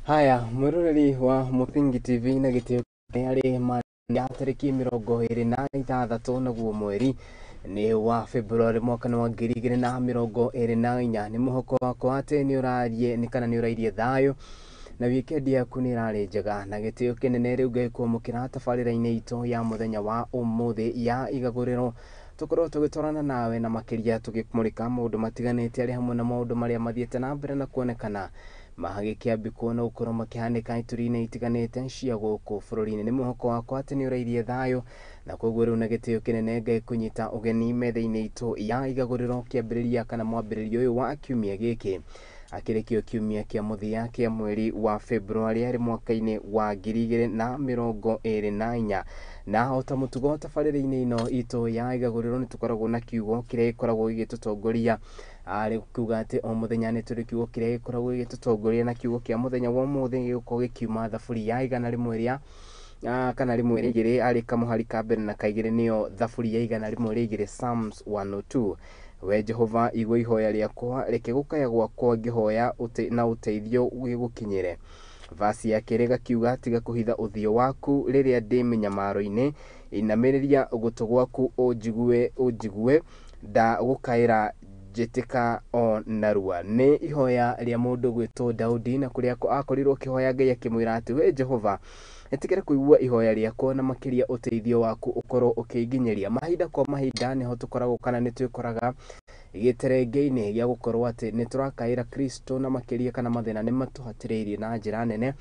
Haya, mwĩroreri wa Mũthingi TV na gĩtĩo arĩ ma ya tarĩki 26 naguo mweri nĩ wa February mwaka wa 2024. Nĩ mũhoko wakwa atĩ nĩ ũrarie nĩ kana nĩ ũrairie thayũ na wikendi yaku nĩ ĩrarĩ njega na gĩtĩo kĩnene. Rĩu ngĩkwamũkĩra tabarĩra-inĩ itũ ya mũthenya wa ũmũthĩ ya igagũrĩro, tũkorwo tũgĩtwarana nawe na makĩria tũgĩmũrĩka maũndũ matiganĩte arĩ hamwe na maũndũ marĩa mathiĩte na mbere na kuonekana magĩkĩambĩkwo na gũkorwo makĩhanĩka ituri-inĩ itiganĩte cia gũkũ bũrũri-inĩ. Nĩ mwĩhoko wakwa atĩ nĩ ũrairie thayũ na koguo rĩu na gĩtĩo kĩnene ngĩkũnyita ũgeni metha-inĩ itũ ya igagũrĩro kĩambĩrĩria kana mwambĩrĩrio ũyũ wa kiumia gĩkĩ, akĩrĩ kĩo kiumia kĩa mũthia kĩa mweri wa February arĩ mwaka-inĩ wa 2024. Na o ta mũtugo tabarĩra-inĩ ĩno itũ ya igagũrĩro nĩ tũkoragwo na kiugo kĩrĩa gĩkoragwo gĩgĩtũtongoria, arĩ kuga atĩ o mũthenya nĩ tũrĩ kiugo kĩrĩa gĩkoragwo gĩgĩtũtongoria, na kiugo kĩa mũthenya wa ũmũthĩ gĩgũkorwo gĩkiuma thaburi ya 100 rĩa kana 102 arĩ kamũhari ka mbere na kaigĩrĩ, nĩyo thaburi ya 102, Psalms 102. We Jehova, igua ihoya rĩakwa, reke gũkaya gwakwa ngĩhoya na ũteithio gĩgũkinyĩre. Vasi ya kerĩ gakiuga, tiga kũhitha ũthiũ waku rĩrĩa ndĩ mĩnyamaro-inĩ, inamĩrĩria gũtũ gwaku ũnjigue, ũnjigue ndagũkaĩra, njĩtĩka o narua. Nĩ ihoya rĩa mũndũ gwĩtwo Daudi, na kũrĩa akorirwo akĩhoya Ngai akĩmwĩra atĩ we Jehova, ĩtĩkĩra kũigua ihoya rĩakwa na makĩria ũteithio waku ũkorwo ũkĩnginyĩria. Mahinda kwa mahinda nĩho tũkoragwo kana nĩ twĩkoraga gĩterenge-inĩ gĩa gũkorwo atĩ nĩ tũrakaĩra Kristo na makĩria kana mathĩna nĩ matũhatĩrĩirie na njĩra nene,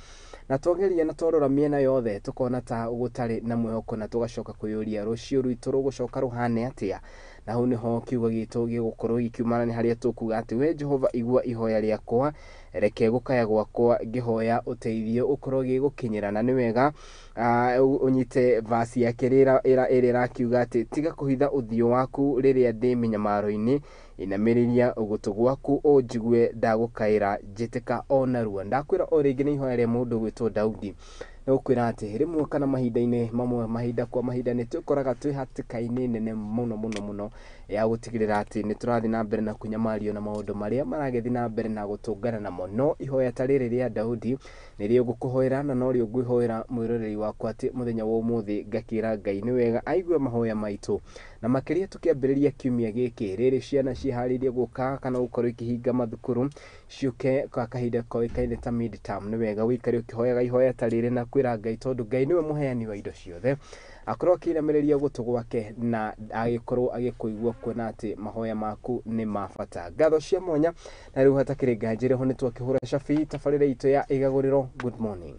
na twageria na twarora mĩena yothe tũkona ta gũtarĩ na mwĩhoko, na tũgacoka kwĩyũria rũciũ rwitũ rũgũcoka rũhane atĩa. Na hau nĩho kiugo gitũ gĩgũkorwo gĩkiumana, nĩ harĩa tũkuga atĩ we Jehova, igua ihoya rĩakwa, reke gũkaya gwakwa ngĩhoya ũteithio ũkorwo gĩgũkinyĩra. Na nĩ wega ũnyite vasi ya kerĩ ĩrĩa ĩrakiuga atĩ tiga kũhitha ũthiũ waku rĩrĩa ndĩ mĩnyamaro-inĩ, inamĩrĩria gũtũ gwaku ũnjigue ndagũkaĩra, njĩtĩka o narua. Ndakwĩra o rĩngĩ nĩ ihoya rĩa mũndũ gwĩtwo Daudi, nĩ gũkwĩra atĩ rĩmwe kana mahinda-inĩ mamwe, mahinda kwa mahinda nĩ twĩkoraga twĩ hatĩka-inĩ nene mũno mũno mũno ya gũtigĩrĩra atĩ nĩ tũrathiĩ na mbere na kũnyamario na maũndũ marĩa maragĩthiĩ na mbere na gũtũngana namo. No ihoya ta rĩrĩ rĩa Daudi nĩrĩo ngũkũhoera na norĩo ngwĩhoera mwĩroreri wakwa atĩ mũthenya wa ũmũthĩ ngakĩra Ngai nĩ wega aigue mahoya maitũ, na makĩria tũkĩambĩrĩria kiumia gĩkĩ rĩrĩ ciana ciĩharĩirie gũka kana gũkorwo ikĩhinga mathukuru ciũke kwa kahinda koĩkaine ta mid-term. Nĩ wega ũikare ũkĩhoyaga ihoya ta rĩrĩ na kwĩra Ngai, tondũ Ngai nĩwe mũheani wa indo ciothe, akorwo akĩinamĩrĩria gũtũ gwake na agĩkorwo agĩkũigua, kuona atĩ mahoya maku nĩ ma bata. Ngatho cia mwanya. Na rĩu hatakĩrĩ nganja ho nĩ twakĩhũra cabi tabarĩra itũ ya igagũrĩro. Good morning.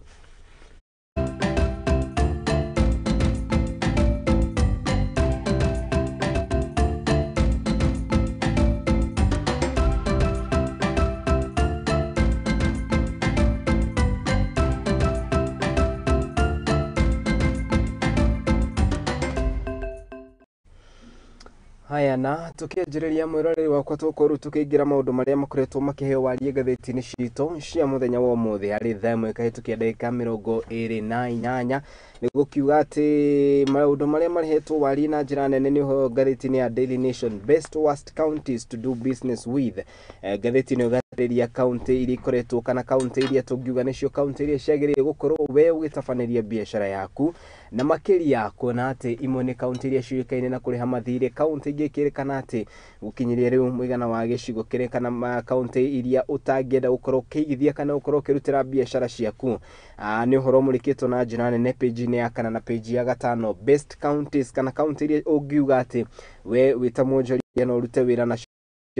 Haya, na tukianjĩrĩria mwĩroreri wakwa, tũkorwo tukĩingĩra maũndũ marĩa makoretwo makĩheo warie ngathĩti-inĩ citũ cia mũthenya wa ũmũthĩ arĩ thaa 1 kahĩtũkia ndagĩka 28. Nĩ gũkiuga atĩ maũndũ marĩa marehetwo warie na njĩra nene nĩ ũhoro ngathĩti-inĩ ya Daily Nation, best worst counties to do business with. Ngathĩti ĩno ĩgatarĩria kaunti iria ikoretwo kana kaunti iria tũngiuga nĩcio kaunti iria ciagĩrĩire gũkorwo we ũgĩtabanĩria biacara yaku, na makĩria kuona atĩ imwe nĩ kaunti iria ciũĩkaine na kũrĩha mathirĩ, kaunti ingĩ ikĩrĩkana atĩ gũkinyĩria rĩu mũigana wa gĩcigo kĩrĩa kana kaunti iria ũtangĩenda gũkorwo ũkĩigithia kana gũkorwo ũkĩrutĩra biacara ciaku. Nĩ ũhoro ũmũrĩkĩtwo na njĩra nene page-inĩ ya kana na page ya gatano, best counties kana kaunti iria ũngiuga atĩ we wĩ ta mwonjoria no ũrute wĩra nacio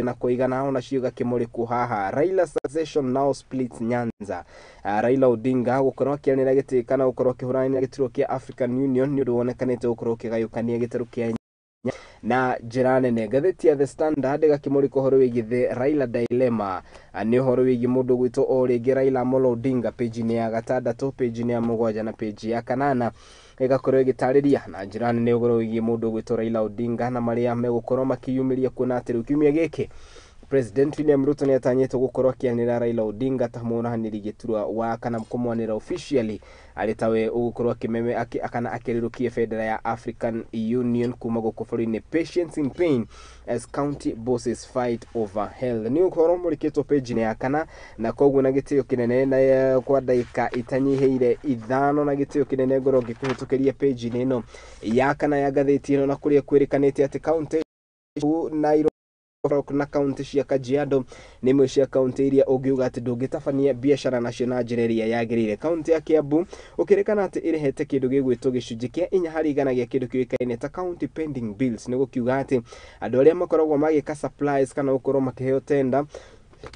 na kũigana ona cio igakĩmũrĩkwo haha. Raila succession now splits Nyanza. Raila Odinga gũkorwo akĩanĩra gĩtĩ kana gũkorwo akĩhũrana gĩturwa kĩa African Union nĩ ũndũ wonekanĩte gũkorwo ũkĩgayũkania gĩtarũ kĩa na njĩra nene. Ngathĩti ya The Standard ĩgakĩmũrĩka ũhoro wĩgiĩ The Raila Dilemma, nĩ ũhoro wĩgiĩ mũndũ gwĩtwo o rĩngĩ Raila Amolo Odinga, page-inĩ ya gatandatũ, page-inĩ ya mũgwanja na page ya kanana ĩgakorwo ĩgĩtarĩria na njĩra nene ũhoro wĩgiĩ mũndũ gwĩtwo Raila Odinga na marĩa megũkorwo makĩyumĩria, kuona atĩ rĩu kiumia gĩkĩ President William Ruto nĩ atanyĩtwo gũkorwo akĩanĩrĩra Raila Odinga ta mũrahanĩri gĩturwa wa kana kũmwanĩra officially arĩ tawe ũgũkorwo akĩmeme kana akĩrĩrũkia bendera ya African Union kuma gũkũ bũrũri-inĩ. Patience in pain as county bosses fight over health nĩ ũhoro mũrĩkĩtwo page-inĩ ya kana, na koguo na gĩtĩo kĩnene na kwa ndagĩka itanyihĩire 5 na gĩtĩo kĩnene ngorwo ngĩkũhĩtũkĩria page-inĩ ĩno ya kana ya ngathĩti ĩno, na kũrĩa kwĩrĩkanĩte atĩ county Nairobi na kaunti cia Kajiado nĩ imwe cia kaunti iria ũngiuga atĩ ndũngĩtabania biacara nacio na njĩra ĩrĩa yagĩrĩire. Kaunti ya Kiambu ũkĩrĩkana atĩ ĩrĩhete kĩndũ gĩgwĩtwo gĩcunjĩ kĩa 4 harĩ igana gĩa kĩndũ kĩũĩkaine ta county pending bills. Nĩ gũkiuga atĩ andũ arĩa makoragwo magĩka supplies kana gũkorwo makĩheo tender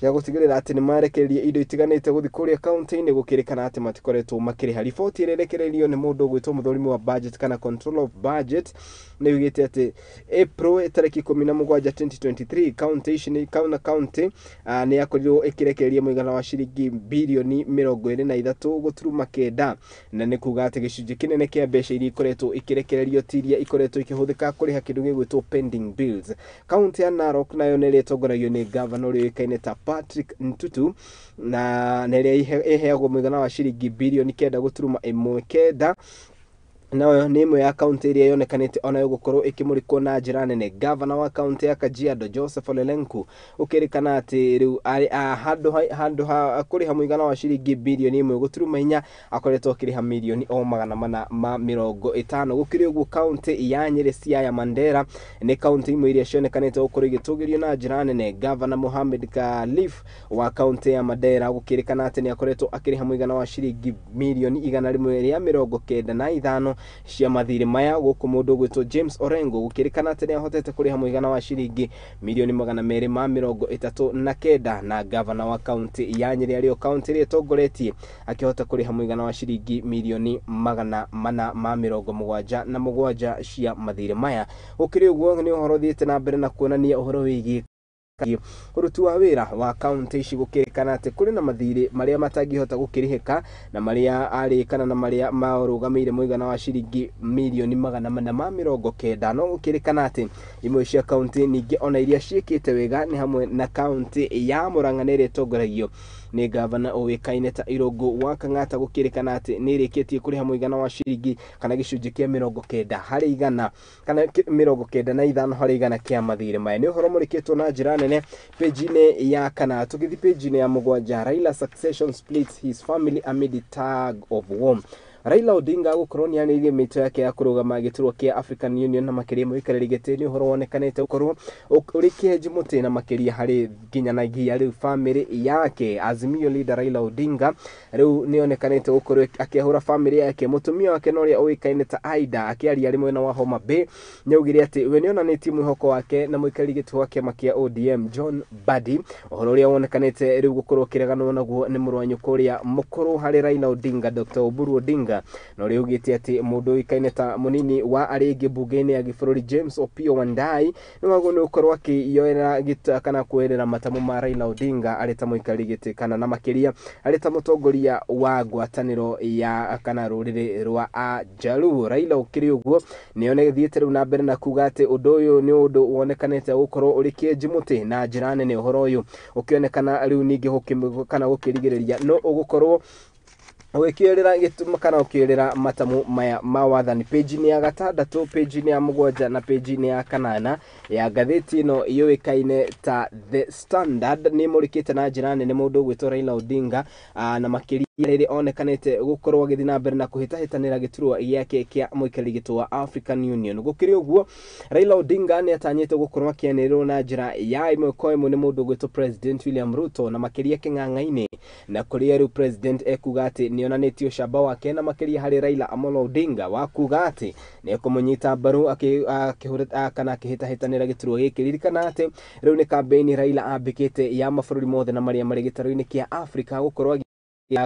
ya gũtigĩrĩra atĩ nĩ marekereria indo itiganĩte gũthiĩ kũrĩa kaunti-inĩ, gũkĩrĩkana atĩ matikoretwo makĩrĩha. Riboti ĩrĩa ĩrekereirio nĩ mũndũ ũgwĩtwo mũthũrimi wa budget kana control of budget nĩ yugĩte atĩ April tarĩki 17 2023 kaunti ici nĩ na kaunti nĩ yakorirwo ĩkĩrekereria mũigana wa ciringi birioni 23.9, na nĩ kuga atĩ gĩcunjĩ kĩnene kĩa mbeca iria ikoretwo ikĩrekererio ti iria ikoretwo ikĩhũthĩka kũrĩha kĩndũ gĩgwĩtwo pending bills. Kaunti ya Narok nayo nĩ ĩrĩa ĩtongoragio nĩ gavana ũrĩa ũĩkaine ta Patrick Ntutu, na ĩrĩa ĩheagwo mũigana wa ciringi birioni 9.19, nayo nĩ ĩmwe ya kaunti ĩrĩa yonekanĩte onayo gũkorwo ĩkĩmũrĩkwo na njĩra nene. Gavana wa kaunti ya Kajiado Joseph Ole Lenku ũkĩrĩkana atĩ rĩu handũ ha kũrĩha mũigana wa ciringi birioni 1.4 akoretwo akĩrĩha mirioni o 450. Gũkĩrĩ ũguo kaunti ya Nyeri, Siaya, Mandera nĩ kaunti imwe iria cionekanĩte gũkorwo igĩtũgĩrio na njĩra nene. Gavana Mohamed Khalif wa kaunti ya Mandera gũkĩrĩkana atĩ nĩ akoretwo akĩrĩha mũigana wa ciringi mirioni 195 cia mathirĩ maya, gũkũ mũndũ ũgwĩtwo James Orengo gũkĩrĩkana atĩ nĩ ahotete kũrĩha mũigana wa ciringi mirioni 239, na gavana wa kaunti ya Nyeri arĩo kaunti ĩrĩa ĩtongoretie akĩhota kũrĩha mũigana wa ciringi mirioni 477 cia mathirĩ maya. Gũkĩrĩ ũguo nĩ ũhoro ũthiĩte na mbere na kuonania ũhoro wĩgiĩ ũruti wa wĩra wa kaunti ici, gũkĩrĩkana atĩ kũrĩ na mathirĩ marĩa matangĩhota gũkĩrĩhĩka na marĩa arĩkana na marĩa marũgamĩire mũigana wa ciringi mirioni 490. No gũkĩrĩkana atĩ imwe cia kaunti ningĩ ona iria ciĩkĩte wega nĩ hamwe na kaunti ya Murang'a ĩrĩa ĩtongoragio nĩ gavana ũĩkaine ta Irũngũ wa Kang'ata, gũkĩrĩkana atĩ nĩ ĩrĩkĩtie kũrĩha mũigana wa ciringi kana gĩcunjĩ kĩa 90 harĩ igana kana 95 harĩ igana kĩa mathirĩ maya. Nĩ ũhoro mũrĩkĩtwo na njĩra nene page-inĩ ya kana. Tũgĩthiĩ page-inĩ ya 7, Raila succession splits his family amid tug of war. Raila Odinga gũkorwo nĩ anĩrĩire mĩto yake ya kũrũgama gĩturwa kĩa African Union na makĩria mũikarĩri gĩtĩ, nĩ ũhoro wonekanĩte gũkorwo ũrĩ kĩenji mũtĩ na makĩria harĩ nginyanagia rĩu famĩlĩ yake. Azimio leader Raila Odinga rĩu nĩ onekanĩte gũkorwo akĩahũra famĩlĩ yake, mũtumia wake na ũrĩa ũĩkaine ta Aida akĩaria arĩ mwena wa Homa Bay nĩ augire atĩ we nĩ onanĩtie mwĩhoko wake na mũikarĩri gĩtĩ wa kĩama kĩa ODM John Mbadi, ũhoro ũrĩa wonekanĩte rĩu gũkorwo ũkĩreganwo naguo nĩ mũrũ wa nyũkwa ũrĩa mũkũrũ harĩ Raila Odinga Dr. Oburu Odinga, na ũrĩa augĩte atĩ mũndũ ũĩkaine ta mũnini wa arĩa aingĩ mbunge-inĩ ya gĩbũrũri James Opiyo Wandayi nĩ wagwo nĩ gũkorwo akĩyoera kana kuoerera matamu ma Raila Odinga arĩ ta mũikarĩri gĩtĩ kana na makĩria arĩ ta mũtongoria wa ngwatanĩro ya kana rũrĩrĩ rwa Ajaluo. Raila ũkĩrĩ ũguo nĩ onethiĩte rĩu na mbere na kuga atĩ ũndũ ũyũ nĩ ũndũ wonekanĩte gũkorwo ũrĩ kĩenji mũtĩ na njĩra nene, ũhoro ũyũ ũkĩonekana rĩu ningĩ kana gũkĩrigĩrĩria no ũgũkorwo ũgĩkĩoerera gĩtũma kana ũkĩoerera matamu maya ma wathani. Page-inĩ ya 6, page-inĩ ya 7 na page-inĩ ya 8 ya ngathĩti ĩno yũĩkaine ta The Standard nĩ ĩmũrĩkĩte na njĩra nene mũndũ ũgwĩtwo Raila Odinga, na makĩria rĩrĩ onekanĩte gũkorwo agĩthiĩ na mbere na kũhĩtahĩtanĩra gĩturwa gĩake kĩa mũikarĩri gĩtĩ wa African Union. Gũkĩrĩ ũguo Raila Odinga nĩ atanyĩte gũkorwo akĩanĩrĩrwo na njĩra ya ĩmwe kwa ĩmwe nĩ mũndũ ũgwĩtwo President William Ruto na makĩria kĩng'ang'a-inĩ, na kũrĩa rĩu President ekuga atĩ nĩ onanĩtie ũcamba wake na makĩria harĩ Raila Amolo Odinga wa kuga atĩ nĩ ekũmũnyita mbaru kana akĩhĩtahĩtanĩra gĩturwa gĩkĩ. Ririkana atĩ rĩu nĩ kambĩini Raila ambĩkĩte ya mabũrũri mothe na marĩa marĩ gĩtarũ-inĩ kĩa Afrika gũkorwo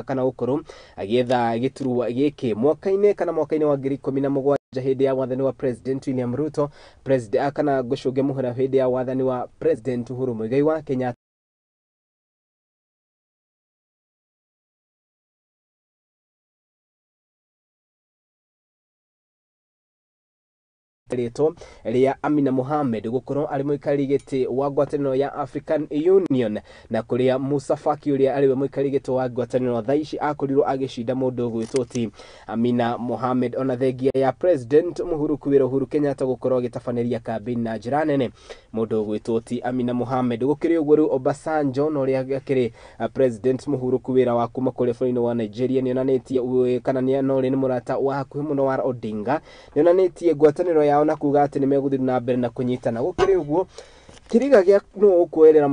kana gũkorwo agĩetha gĩturwa gĩkĩ mwaka-inĩ kana mwaka-inĩ wa 2017 hĩndĩ ya wathani wa President William Ruto, president kana gũcũngia mũhera hĩndĩ ya wathani wa President Uhuru Muigai wa Kenyatta. Rĩtwo rĩa Amina Mohamed gũkorwo arĩ mũikarĩri gĩtĩ wa ngwatanĩro ya African Union, na kũrĩa Musa Faki ũrĩa arĩ we mũikarĩri gĩtĩ wa ngwatanĩro thaa ici akorirwo agĩcinda mũndũ ũgwĩtwo ti Amina Mohamed. Ona thengia ya President Mũhuru kwĩra Uhuru Kenyatta gũkorwo agĩtabanĩria kambĩini na njĩra nene mũndũ ũgwĩtwo ti Amina Mohamed. Gũkĩrĩ ũguo rĩu Obasanjo na ũrĩa akĩrĩ President Mũhuru kwĩra wa kuma kũrĩa bũrũri-inĩ wa Nigeria nĩonanĩtie kana na ũrĩa nĩ mũrata wa hakuhĩ mũno wa Odinga, nĩonanĩtie ngwatanĩro yao na kuga atĩ nĩmegũthiĩ na mbere na kũnyitana. Gũkĩrĩ ũguo kĩriga gĩa nũ ũkuoerera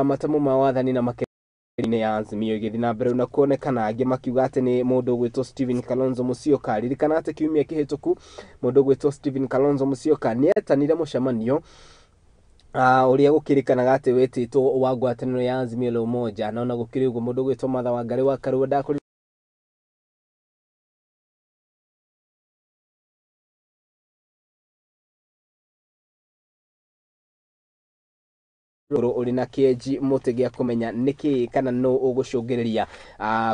matamu ma wathani na makĩria ya Azimio ĩgĩthiĩ na mbere na kuonekana angĩ makiuga atĩ nĩ mũndũ ũgwĩtwo Stephen Kalonzo Musyoka. Ririkana atĩ kiumia kĩhĩtũku mũndũ ũgwĩtwo Stephen Kalonzo Musyoka nĩetanire mũcemanio ũrĩa gũkĩrĩkanaga atĩ wĩtĩtwo wa ngwatanĩro ya Azimio la Umoja, na ona gũkĩrĩ ũguo mũndũ ũgwĩtwo Martha Wangari wa Karua ndakorirwo ũrĩ na kĩenji mũtĩ gĩa kũmenya nĩkĩ kana nũ ũgũcũngĩrĩria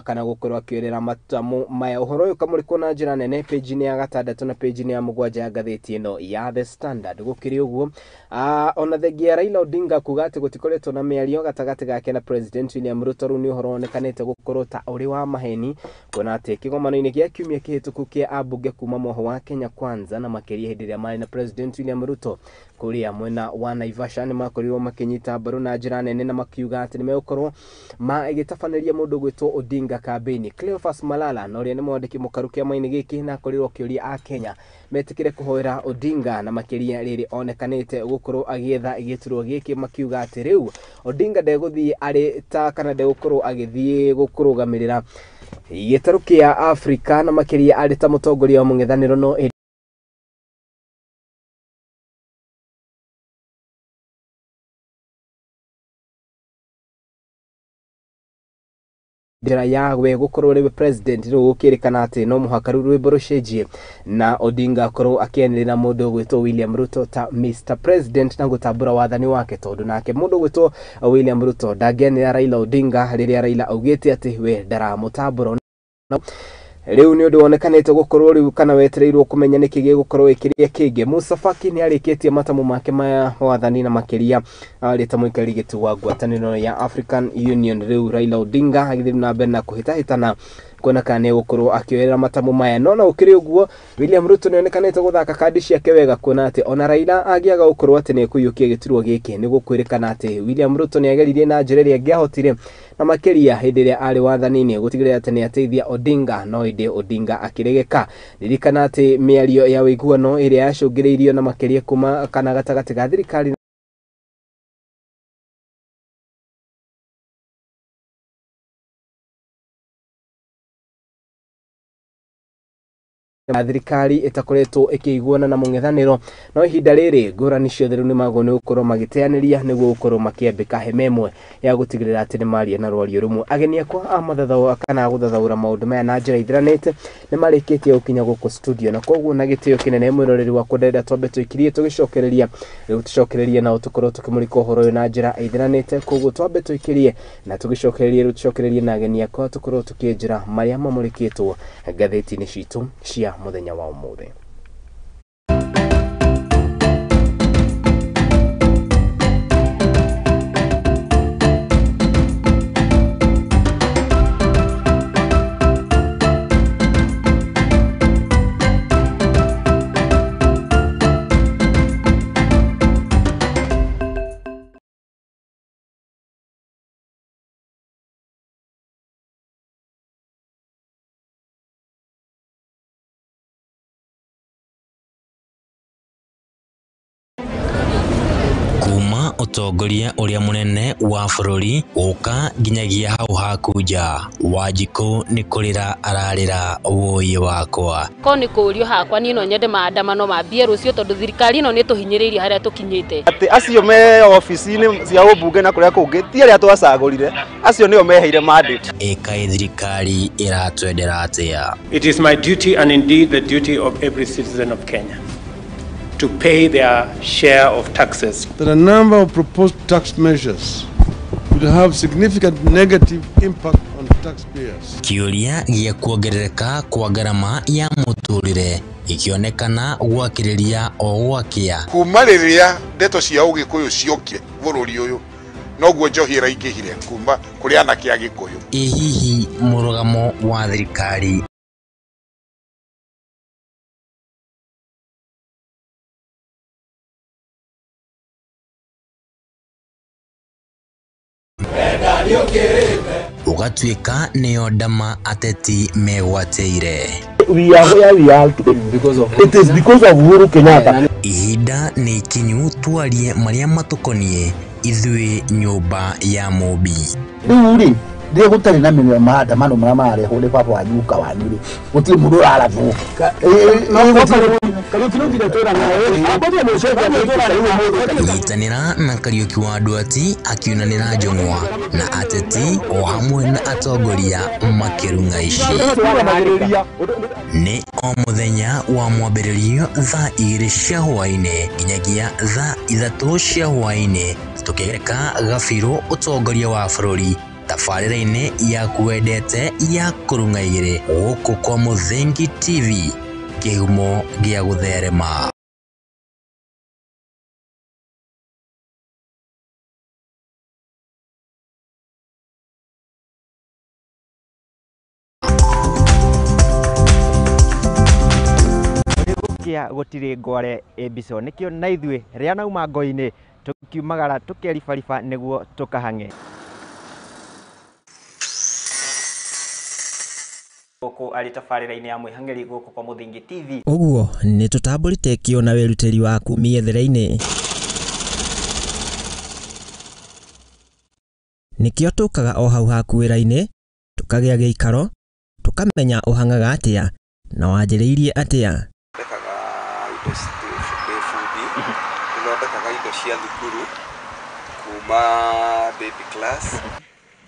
kana gũkorwo akĩoerera matamu maya. Ũhoro ũyũ ũkamũrĩkwo na njĩra nene page-inĩ ya 6 na page-inĩ ya 7 ya ngathĩti ĩno ya The Standard. Gũkĩrĩ ũguo ona thengia ya Raila Odinga kuga atĩ gũtikoretwo na mĩario gatagatĩ gake na President William Ruto, rĩu nĩ ũhoro wonekanĩte gũkorwo ta ũrĩ wa maheni, kuona atĩ kĩgomano-inĩ gĩa kiumia kĩhĩtũku kĩa ambunge kuma mwoho wa Kenya Kwanza na makĩria hĩndĩ ĩrĩa marĩ na President William Ruto kũrĩa mwena wa Naivasha nĩmakorirwo makĩnyita mbaru na njĩra nene na makiuga atĩ nĩmegũkorwo magĩtabanĩria mũndũ ũgwĩtwo Odinga kambĩini. Cleophas Malala na ũrĩa nĩ mwandĩki mũkaru kĩama-inĩ gĩkĩ na akorirwo akĩũria Akenya metĩkĩre kũhoera Odinga na makĩria rĩrĩ onekanĩte gũkorwo agĩetha gĩturwa gĩkĩ, makiuga atĩ rĩu Odinga ndegũthiĩ arĩ ta kana ndegũkorwo agĩthiĩ gũkũrũgamĩrĩra gĩtarũ kĩa Afrika na makĩria arĩ ta mũtongoria wa mũng'ethanĩro, no njĩra ya we gũkorwo rĩwe president rĩu gũkĩrĩkana atĩ no mũhaka rĩu rwĩmbo rũcenjie na Odinga akorwo akĩanĩrĩra mũndũ ũgwĩtwo William Ruto ta Mr President na gũtambũra wathani wake, tondũ nake mũndũ ũgwĩtwo William Ruto ndangĩanĩrĩra Raila Odinga rĩrĩa Raila augĩte atĩ we ndaramũtambũra. Rĩu nĩ ũndũ wonekanĩte gũkorwo rĩu kana wetereirwo kũmenya nĩkĩ gĩgũkorwo ĩkĩrĩa kĩngĩ. Musa Faki nĩarĩkĩtie matamu make ma wathani na makĩria arĩ ta mũikarĩri gĩtĩ wa ngwatanĩro ya African Union. Rĩu Raila Odinga agĩthiĩ na mbere na kũhĩtahĩtana kuona kana nĩegũkorwo akĩoerera matamu maya. No na gũkĩrĩ ũguo William Ruto nĩonekanĩte gũthaka kandi ciake wega, kuona atĩ ona Raila angĩaga gũkorwo atĩ nĩekũiyũkia gĩturwa gĩkĩ nĩ gũkwĩrĩkana atĩ William Ruto nĩageririe na njĩra ĩrĩa angĩahotire na makĩria hĩndĩ ĩrĩa arĩ wathani-inĩ gũtigĩrĩra atĩ nĩateithia Odinga, no ĩndĩ Odinga akĩregeka. Ririkana atĩ mĩario ya ũiguano ĩrĩa yacũngĩrĩirio na makĩria kuma kana gatagatĩ ga thirikari thirikari ĩtakoretwo ĩkĩiguana na mũng'ethanĩro, no ihinda rĩrĩ ngũrani ciothe rĩu nĩmagwo nĩ gũkorwo magĩteanĩria nĩguo gũkorwo makĩambĩka hema ĩmwe ya gũtigĩrĩra atĩ nĩmaria na rwario rũmwe. Ageni akwa a mathathaũ kana gũthathaũra maũndũ maya na njĩra ithiranĩte nĩmarĩkĩtie gũkinya gũkũ studio, na koguo na gĩtĩo kĩnene mwĩroreri wakwa ndĩrenda twambe tũikirie tũgĩcokereria rĩu tũcokererie nao tũkorwo tũkĩmũrĩka ũhoro ũyũ na njĩra ithiranĩte. Koguo twambe tũikirie na tũgĩcokererie rĩu tũcokererie na ageni akwa tũkorwo tũkĩnjĩra marĩa mamũrĩkĩtwo ngathĩti-inĩ citũ cia mũthenya wa ũmũthĩ. Ũtongoria ũrĩa mũnene wa bũrũri gũka nginyagia hau haku nja. Wanjikũ nĩ kũrĩra ararĩra wũi wakwa. Ko nĩ kũũrio hakwa niĩ no nyende maandamano mambie rũciũ tondũ thirikari ĩno nĩ ĩtũhinyĩrĩirie harĩa tũkinyĩte. Atĩ acio me obici-inĩ cia ũmbunge na kũrĩa kũngĩ ti arĩa twacagũrire, acio nĩo meheire mandate. Ĩkaĩ thirikari ĩratwendera atĩa? It is my duty and indeed the duty of every citizen of Kenya to pay their share of taxes. That a number of proposed tax measures would have significant negative impact on taxpayers. Kĩũria gĩa kuongerereka kwa ngarama ya mũtũrĩre mũtũrĩre gĩkĩonekana gwakĩrĩria o gwakĩa. Kuma rĩrĩa ndeto cia ũgĩkũyũ ciokire bũrũri ũyũ noguo njohi ĩraingĩhire kuma kũrĩ anake a Gĩkũyũ. Ĩ hihi mũrũgamo wa thirikari ũgatuĩka nĩyo ndama ateti megwatĩire. We are where we are today because of it is because of Uhuru Kenyatta. Ihinda nĩ ikinyu twarie marĩa matũkoniĩ ithuĩ nyũmba ya Mũmbi. Rĩu rĩ rĩrĩa gũtarĩ na maandamano marĩa mararehwo nĩ baba wanyu guka wanyu rĩ gũtirĩ mũndũ ũrarathwo. Nyitanĩra na Kariũki wa Nduati akiunanĩra njũng'wa na ateti o hamwe na atongoria makĩrung'a ici. Nĩ o mũthenya wa mwambĩrĩrio thaa 2 cia hwaĩ-inĩ nginyagia thaa 3 cia hwaĩ-inĩ tũkĩgereka gabirũ ũtongoria wa bũrũri tabarĩra-inĩ yaku wendete ya kũrung'a igĩrĩ gũkũ kwa Mũthingi TV kĩhumo gĩa gũtherema. Gũkĩa gũtirĩ ngware ĩmbico nĩkĩo na ithuĩ rĩa nauma ngo-inĩ tũkiumagara tũkeribariba nĩguo tũkahang'e. Gũkũ arĩ tabarĩra-inĩ ya mwĩhang'ĩri gũkũ kwa Mũthingi TV. Ũguo nĩ tũtambũrĩte kĩo na wĩrutĩri waku mĩethere-inĩ. Nĩkĩo tũkaga o hau haku wĩra-inĩ, tũkagĩa gĩikaro, tũkamenya ũhang'aga atĩa na wanjĩrĩirie atĩa. Thondekaga indo ndĩ bundi, nĩthondekaga indo cia thukuru kuma baby class.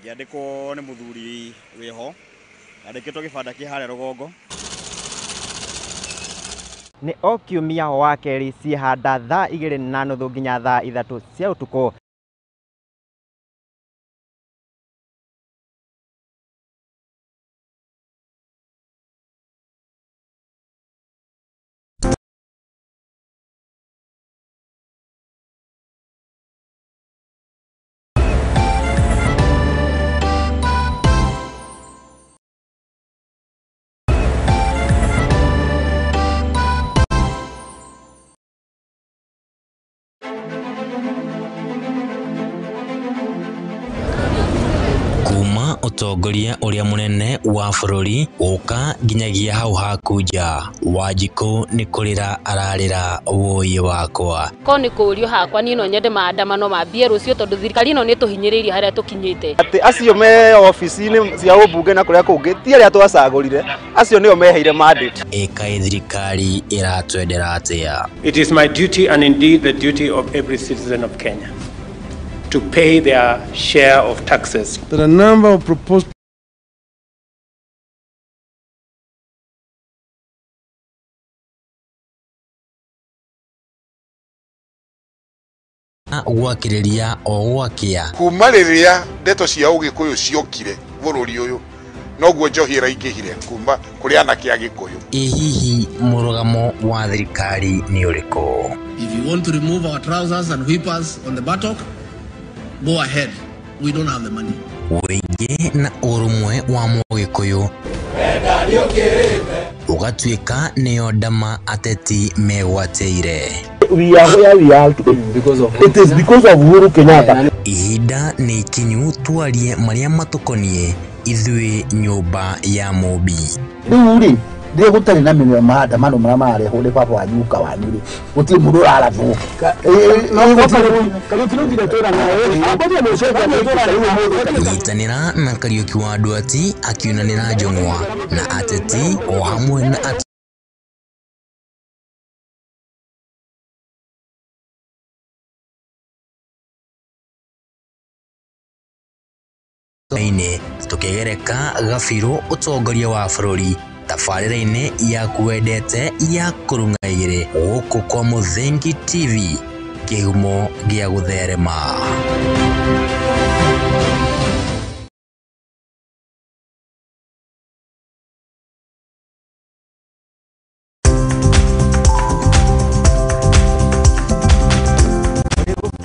Ngĩandĩkwo nĩ mũthuri wĩho andĩkĩtwo gĩbanda kĩ harĩa rũgongo. Nĩ o kiumia wa kerĩ ciĩhanda thaa 2:30 nginya thaa 3 cia ũtukũ. Ũtongoria ũrĩa mũnene wa bũrũri gũka nginyagia hau haku nja. Wanjikũ nĩ kũrĩra ararĩra wũi wakwa. Ko nĩ kũũrio hakwa niĩ no nyende maandamano mambie rũciũ tondũ thirikari ĩno nĩ ĩtũhinyĩrĩirie harĩa tũkinyĩte. Atĩ acio me obici-inĩ cia ũmbunge na kũrĩa kũngĩ ti arĩa twacagũrire, acio nĩo meheire mandate. Ĩkaĩ thirikari ĩratwendera atĩa? It is my duty and indeed the duty of every citizen of Kenya to pay their share of taxes. There are a number of proposed gwakĩrĩria o gwakĩa. Kuma rĩrĩa ndeto cia ũgĩkũyũ ciokire bũrũri ũyũ noguo njohi ĩraingĩhire kuma kũrĩ anake a Gĩkũyũ. Ĩ hihi mũrũgamo wa thirikari nĩ ũrĩkũ? If you want to remove our trousers and whip us on the buttock, go ahead. We don't have the money. Ũingĩ na ũrũmwe wa mũgĩkũyũ ũgatuĩka nĩyo ndama ateti megwatĩire. We are where we are today because of it is because of Uhuru Kenyatta. Ihinda nĩ ikinyu twarie marĩa matũkoniĩ ithuĩ nyũmba ya Mũmbi. Rĩu rĩ rĩrĩa gũtarĩ na maandamano marĩa mararehwo nĩ baba wanyu guka wanyu rĩ gũtirĩ mũndũ ũrarathwo. Nyitanĩra na Kariũki wa Nduati akiunanĩra njũng'wa na ateti o hamwe na inĩ tũkĩgereka gabirũ ũtongoria wa bũrũri tabarĩra-inĩ yaku wendete ya kũrung'a igĩrĩ gũkũ kwa Mũthingi TV kĩhumo gĩa gũtherema.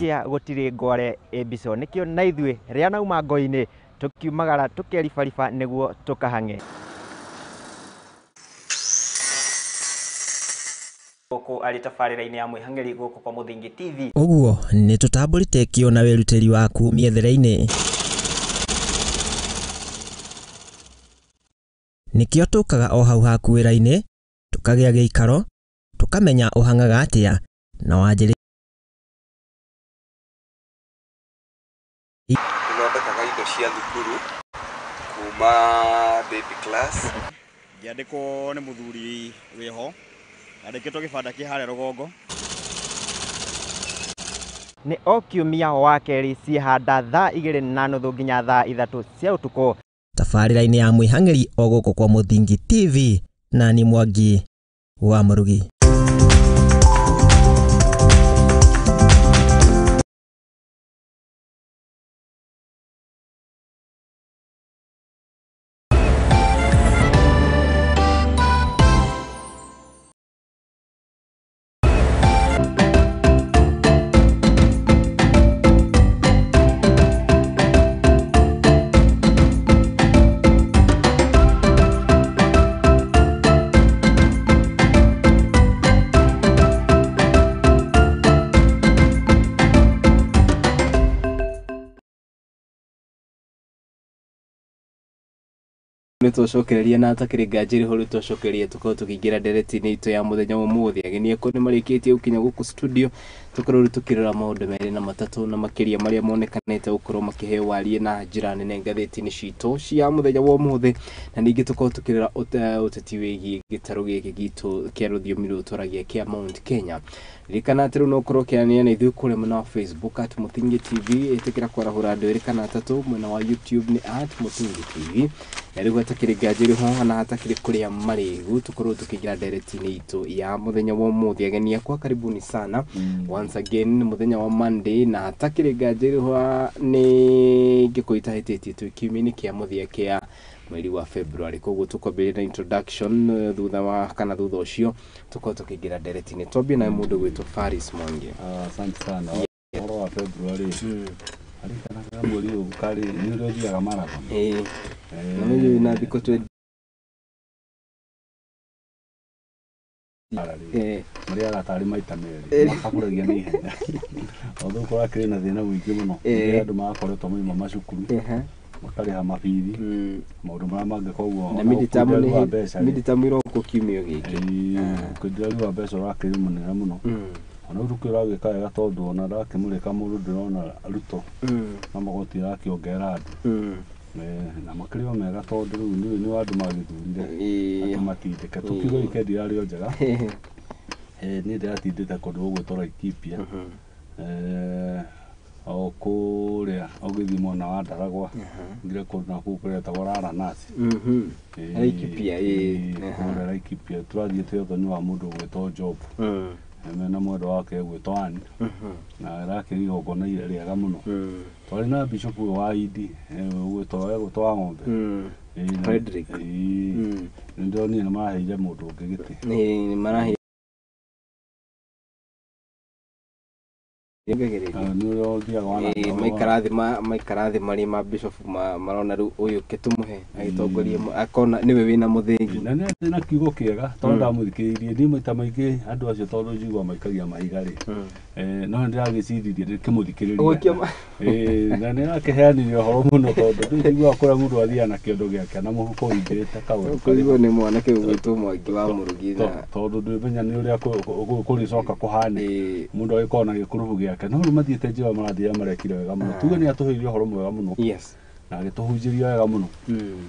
Gũgũkĩa gũtirĩ ngware ĩmbico, nĩkĩo na ithuĩ rĩa nauma ngo-inĩ tũkiumagara tũkeribariba nĩguo tũkahang'e. Gũkũ arĩ tabarĩra-inĩ ya mwĩhang'ĩri gũkũ kwa Mũthingi TV. Ũguo nĩ tũtambũrĩte kĩo na wĩrutĩri waku mĩethere-inĩ. Nĩkĩo tũkaga o hau haku wĩra-inĩ, tũkagĩa gĩikaro, tũkamenya ũhang'aga atĩa na wanjĩrĩirie Tũthondekaga indo cia thukuru kuma baby class. Ngĩandĩkwo nĩ mũthuri wĩho andĩkĩtwo gĩbanda kĩ harĩa rũgongo. Nĩ o kiumia wa kerĩ ciĩhanda thaa 2:30 nginya thaa 3 cia ũtukũ. Tabarĩra-inĩ ya mwĩhang'ĩri o gũkũ kwa Mũthingi TV na ni Mwangi wa Mũrugi. Nĩtwacokereria na atakĩrĩ nganja ho rĩu twacokereria tũkorwo tũkĩingĩra ndereti-inĩ itũ ya mũthenya wa ũmũthĩ. Ageni akwa nĩ marĩkĩtie gũkinya gũkũ studio, tũkorwo rĩu tũkĩrora maũndũ merĩ na matatũ na makĩria marĩa monekanĩte gũkorwo makĩheo warie na njĩra nene ngathĩti-inĩ citũ cia mũthenya wa ũmũthĩ, na ningĩ tũkorwo tũkĩrora ũteti wĩgiĩ gĩtarũ gĩkĩ gitũ kĩa rũthiomi rũrũ twaragia kĩa Mount Kenya. Ririkana atĩ rĩu no ũkorwo ũkĩaranĩria na ithuĩ kũrĩa mwena wa Facebook at Mũthingi TV, ĩtĩkĩra kwarahũra andũ erĩ kana atatũ, mwena wa YouTube nĩ at Mũthingi TV. Na rĩu hatakĩrĩ nganja ho na hatakĩrĩ kũrĩa marĩgu tũkorwo tũkĩingĩra ndereti-inĩ itũ ya mũthenya wa ũmũthĩ. Ageni akwa karibuni sana. Once again nĩ mũthenya wa Monday na hatakĩrĩ nganja ho nĩ ngĩkũ itahĩtĩtie twĩ kiumia-inĩ kĩa mũthia kĩa mweri wa February, koguo tũkwambĩrĩria na introduction thutha wa kana thutha ũcio tũkorwo tũkĩingĩra ndereti-inĩ. Twambie nawe mũndũ gwĩtwo Faris Mwangi. Asante sana. Ũhoro wa February arikanaga mweri ũyũ karĩ nĩ ũrĩa ũthiaga marathon. Na ũyũ na thikũ 20 marĩaga tarĩ maita merĩ makagũragia na ihenya although kũrakĩrĩ na thĩna mũingĩ mũno rĩrĩa andũ magakoretwo mauma macukuru makarĩha mabithi maũndũ marĩa mangĩ, koguo na ona ũkũnjari wa mbeca rĩ, midterm irokwo kiumia gĩkĩ. Ũkũnjari wa mbeca ũrakĩrĩ mũnene mũno. Ona rĩu tũkĩũragĩka wega tondũ ona ndakĩmũrĩka mũndũ ndĩrona Ruto na magoti arakĩongerera andũ. Na makĩrĩ o mega tondũ rĩu nĩ andũ magĩthurire atĩ matindĩke. Tũkiuga weekend yarĩ o njega. Niĩ ndĩratindĩte kũndũ gũgwĩtwo Laikipia, o kũrĩa ũgĩthiĩ mwena wa Ndaragwa ngire kũndũ nakũu kũretagwo Raranasi. Laikipia, kũrĩa Laikipia tũrathiĩte ũthoni wa mũndũ ũgwĩtwo Job mena mwendwa wake ũgwĩtwo Ann na ĩrakĩrĩ igongona rĩega mũno. Twarĩ na bishop ũyũ wa Idi ũgwĩtwo wa ng'ombe Frederick. Nĩndĩronire nĩmaraheire mũndũ ũngĩ gĩtĩ. Nĩ marahe Nĩ ũrĩa ũthiaga wa maikara thĩ marĩ ma bishop marona rĩu ũyũ kĩtũmũhe agĩtongorie akona nĩwe wĩna mũthĩgi. Na nĩ na kiugo kĩega tondũ ndamũthikĩrĩirie niĩ maita maingĩ andũ acio tondũ njiguaga maikagia mahiga rĩ, no nĩ ndĩragĩciririe ndĩkĩmũthikĩrĩria na nĩ arakĩheanire ũhoro mũno tondũ rĩu njiguaga kũrĩa mũndũ athiaga na kĩondo gĩake na mũhuko ũingĩrĩte kaũndũ Kũrigwo nĩ mwanake ũgwĩtwo Mwangi wa Mũrugi na tondũ ndwĩmenya nĩ ũrĩa kũrĩcoka kũhane mũndũ agĩkorwo na gĩkurubu gĩake, no rĩu mathiĩte njĩra marathiĩ marekire wega mũno. Tuge nĩ atũheire ũhoro mwega mũno na agĩtũhunjĩria wega mũno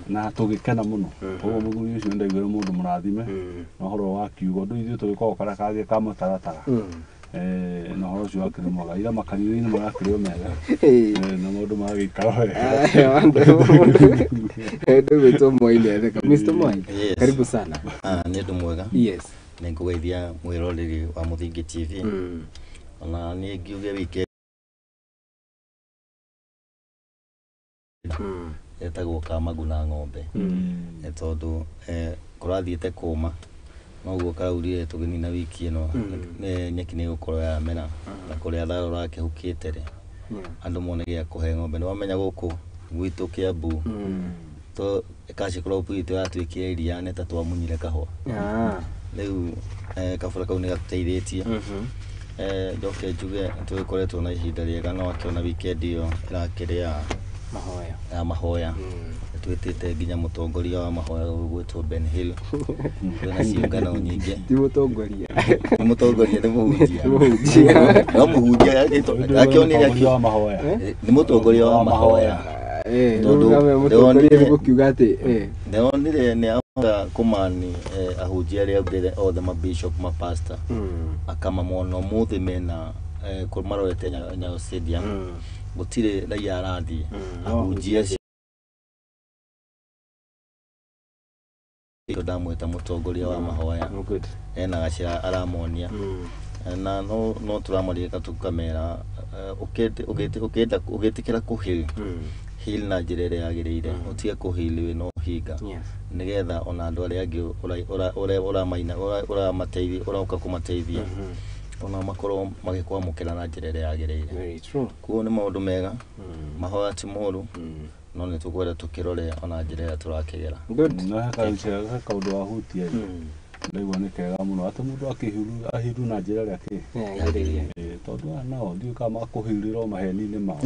na tũgĩkena mũno. Koguo mũthuri ũcio nĩndaiguire mũndũ mũrathime na ũhoro wa kiugo ndũ ithuĩ tũgĩkoragwo karĩa kangĩ ka mũtaratara na ũhoro ũcio wakĩrĩ mwega. Ira makanitha-inĩ marakĩrĩ o mega na maũndũ magagĩikara wega. Ndũ gwĩtwo Moi nĩatheka. Mr. Moi, karibu sana. Nĩ ũndũ mwega. Yes. Nĩ ngũgeithia mwĩroreri wa Mũthingi TV. Ona niĩ ngiuge weekend etagwo Kamagu na ng'ombe tondũ kũrathiĩte kũma Noguo karaurire tũgĩnina wiki ĩno nyeki nĩ ĩgũkorwo yamera na kũrĩa thara ũrakĩhukĩte rĩ andũ mone gĩa kũhe ng'ombe. Nĩ wamenya gũkũ gwitũ Kiambu to cash crop itũ yatuĩkire iria nĩ ta twamunyire kahũa. Rĩu kabura kau nĩ gatũteithĩtie. Njoke njuge tũgĩkoretwo na ihinda rĩega no akĩona weekend ĩyo ĩrakĩrĩ ya mahoya ya mahoya. Twĩtĩte nginya mũtongoria wa mahoya ũgwĩtwo Ben Hill. Kwĩna ciũngano nyingĩ. Ti mũtongoria. Nĩ mũtongoria, nĩ mũhunjia. Nĩ mũhunjia. No mũhunjia akĩonire Mũtongoria wa mahoya. Nĩ mũtongoria wa mahoya. Tondũ mũtongoria nĩ gũkiuga atĩ ndĩronire nĩ ahota kũmani ahunjia arĩa augire othe ma bishop ma pastor akamamona ũmũthĩ mena marorete Nyayo Stadium gũtirĩ raia arathiĩ ahunjia acio ndamwĩta mũtongoria wa mahoya ena gacĩra aramonia na no tũramarika tũkamera ũkĩenda ũgĩtĩkĩra kũheal heal na njĩra ĩrĩa yagĩrĩire ũtige kũheal wĩna ũhinga nĩgetha ona andũ arĩa angĩ ũramaina ũramateithia ũroka kũmateithia ona makorwo magĩkwamũkĩra na njĩra ĩrĩa yagĩrĩire. Koguo nĩ maũndũ mega, mahoya ti moru, no nĩ tũkwenda tũkĩrore ona njĩra ĩrĩa tũrakĩgera. No he kaũndũ wahutia ndaigua nĩ kega mũno atĩ mũndũ akĩhiru na njĩra ĩrĩa kĩ yagĩrĩire tondũ aya nao ndiũĩ kana makũhirĩra o maheni-inĩ mao.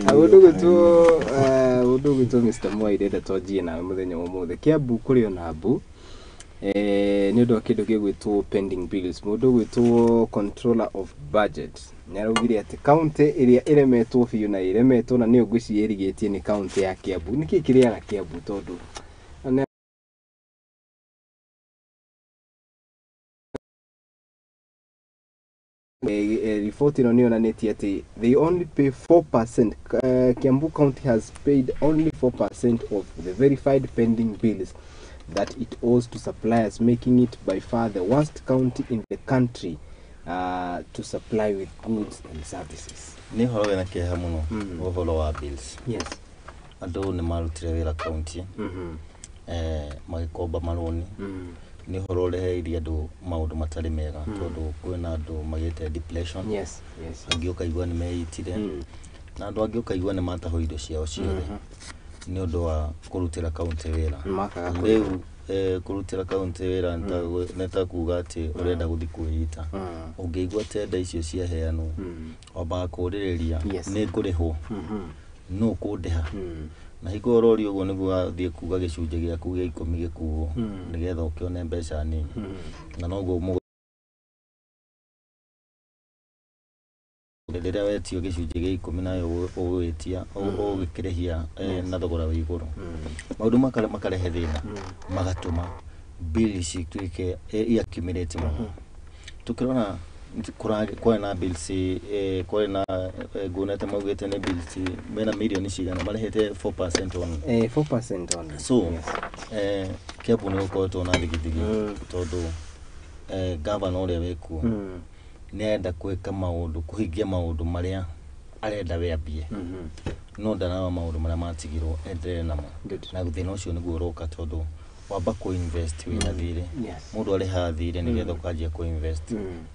Mũndũ ũgwĩtwo Mr. Mwai ndĩrenda twanjie nawe mũthenya wa ũmũthĩ. Kiambu kũrĩ ona mbu nĩ ũndũ wa kĩndũ gĩgwĩtwo pending bills. Mũndũ ũgwĩtwo controller of budget nĩ araugire atĩ kaũntĩ ĩrĩa ĩremetwo biũ na ĩremetwo na nĩyo ngwĩciria ĩrigĩtie nĩ kaũntĩ ya Kiambu. Nĩkĩ kĩrĩaga Kiambu tondũ report ĩno nĩ yonanĩtie atĩ they only pay 4%. Kiambu County has paid only 4% of the verified pending bills that it owes to suppliers, making it by far the worst county in the country to supply with goods and services. Nĩ ũhoro wĩna kĩeha mũno ũhoro wa bills. Yes. Andũ nĩ marutire wĩra county magĩkomba marũni. Nĩ ũhoro ũreheirie andũ maũndũ matarĩ mega tondũ kwĩna andũ magĩte depression. Yes, yes. Angĩ ũkaigua nĩ meitire na andũ angĩ ũkaigua nĩ matahwo indo ciao ciothe nĩ ũndũ wa kũrutĩra kaũntĩ wĩra. Rĩu kũrutĩra kaũntĩ wĩra nĩ ta kuga atĩ ũrenda gũthiĩ kwĩita. Ũngĩigua tenda icio ciaheanwo wambaga kũũrĩrĩria nĩ ngũrĩhwo nũ ũkũndĩha na hingo ũrorio ũguo nĩguo athiĩ kuga gĩcunjĩ gĩaku gĩa 10 gĩkuo nĩgetha ũkĩone mbeca nini na noguo rĩrĩa wetio gĩcunjĩ gĩa 10 nayo ũgwĩtia ũgĩkĩrĩhia na thogora wĩ igũrũ maũndũ makarehe thĩna magatũma bills ituĩke iaccumulate mũno. Tũkĩrora kwarĩ na bills kwarĩ na nguonete maugĩte nĩ bills mena mirioni cigana marĩhĩte 4% only. 4% only. So Kiambu nĩ gũkoretwo na thigithigi tondũ gavana ũrĩa wĩkuo nĩ arenda gwĩka maũndũ kũhingia maũndũ marĩa arenda we ambie no ndararora maũndũ marĩa matigirwo enderee namo na thĩna ũcio nĩguo ũroka tondũ wamba kũ invest wĩna thirĩ mũndũ arĩhaga thirĩ nĩgetha ũkanjia kũ invest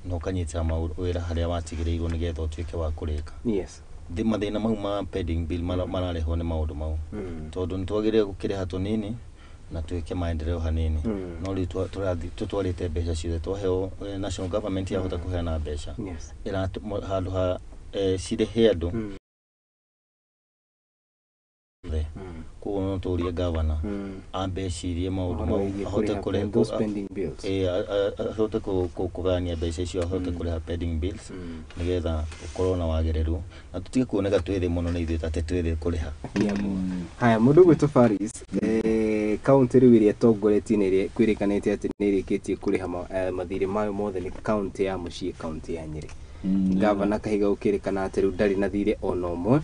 na ũkanyita wĩra harĩa watigĩrĩirwo nĩgetha ũtuĩke wa kũrĩka. Yes. Mathĩna mau ma pending bill mararehwo nĩ maũndũ mau tondũ nĩ twagĩrĩire gũkĩrĩha tũnini na twĩke maendeleo hanini no rĩu tũtwarĩte mbeca ciothe twaheo national government yahota kũheana mbeca handũ ha cirĩhe andũ koguo no tũrie gavana ambe ecirie maũndũ mau ahote ahote kũgayania mbeca icio ahote kũrĩha pending bills nĩgetha ũkorwo na wagĩrĩru na tũtige kuoneka twĩ thĩ mũno nĩ ithuĩ atĩ twĩ thĩ kũrĩha. Haya mũndũ ũgwĩtwo Faris kaũntĩ rĩu ĩrĩa ĩtongoretie na ĩrĩa kwĩrĩkanĩte atĩ nĩ ĩrĩkĩtie kũrĩha mathirĩ mayo mothe nĩ kaũntĩ ya mũciĩ kaũntĩ ya Nyĩrĩ. Gavana Kahiga gũkĩrĩkana atĩ rĩu ndarĩ na thirĩ ona ũmwe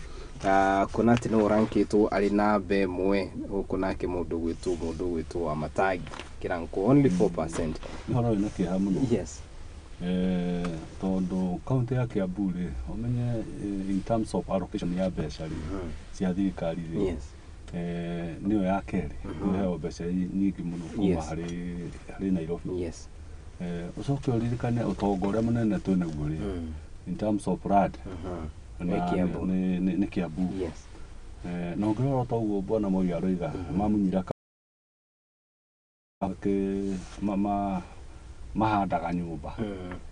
kuona atĩ nĩwe ũrankĩtwo arĩ namba ĩmwe gũkũ nake mũndũ ũgwĩtwo wa Matangi kĩrankwo only 4%. Nĩ ũhoro wĩna kĩeha mũno. Yes. Tondũ kaũntĩ ya Kiambu rĩ ũmenye in terms of allocation ya mbeca rĩ cia thirikari rĩ yes. Nĩyo ya kerĩ kũheo mbeca nyingĩ mũno kuma harĩ Nairobi. Ũcoke ũririkane ũtonga ũrĩa mũnene twĩ naguo rĩ, in terms of land, na Nĩ Kiambu. nĩ Kiambu. Na ũngĩrora ta ũguo bwana Moi aroiga mamunyira mahandaga nyũmba,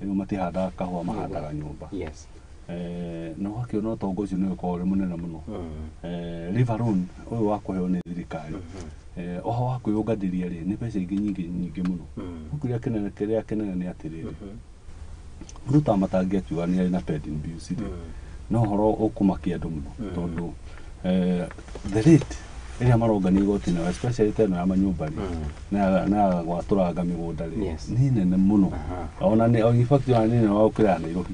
rĩu matihandaga kahũa, mahandaga nyũmba. Na ũgakĩona ũtonga ũcio nĩ ũkoragwo ũrĩ mũnene mũno. Leave alone ũyũ wa kũheo nĩ thirikari. Oho wa kwĩyũnganĩria rĩ, nĩ mbeca ingĩ nyingĩ nyingĩ mũno. Rĩu kĩrĩa kĩnene nĩ atĩrĩrĩ, mũndũ ta Matangi akiuga nĩ arĩ na pending bills rĩ, no ũhoro ũkũmakia andũ mũno, tondũ the rate ĩrĩa marongania igoti nayo, especially ta ĩno ya manyũmba rĩ, na ya gwatũranga mĩgũnda rĩ, nĩ nene mũno. Ona nĩ, in fact, ona nĩ nene gũkĩra ya Nairobi.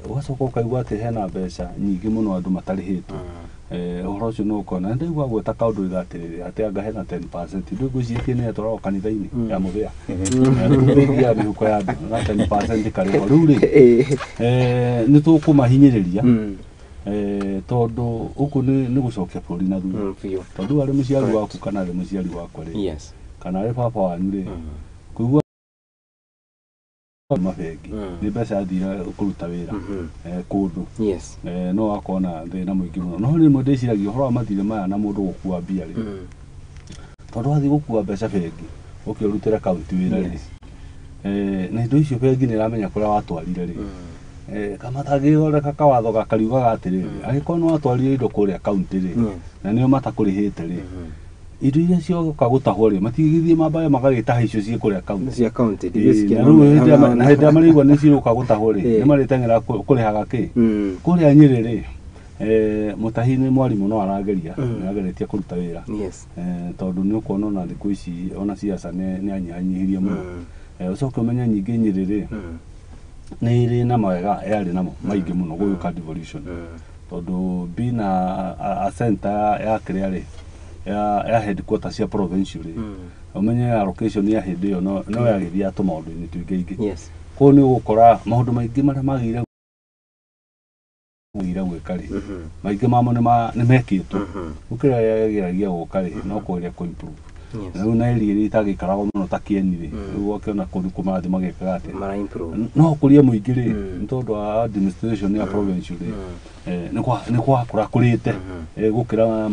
Ũgacoka ũkaigua atĩ hena mbeca nyingĩ mũno andũ matarĩhĩtwo. Ũhoro ũcio no ũkona nĩ ndaigua gweta kaũndũ iga atĩrĩrĩ, atĩ anga hena 10% ndũ ngwĩciria nĩ yatwaragwo kanitha-inĩ ya mũthĩa, ĩthiaga mĩhuko ya andũ na 10% karĩ ho rĩu rĩ, nĩ tũkũmahinyĩrĩria, tondũ ũkũ nĩ gũcokia bũrũri na thutha, tondũ arĩ mũciari waku kana arĩ mũciari wakwa rĩ, kana arĩ baba wanyu rĩ, kũigua mabengi nĩ mbeca athire kũruta wĩra kũndũ, no akorwo na thĩna mũingĩ mũno. No rĩmwe ndĩciragia ũhoro wa mathirĩ maya na mũndũ gũkua mbia rĩ, tondũ wathiĩ gũkua mbeca bengi ũke ũrutĩre kaunti wĩra rĩ, na indo icio bengi nĩ ĩramenya kũrĩa watwarire rĩ, kamatangĩthondeka kawatho gakariugaga atĩrĩrĩ, angĩkorwo nĩ watwarire indo kũrĩa kaunti rĩ, na nĩo matakũrĩhĩte rĩ, indo iria cioka gũtahwo rĩ, matigĩthiĩ mambage magagĩtaha icio ciĩ kũrĩa kaunti. Cia kaunti. Ĩĩ, na rĩu hĩndĩ ĩrĩa na hĩndĩ ĩrĩa marĩigua nĩ cirũka gũtahwo rĩ, nĩ marĩteng'era kũrĩhaga kĩ kũrĩa Nyĩrĩ rĩ. Mũtahi nĩ mwarimũ, no arageria, nĩ ageretie kũruta wĩra. Tondũ nĩ ũkuona ona thikũ ici ona ciaca nĩ anyihanyihirie mũno. Ũcoke ũmenye nyingĩ Nyĩrĩ rĩ, nĩ ĩrĩ na mawega yarĩ namo maingĩ mũno gũgĩũka devolution, tondũ bina a center ya kĩrĩa rĩ, ya headquarter cia provincial rĩ, ũmenye allocation ya hĩndĩ ĩyo no yagĩthiaga tũmaũndũ-inĩ tũingĩ ingĩ. Koguo nĩ ũgũkora maũndũ maingĩ marĩa magĩrĩire gwĩka rĩ, maingĩ mamo nĩ mekĩtwo. Rĩu kĩrĩa yageragia gũka rĩ, no kũgeria kũ improve. Na rĩu na area iria itagĩikaragwo mũno ta Kĩeni rĩ, rĩu ũgakĩona kũndũ kũ marathiĩ magĩkaga atĩa. Mara improve. No kũria mũingĩ rĩ, nĩ tondũ wa administration ya provincial rĩ, nĩ kwakũra kũrĩte, gũkĩra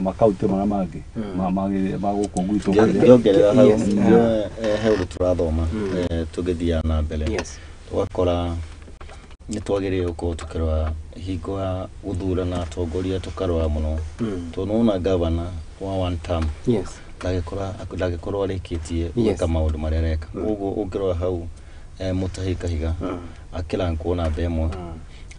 makaunti marĩa mangĩ ma gũkũ gwitũ kũrĩa. Ngĩongerera hau, he ũndũ tũrathoma, tũgĩthiaga na mbere, tũgakora nĩ twagĩrĩire gũkorwo tũkĩrora hingo ya gũthurana atongoria, tũkarora mũno, tondũ nĩwona gavana wa one term ndangĩkorwo arĩkĩtie gwĩka maũndũ marĩa areka. Koguo ũngĩrora hau, Mutahi Kahiga akĩrankwo namba 1,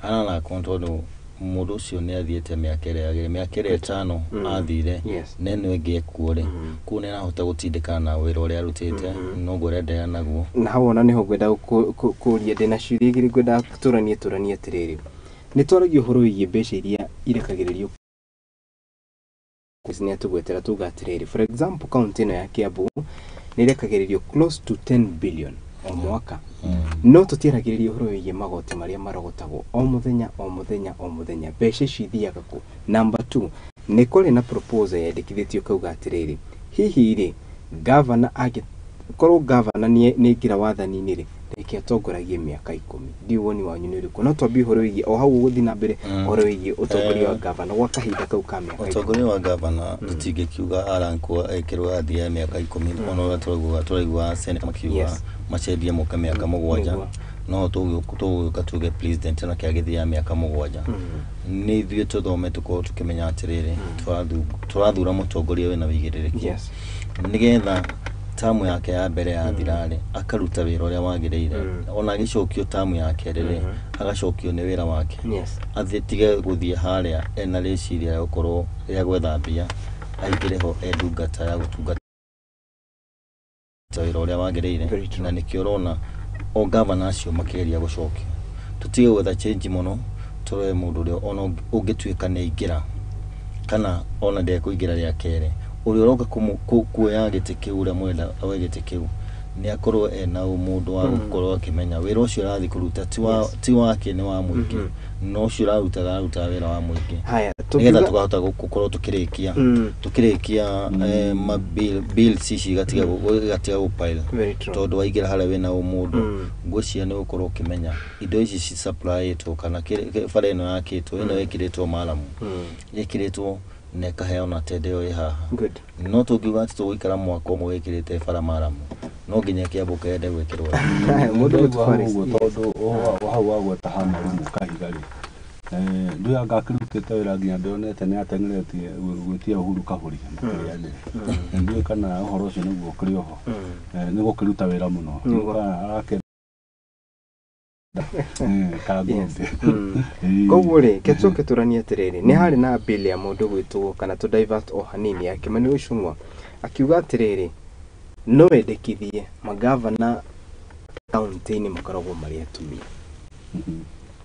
ararakwo tondũ mũndũ ũcio nĩ athiĩte mĩaka ĩrĩa yagĩrĩire, mĩaka ĩrĩa 5 athire, na ĩno ĩngĩ ekuo rĩ, koguo nĩ arahota gũtindĩkana na wĩra ũrĩa arutĩte, noguo arenderea naguo. Na hau ona nĩho ngwenda kũria, ndĩna ciũria igĩrĩ ngwenda tũranie atĩrĩrĩ, nĩ twaragia ũhoro wĩgiĩ mbeca iria irekagĩrĩrio, nĩ atũgwetera tuga atĩrĩrĩ, for example, kaunti ĩno ya Kiambu nĩ ĩrekagĩrĩrio close to 10 billion o mwaka, no tũtiaragĩrĩria ũhoro wĩgiĩ magoti marĩa marogotagwo o mũthenya, o mũthenya, o mũthenya. Mbeca ici ithiaga kũ? Number 2, nĩ kũrĩ na proposal yendekithĩtio kauga atĩrĩrĩ, hihi rĩ, gavana angĩkorwo gavana nĩ aingĩra wathani-inĩ rĩ, reke atongoragie mĩaka 10. Ndiũ woni wanyu nĩ ũrĩkũ? No twambie ũhoro wĩgiĩ o hau ũgũthiĩ na mbere, ũhoro wĩgiĩ ũtongoria wa gavana gwa kahinda kau ka mĩaka 10. Ũtongoria wa gavana, tũtingĩkiuga arankwo ekĩrwo athiae mĩaka 10, ona ũrĩa tũraigua seneta makiuga macenjie moke mĩaka 7. No tũgũka tuge president nake agĩthiaga mĩaka 7. Nĩ ithuĩ tũthome, tũkorwo tũkĩmenya atĩrĩrĩ, tũrathura mũtongoria wĩna wĩigĩrĩrĩki, nĩgetha tamu yake ya mbere yathira rĩ, akaruta wĩra ũrĩa wagĩrĩire. Ona agĩcokio tamu ya kerĩ rĩ, agacokio nĩ wĩra wake. Athiĩ tige gũthiĩ harĩa ena rĩciria rĩa gũkorwo rĩa gwetha mbia, aingĩre ho e ndungata ya gũtungata wĩra ũrĩa wagĩrĩire. Na nĩkĩo ũrona o gavana acio makĩgeria gũcokio. Tũtige gwetha change mũno, tũrore mũndũ ũrĩa ona ũngĩtuĩka nĩ aingĩra kana ona ndekũingĩra rĩa kerĩ, ũrĩa ũroka kuoya gĩtĩ kĩu, ũrĩa mwenda oe gĩtĩ kĩu, Nĩ akorwo ena ũmũndũ wa gũkorwo akĩmenya wĩra ũcio ũrathiĩ kũruta ti wake, nĩ wa mũingĩ, no ũcio ũrarutaga ararutaga wĩra wa mũingĩ, Haya, nĩgetha tũkahota gũkorwo tũkĩrĩkia ma bills ici igatiga gũpile. Very true. Tondũ waingĩra harĩa wĩna ũmũndũ, ngwĩciria nĩ ũgũkorwo ũkĩmenya indo ici ci supplyĩtwo kana bara ĩno yakĩtwo, ĩno ĩkĩrĩtwo maramu, ĩkĩrĩtwo na ĩkaheo na tender ĩyo ĩ haha. No tũngiuga atĩ tũgũikara mwaka ũmwe wĩkĩrĩte bara maramu, no nginya Kĩambu kende gwĩkĩrwo. Mũndũ Ndaigua hau Faris, ũguo, tondũ hau wagweta ha mwarimũ Kahiga rĩ, ndũĩ anga akĩrutĩte wĩra nginya ndĩonete nĩ ateng'eretie gwĩtia Uhuru Kaburi makĩrĩanĩre. Ndiũĩ kana ũhoro ũcio nĩguo ũkĩrĩ oho. Nĩ gũkĩruta wĩra mũno. Nĩguo. Kana arakĩenda kangombe. Koguo rĩ, ke tũke tũranie atĩrĩrĩ, nĩ harĩ na bill ya mũndũ gwĩtwo, kana tũ divert o hanini, ya Kimani Ichung'wa, akiuga atĩrĩrĩ, no wendekithie magavana kaunti-inĩ makoragwo marĩ atumia,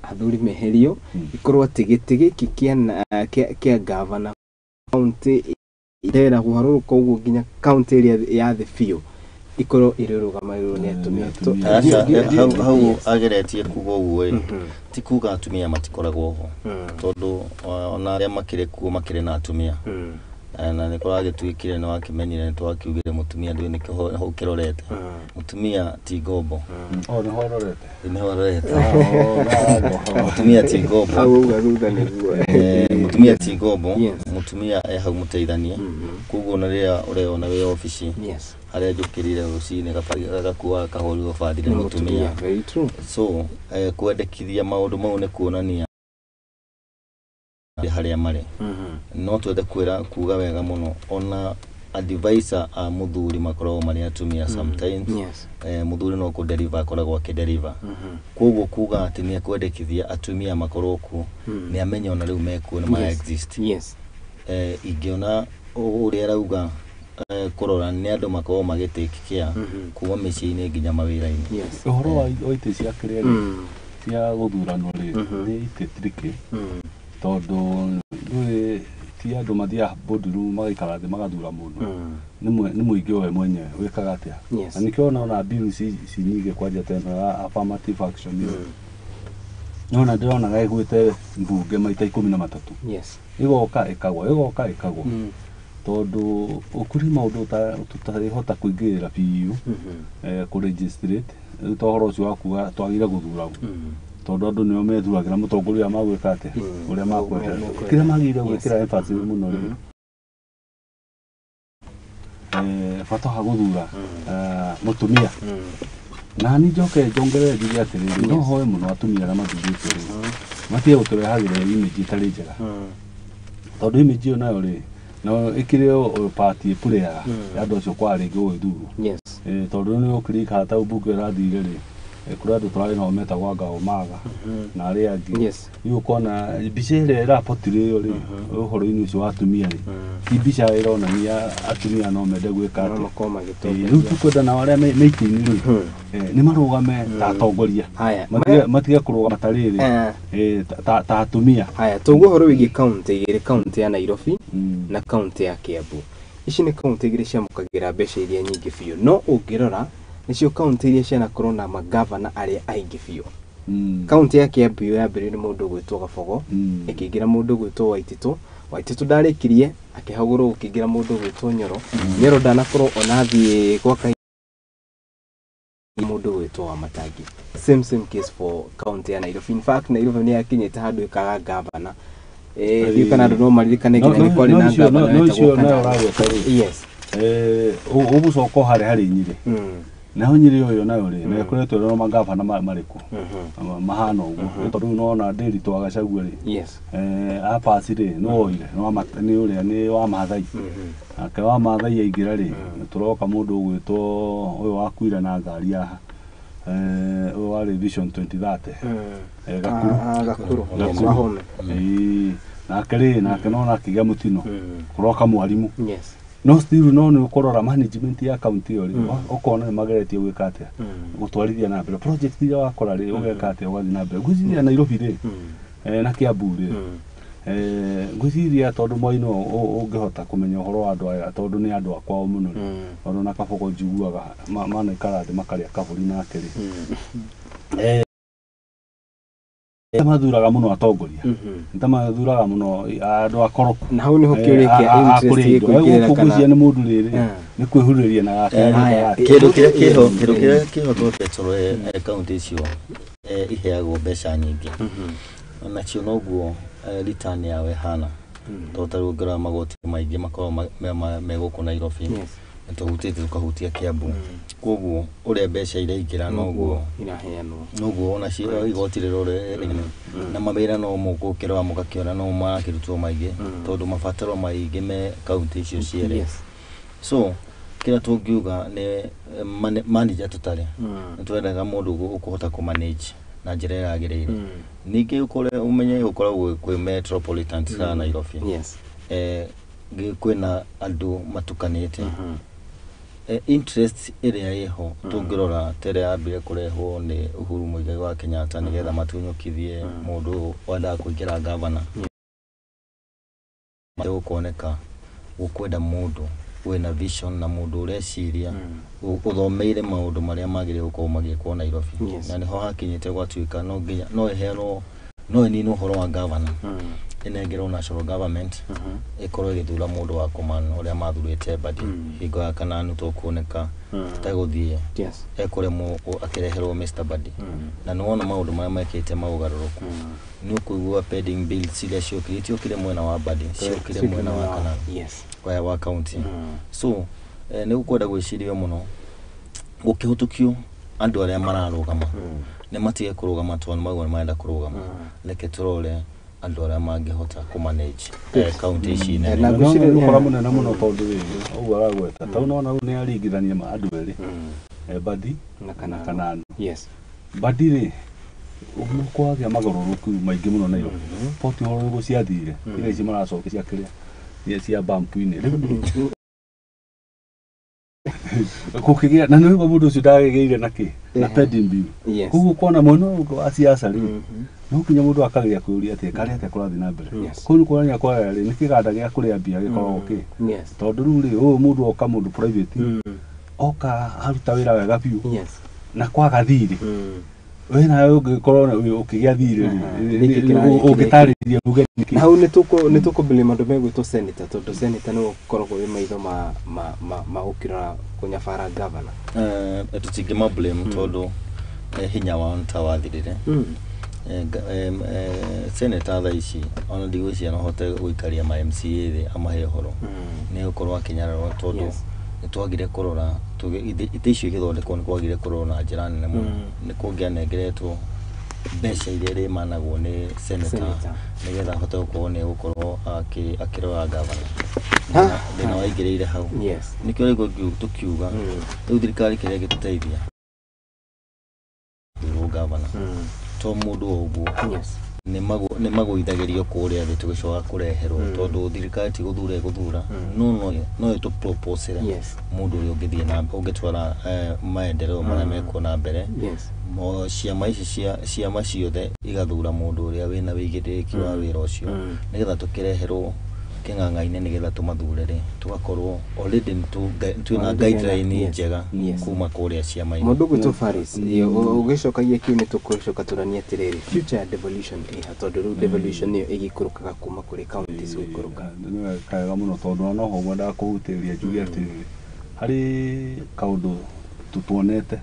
athuri meherio, ikorwo atĩ gĩtĩ gĩkĩ kĩa gavana kaunti ndera kũharũrũka ũguo nginya kaunti ĩrĩa ya thĩ biũ ikorwo ĩrũgamĩrĩirwo nĩ atumia. Aca, hau ageretie kuga ũguo ĩ, ti kuga atumia matikoragwo ho, tondũ ona arĩa makĩrĩ kuo makĩrĩ na atumia. Na nĩ kũragĩtuĩkire, nĩ wakĩmenyire, nĩ twakiugire mũtumia ndũĩ nĩkĩo hau kĩrorete, mũtumia ti ngombo. O nĩho ũrorete. Nĩho ũrorete. Mũtumia ti ngombo. Hau uga thutha nĩguo. Mũtumia ti ngombo, mũtumia e hau mũteithanie. Koguo na rĩrĩa ũreona wĩ obici, harĩa njũkĩrire rũcinĩ gakuaga kahũrirwo bathi nĩ Nĩ mũtumia. mũtumia, very true. So kwendekithia maũndũ mau nĩ kuonania harĩa marĩ. No twende kwĩra kuga wega mũno, ona advisor a mũthuri makoragwo marĩ atumia sometimes. Mũthuri no kũdeliver akoragwo akĩdeliver. Koguo kuga atĩ nĩ ekwendekithia atumia makorwo kuo, nĩ amenya ona rĩu mekuo, nĩ ma exist. Ingĩona ũrĩa arauga, kũrora nĩ andũ makoragwo magĩtake care kuma mĩciĩ-inĩ nginya mawĩra-inĩ. Ũhoro wa itĩ cia kĩrĩa rĩ, cia gũthuranwo rĩ, nĩ itĩ tricky, tondũ ndũĩ ti andũ mathiaga boardroom magaikara thĩ magathura mũndũ, nĩ mũingĩ we mwenyewe wĩkaga atĩa. Na nĩkĩo ona bill ici nyingĩ kwanja ta ĩno ya affirmative action nona ndĩronaga ĩgwĩte mbunge maita 13, ĩgoka ĩkagwa, ĩgoka ĩkagwa, tondũ ũkũrĩ maũndũ tũtarĩhota kũingĩrĩra biũ, kũ-legislate. Rĩu ta ũhoro ũcio wa kuga twagĩrĩire gũthura, tondũ andũ nĩo methuragĩra mũtongoria ũrĩa magwĩka atĩa, ũrĩa makwenda. Kĩrĩa magĩrĩire gwĩkĩra emphasis mũno rĩ, bata wa gũthura mũtumia. Na ni njoke njongerere njuge atĩrĩrĩ, no hoe mũno atumia arĩa mathurĩtwo rĩ, matige gũtũrehagĩra image ĩtarĩ njega, tondũ image ĩyo nayo rĩ, no ĩkĩrĩ o part ĩpũrĩaga ya andũ acio kwaga rĩngĩ gũgĩthurwo. Tondũ nĩ ũkĩririkana ta mbunge ĩrathire rĩ, kũrĩ andũ tũrarĩ nao metagwo anga Omaga na arĩa angĩ. Rĩu ũkona mbica ĩrĩa ĩrabotirĩo rĩ ũhoro-inĩ ũcio wa atumia rĩ, ti mbica ĩronania atumia no mende gwĩka No atĩa. makorwo magĩtongoria. Rĩu tũkwenda nao arĩa me itĩ-inĩ rĩ, nĩ marũgame ta atongoria. Haya. Matige kũrũgama ta rĩrĩ, ta atumia. Haya, tũguo ũhoro wĩgiĩ kaunti igĩrĩ, kaunti ya Nairobi na kaunti ya Kiambu. Ici nĩ kaunti igĩrĩ ciamũkagĩra mbeca iria nyingĩ biũ, no ũngĩrora nĩcio kaunti iria cianakorwo na magavana arĩa aingĩ biũ. Kaunti ya Kiambu yambĩrĩirio nĩ mũndũ ũgwĩtwo Gabogo, ĩkĩingĩra mũndũ ũgwĩtwo Waititu. Waititu ndarĩkirie, akĩhagũrwo, gũkĩingĩra mũndũ ũgwĩtwo Nyoro. Nyoro ndanakorwo ona athiĩ gwa kahinda, mũndũ ũgwĩtwo Wamatangi. Same same case for kaunti ya Nairobi. In fact, Nairobi nĩ yakinyĩte handũ ĩkaga gavana. Ndiũĩ kana andũ no maririkane nginya nĩ kwarĩ na gavana no wetagwo icio nayo Kanyari. ũragweta rĩ, ũgũcoka o harĩa harĩ Nyĩrĩ. Naho Nyĩrĩ ũyũ nayo rĩ, na ĩkoretwo ĩrĩ magavana marĩkũ mahana ũguo, tondũ rĩu nona Ndĩritũ wa Gachagua rĩ, abaci rĩ, nĩ woire nĩ ũrĩa nĩ wa Maathai, nake wa Maathai aingĩra rĩ, tũroka mũndũ ũgwĩtwo ũyũ wakuire na ngari haha, ũyũ warĩ Vision 2030, Gakuru. Gakuru. Yes, Gakuru. Wahome. Ĩĩ. Nake rĩ, nake nona akĩgĩa mũtino, kũroka mwarimũ. No still no nĩ ũkũrora management ya county ĩyo rĩ, ũkona nĩ mageretie gwĩka atĩa, gũtwarithia na mbere project iria wakora rĩ, ũgeka atĩa, ũgathiĩ na mbere. Ngwĩciria Nairobi rĩ, na Kiambu rĩ, Ngwĩciria tondũ Moi no ũngĩhota kũmenya ũhoro wa andũ aya tondũ nĩ andũ a kwao mũno rĩ, tondũ na Kabogo njiguaga manaikara thĩ makarĩa kabũri nake rĩ, mathuraga mũno atongoria, nĩ ta mathuraga mũno andũ akoroku. Na hau nĩho kĩũria kĩa interest gĩkũingĩrĩra kana kana- nĩ mũndũ rĩrĩ nĩ kwĩhurĩria na gake. Kĩndũ kĩrĩa kĩho, kĩndũ kĩrĩa kĩho tũroketwo kaunti icio iheagwo mbeca nyingĩ nacio noguo return yao ĩhana, tondũ ta rĩu ũngĩrora magoti maingĩ makoragwo me gũkũ Nairobi, nĩ tũhutĩtie tũkahutia Kiambu, koguo ũrĩa mbeca iraingĩra noguo iraheanwo, noguo ona cio igoti rĩrore rĩnene na mawĩra no mũgũkĩrora mũgakĩona no marakĩrutwo maingĩ tondũ mabataro maingĩ me kaunti icio cierĩ. So kĩrĩa tũngiuga nĩ manager tũtarĩ, nĩ twendaga mũndũ ũkũhota kũ manage na njĩra ĩrĩa yagĩrĩire. Ningĩ ũkore ũmenye gũkoragwo kwĩ metropolitan ta Nairobi, kwĩna andũ matukanĩte, interest ĩrĩa ĩho tũngĩrora ta ĩrĩa yambire kũrehwo nĩ Uhuru Muigai wa Kenyatta nĩgetha matunyũkithie mũndũ wendaga kũingĩra gavana, gũkoneka gũkwenda mũndũ wĩna vision na mũndũ ũreciria ũthomeire maũndũ marĩa magĩrĩire gũkorwo magĩkwo Nairobi. Na nĩho hakinyĩte gwatuĩka no nginya no ĩheanwo, no ĩninwo ũhoro wa gavana, ĩnengerwo national government ĩkorwo ĩgĩthura mũndũ wa kũman ũrĩa mathurĩte Mbadi hingo ya kananu tũkuoneka tegũthiĩ ekũremwo akĩreherwo Mr. Mbadi. Na nĩwona maũndũ marĩa mekĩte maũgarũrũku, nĩ ũkũigua pending bills iria ciokire itiokire mwena wa Mbadi, ciokire mwena wa kananu wa county. So nĩ gũkwenda gwĩcirio mũno gũkĩhũtũkio andũ arĩa mararũgama nĩ matige kũrũgama tondũ nĩ mauga nĩ marenda kũrũgama. Reke tũrore andũ arĩa mangĩhota kũ manage kaunti ici nene. Na ngwĩciria nĩ ũhoro mũnene mũno tondũ rĩrĩ ũguo aragweta tau nona rĩu nĩ aringithania ma andũ erĩ, Mbadi na na Kananu. Mbadi rĩ, kwagĩa magarũrũku maingĩ mũno Nairobi, poti ũhoro ũguo ciathire iria ici maracokia cia kĩrĩa cia bampu-inĩ rĩu gũkĩgĩa na nĩguo mũndũ ũcio ndagĩgĩire na kĩ na pending bill. Koguo kuona mwena ũyũ wa siasa rĩ, no nginya mũndũ akagĩa kwĩyũria atĩ karĩa atĩa kũrathiĩ na mbere kũu nĩ kuonania kwaya rĩ nĩ kĩganda gĩa kũrĩa mbia gĩkoragwo kĩ tondũ rĩu rĩ ũyũ mũndũ oka, mũndũ private oka aruta wĩra wega biũ na kwaga thirĩ we nawe ũngĩkorwo ũkĩgĩa thirĩ rĩ, Nĩkĩ kĩrarĩ ũngĩtarĩria uge nĩkĩ? Na hau nĩ tũkũ blame andũ megwĩtwo senator, tondũ senator nĩwe ũkoragwo wĩ maitho ma gũkĩrora kũnyabara governor. Tũtingĩma blame tondũ hinya wao nĩ ta wathirire. Senator thaa ici ona ndigwĩciria no ahote gũikaria ma MCA thĩ amahe ũhoro, nĩ gũkorwo akĩnyararwo tondũ nĩ twagire kũrora itĩ icio igĩthondekwo, nĩ kwagire kũrorwo na njĩra nene mũno. Nĩ kũngĩanengeretwo mbeca iria irĩmanagwo nĩ senator Senator. nĩgetha ahote gũkorwo nĩ egũkorwo akĩrora gavana. Thĩna waingĩrĩire hau. Nĩkĩo rĩu tũkiuga rĩu thirikari kĩrĩa ĩngĩtũteithia thurwo gavana to mũndũ o ũguo nĩ magũithagĩrio kũrĩa thĩ tũgĩcoka kũreherwo, tondũ thirikari ti gũthura ĩgũthura, no ĩtũ proposere mũndũ ũrĩa ũngĩthiĩ na ũngĩtwara maendeleo marĩa mekuo na mbere. Ciama ici cia ciama ciothe igathura mũndũ ũrĩa wĩna wĩigĩrĩrĩki wa wĩra ũcio nĩgetha tũkĩreherwo kĩng'ang'a-inĩ nĩgetha tũmathure rĩ, tũgakorwo already twĩna Already hena- guideline njega kuma kũrĩa ciama-inĩ. Mũndũ ũgwĩtwo Faris, ũgĩcokagia kĩu nĩ tũkũcoka tũranie atĩrĩrĩ, future ya devolution ĩha, tondũ rĩu devolution nĩyo ĩgĩikũrũkaga kuma kũrĩ counties gũikũrũka. Nĩ wega mũno tondũ ona noho ngwendaga kũhutĩria njuge atĩrĩrĩ, harĩ kaũndũ tuonete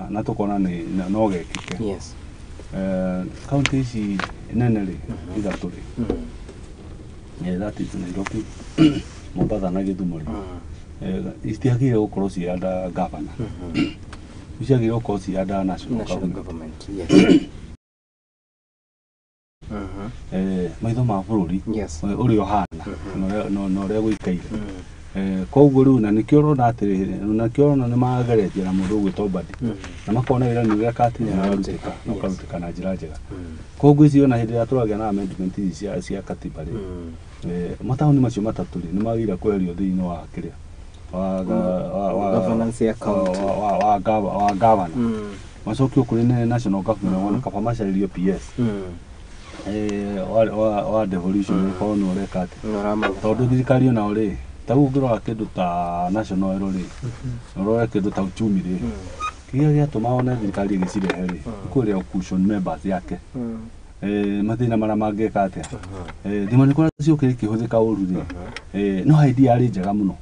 na tũkona nĩ no gekĩke. Kaunti ici nene rĩ, ithatũ rĩ, that is Nairobi, Mombasa na Gĩthumo rĩ, itiagĩrĩire gũkorwo ci under governor, ciagĩrĩire gũkorwo ci under national National government. government, yes. Maitho ma bũrũri ũrĩa ũhana na ũrĩa gũikaire. Koguo rĩu na nĩkĩo ũrona atĩrĩrĩ, na nĩkĩo ũrona nĩ mageretie na mũndũ ũgwĩtwo Mbadi na makona wĩra nĩ ũreka atĩ nĩ ũrarutĩka na ũkarutĩka na njĩra njega. Koguo icio ona hĩndĩ ĩrĩa tũragĩa na amendment ici cia katiba rĩ, mataũni macio matatũ rĩ, nĩ magĩrĩire kweherio thĩinĩ wa kĩrĩa wa Governance ya county. wa governor, macokio kũrĩ national government, wona kaba macarĩrio PS. Wa devolution ũkorwo nĩ ũreka atĩ tondũ thirikari onao rĩ, ta rĩu ũngĩrora kĩndũ ta national oil rĩ, ũrore kĩndũ ta uchumi rĩ, kĩrĩa gĩatũma one thirikari ĩgĩcirehe rĩ, kũrĩa cushion members yake mathĩna marĩa mangĩka atĩa thima nĩ kũrĩa ciũkĩre ikĩhũthĩka ũru rĩ, no idea yarĩ njega mũno.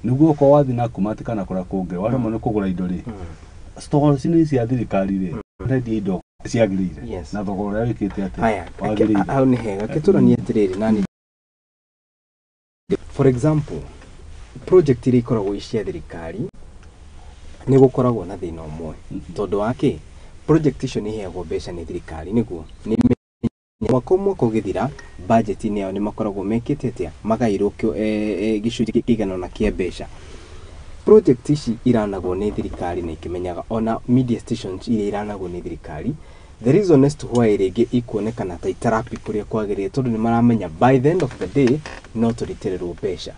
Nĩguo okorwo wathiĩ na kumati kana kũrĩa kũngĩ waremwo nĩ kũgũra indo rĩ, stores-inĩ cia thirikari rĩ, ũrendia indo ciagĩrĩire na thogora ũrĩa wĩkĩte atĩ wagĩrĩire. Hau nĩ hega kĩtũranie atĩrĩrĩ, nani for example project iria ikoragwo i cia thirikari nĩ gũkoragwo na thĩna ũmwe, tondũ wa kĩ project icio nĩ iheagwo mbeca nĩ thirikari nĩguo nĩ mwaka ũmwe ũgĩthira budget-inĩ yao nĩ makoragwo mekĩte atĩa magaĩrwo gĩcunjĩ kĩigana ũna kĩa mbeca. Project ici iranagwo nĩ thirikari na ikĩmenyaga ona media stations iria iranagwo nĩ thirikari, the reason as to why rĩngĩ ikuonekana ta itarapi kũrĩa kwagĩrĩire tondũ nĩ maramenya by the end of the day no tũrutĩrĩrwo mbeca.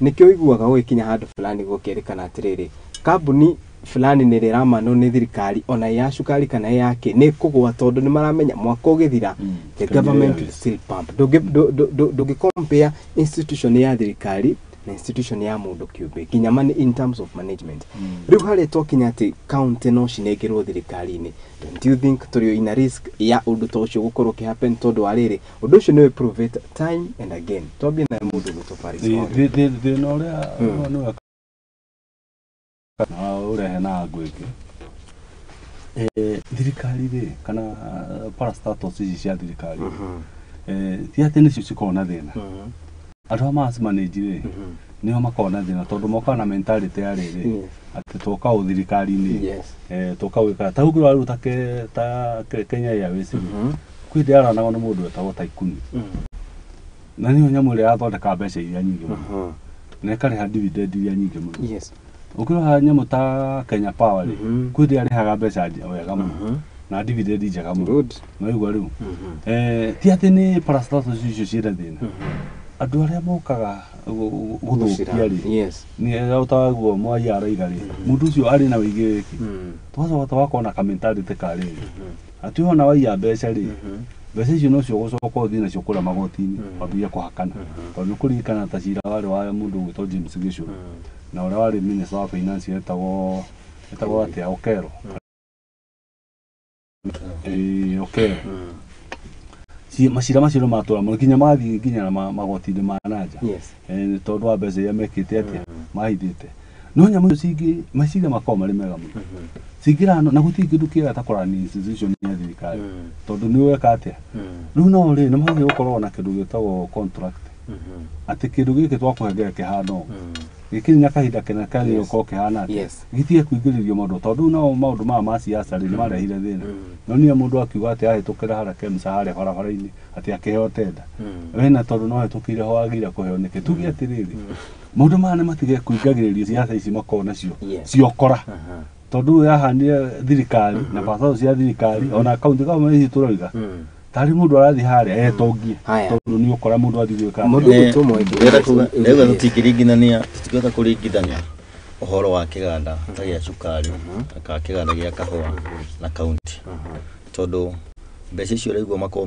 Nĩkĩo ũiguaga gũgĩkinya handũ fulani gũkerĩkana atĩrĩrĩ, kambuni fulani nĩ ĩramanwo nĩ thirikari ona ya cukari kana ya kĩ nĩ kũgũa tondũ nĩ maramenya mwaka ũgĩthira the government will still pump. Ndũngĩ compare institution ya thirikari na institution ya mũndũ kĩũmbe nginya money in terms of management. Rĩu harĩa twakinya atĩ county no cinengerwo thirikari-inĩ, don't you think tũrĩ in a risk ya ũndũ ta ũcio gũkorwo ũkĩhappen tondũ wa rĩrĩ ũndũ ũcio nĩ prove it time and again. Twambie na mũndũ gwĩtwo Paris. Thĩna ũrĩa nĩ ũrehe na ngũ ĩngĩ, thirikari rĩ kana parastatals ici cia thirikari ti atĩ nĩcio cikoragwo na thĩna. Andũ arĩa maracimanage rĩ nĩo makoragwo na thĩna tondũ mokaga na mentality ya rĩrĩ atĩ twoka ũ thirikari-inĩ, twoka gwĩka ta ũngĩrora rĩu ta Kenya Airways rĩ, kwĩ hĩndĩ yaranagwo nĩ mũndũ wetagwo Tycoon, na nĩyo nyamũ ĩrĩa yathondekaga mbeca iria nyingĩ mũno na ĩkarĩha dividend iria nyingĩ mũno. Ũkĩrora nyamũ ta Kenya Power rĩ, kwĩ hĩndĩ yarĩhaga mbeca wega mũno na dividend njega mũno. Nĩwaigua rĩu ti atĩ nĩ parastatals icio ciĩna thĩna, andũ arĩa mokaga gũthũkia rĩ nĩ taguo Mwai arauga rĩ, mũndũ ũcio arĩ na wĩigĩrĩrĩki, tũgacoka tũgakorwo na kamentality ka rĩrĩ atĩ wona waiya mbeca rĩ, mbeca icio nocio ũgũcoka ũthiĩ nacio kũrĩa magoti-inĩ wambĩrĩrie kũhakana, tondũ nĩ kũririkana ta cira warĩ wa mũndũ ũgwĩtwo James Gĩchũrũ na ũrĩa warĩ minister wa finance etagwo atĩa Okero. Okero. Macira macio nĩ matũra mũno nginya mathiĩ nginya magoti-inĩ ma nanja tondũ wa mbeca iria mekĩte atĩa mahithĩte. No nyamũ icio cingĩ meciria makoragwo marĩ mega mũno cingĩrano na gũtirĩ kĩndũ kĩega ta kũrani institution ya thirikari tondũ nĩ weka atĩa rĩu no rĩ nĩ magĩrĩirwo gũkorwo na kĩndũ gĩtagwo contract atĩ kĩndũ gĩkĩ twakũhengera kĩhana ũũ gĩkinya kahinda kĩna kĩagĩrĩirwo gũkorwo kĩhana atĩa gĩtige kũingĩrĩrio maũndũ tondũ nao maũndũ maya ma siasa rĩ nĩ marehire thĩna. No niĩ mũndũ akiuga atĩ ahĩtũkĩra harĩa Kemsa harĩa barabara-inĩ atĩ akĩheo tenda wena tondũ no ahĩtũkĩire ho agĩrĩire kũheo nĩkĩ. Tuge atĩrĩrĩ maũndũ maya nĩ matige kũingagĩrĩrio siasa ici makorwo nacio ciokora tondũ yahanire thirikari na bacaũ cia thirikari ona county government ici tũroiga tarĩ mũndũ arathiĩ harĩa etongie tondũ nĩ ũkora mũndũ athiĩ gwĩka ndĩrauga tũtingĩringithania tũtingĩhota kũringithania ũhoro wa kĩganda ta gĩa cukari kana kĩganda gĩa kahũa na kaunti tondũ mbeca icio ũraigua makorwo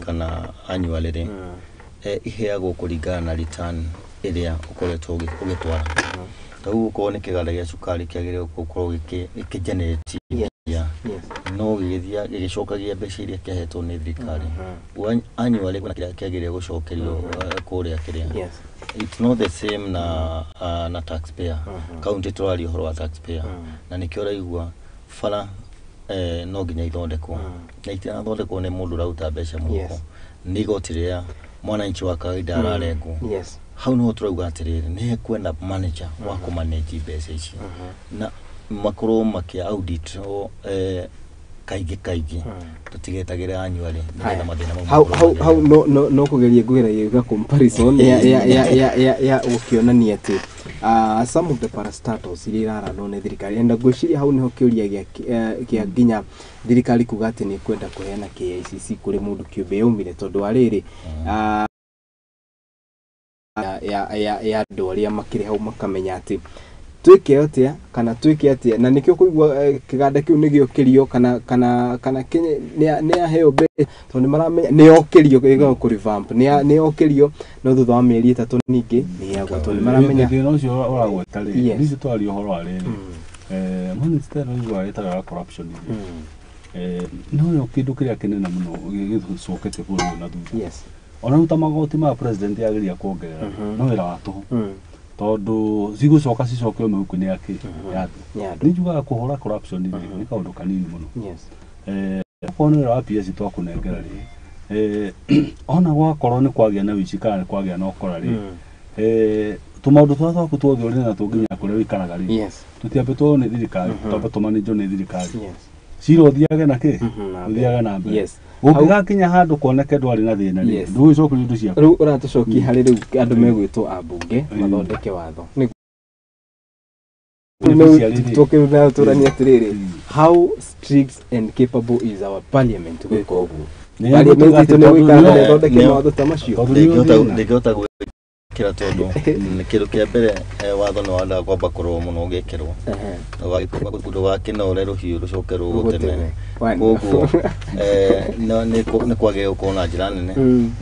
kana annually rĩ iheagwo kũringana na return ĩrĩa ũkoretwo ũgĩtwara. Ta rĩu okorwo nĩ kĩganda gĩa cukari kĩagĩrĩirwo gũkorwo gĩkĩ generate no gĩgĩthiĩ gĩgĩcokagia mbeca iria kĩahetwo nĩ thirikari annually kwĩna kĩrĩa kĩagĩrĩire gũcokerio kũrĩa kĩrĩa. It's not the same na taxpayer. County tũraria ũhoro wa taxpayer na nĩkĩo ũraigua bara no nginya ithondekwo na itirathondekwo nĩ mũndũ ũraruta mbeca mũhuko, nĩ igoti rĩrĩa mwananchi wa kawaida ararengwo. Hau niho tũrauga atĩrĩrĩ nĩ kwenda manager wa kũmanage mbeca ici na makorwo makĩ audit kaingĩ kaingĩ tũtigetagĩra annually nĩgetha mathĩna mau hau no kũgeria ngũgeragia gwĩka comparison ya gũkĩonania atĩ some of the parastatals iria iraranwo nĩ thirikari and ngwĩciria hau nĩho kĩũria gĩa nginya thirikari kuga atĩ nĩ kwenda kũheana KICC kũrĩ mũndũ kĩũmbe yaumire tondũ wa rĩrĩ ya andũ arĩa makĩrĩ hau makamenya atĩ Twĩke atĩa kana twĩke atĩa na nĩkĩo kũigua kĩganda kĩu nĩgĩũkĩrio kana Kenya nĩ aheo mbeca tondũ nĩ maramenya nĩ yokĩrio ĩgaga kũ revamp nĩ yokĩrio no thutha wa mĩeri 3 ningĩ nĩ yagwa tondũ nĩ maramenya Thĩna ũcio ũragweta rĩ, Yes. nicio twaria ũhoro wa rĩrĩ, minister ũigua ĩtaga corruption rĩ, noyo kĩndũ kĩrĩa kĩnene mũno gĩcoketie bũrũri ũyũ na thutha. Yes. Ona rĩu ta magoti ma president yageria kuongerera, no wĩra wa tũhũ, tondũ cigũcoka cicokio mĩhuko-inĩ ya kĩ ya andũ. Ya andũ. Nĩ njugaga kũhũra corruption rĩ nĩ kaũndũ kanini mũno. Yes. Okorwo nĩ wĩra wa PS twakũnengera rĩ, ona gwakorwo nĩ kwagĩa na wĩici kana nĩ kwagĩa na ũkora rĩ, tũmaũndũ tũrĩa twaku tuothe ũrĩ natuo nginya kũrĩa ũikaraga rĩ, Yes. tũtiambĩtwo nĩ thirikari, twambe tũmanĩnjwo nĩ thirikari. Yes. Cira ũthiage na kĩ Na ũthiage na mbere. Yes. Ũngĩgakinya handũ kuoneke ndwarĩ na thĩna rĩ, Yes. ndũgũgĩcokerio indo ciaku. Rĩu ũratũcokia harĩ rĩu andũ megwĩtwo ambunge mathondeke watho. Tũrania atĩrĩrĩ, how strict and capable is our parliament gwĩka ũguo? Parliament itũ nĩ gwĩka na ĩthondeke mawatho ta macio? Ndingĩhota gwĩkĩra tondũ kĩndũ kĩa mbere, watho nĩ wandaga kwamba kũrorwo mũno ũgĩkĩrwo. Ndũgakĩnore rũhiũ rũcoke rũgũteme. Koguo nĩ kwagĩrĩire gũkorwo na njĩra nene,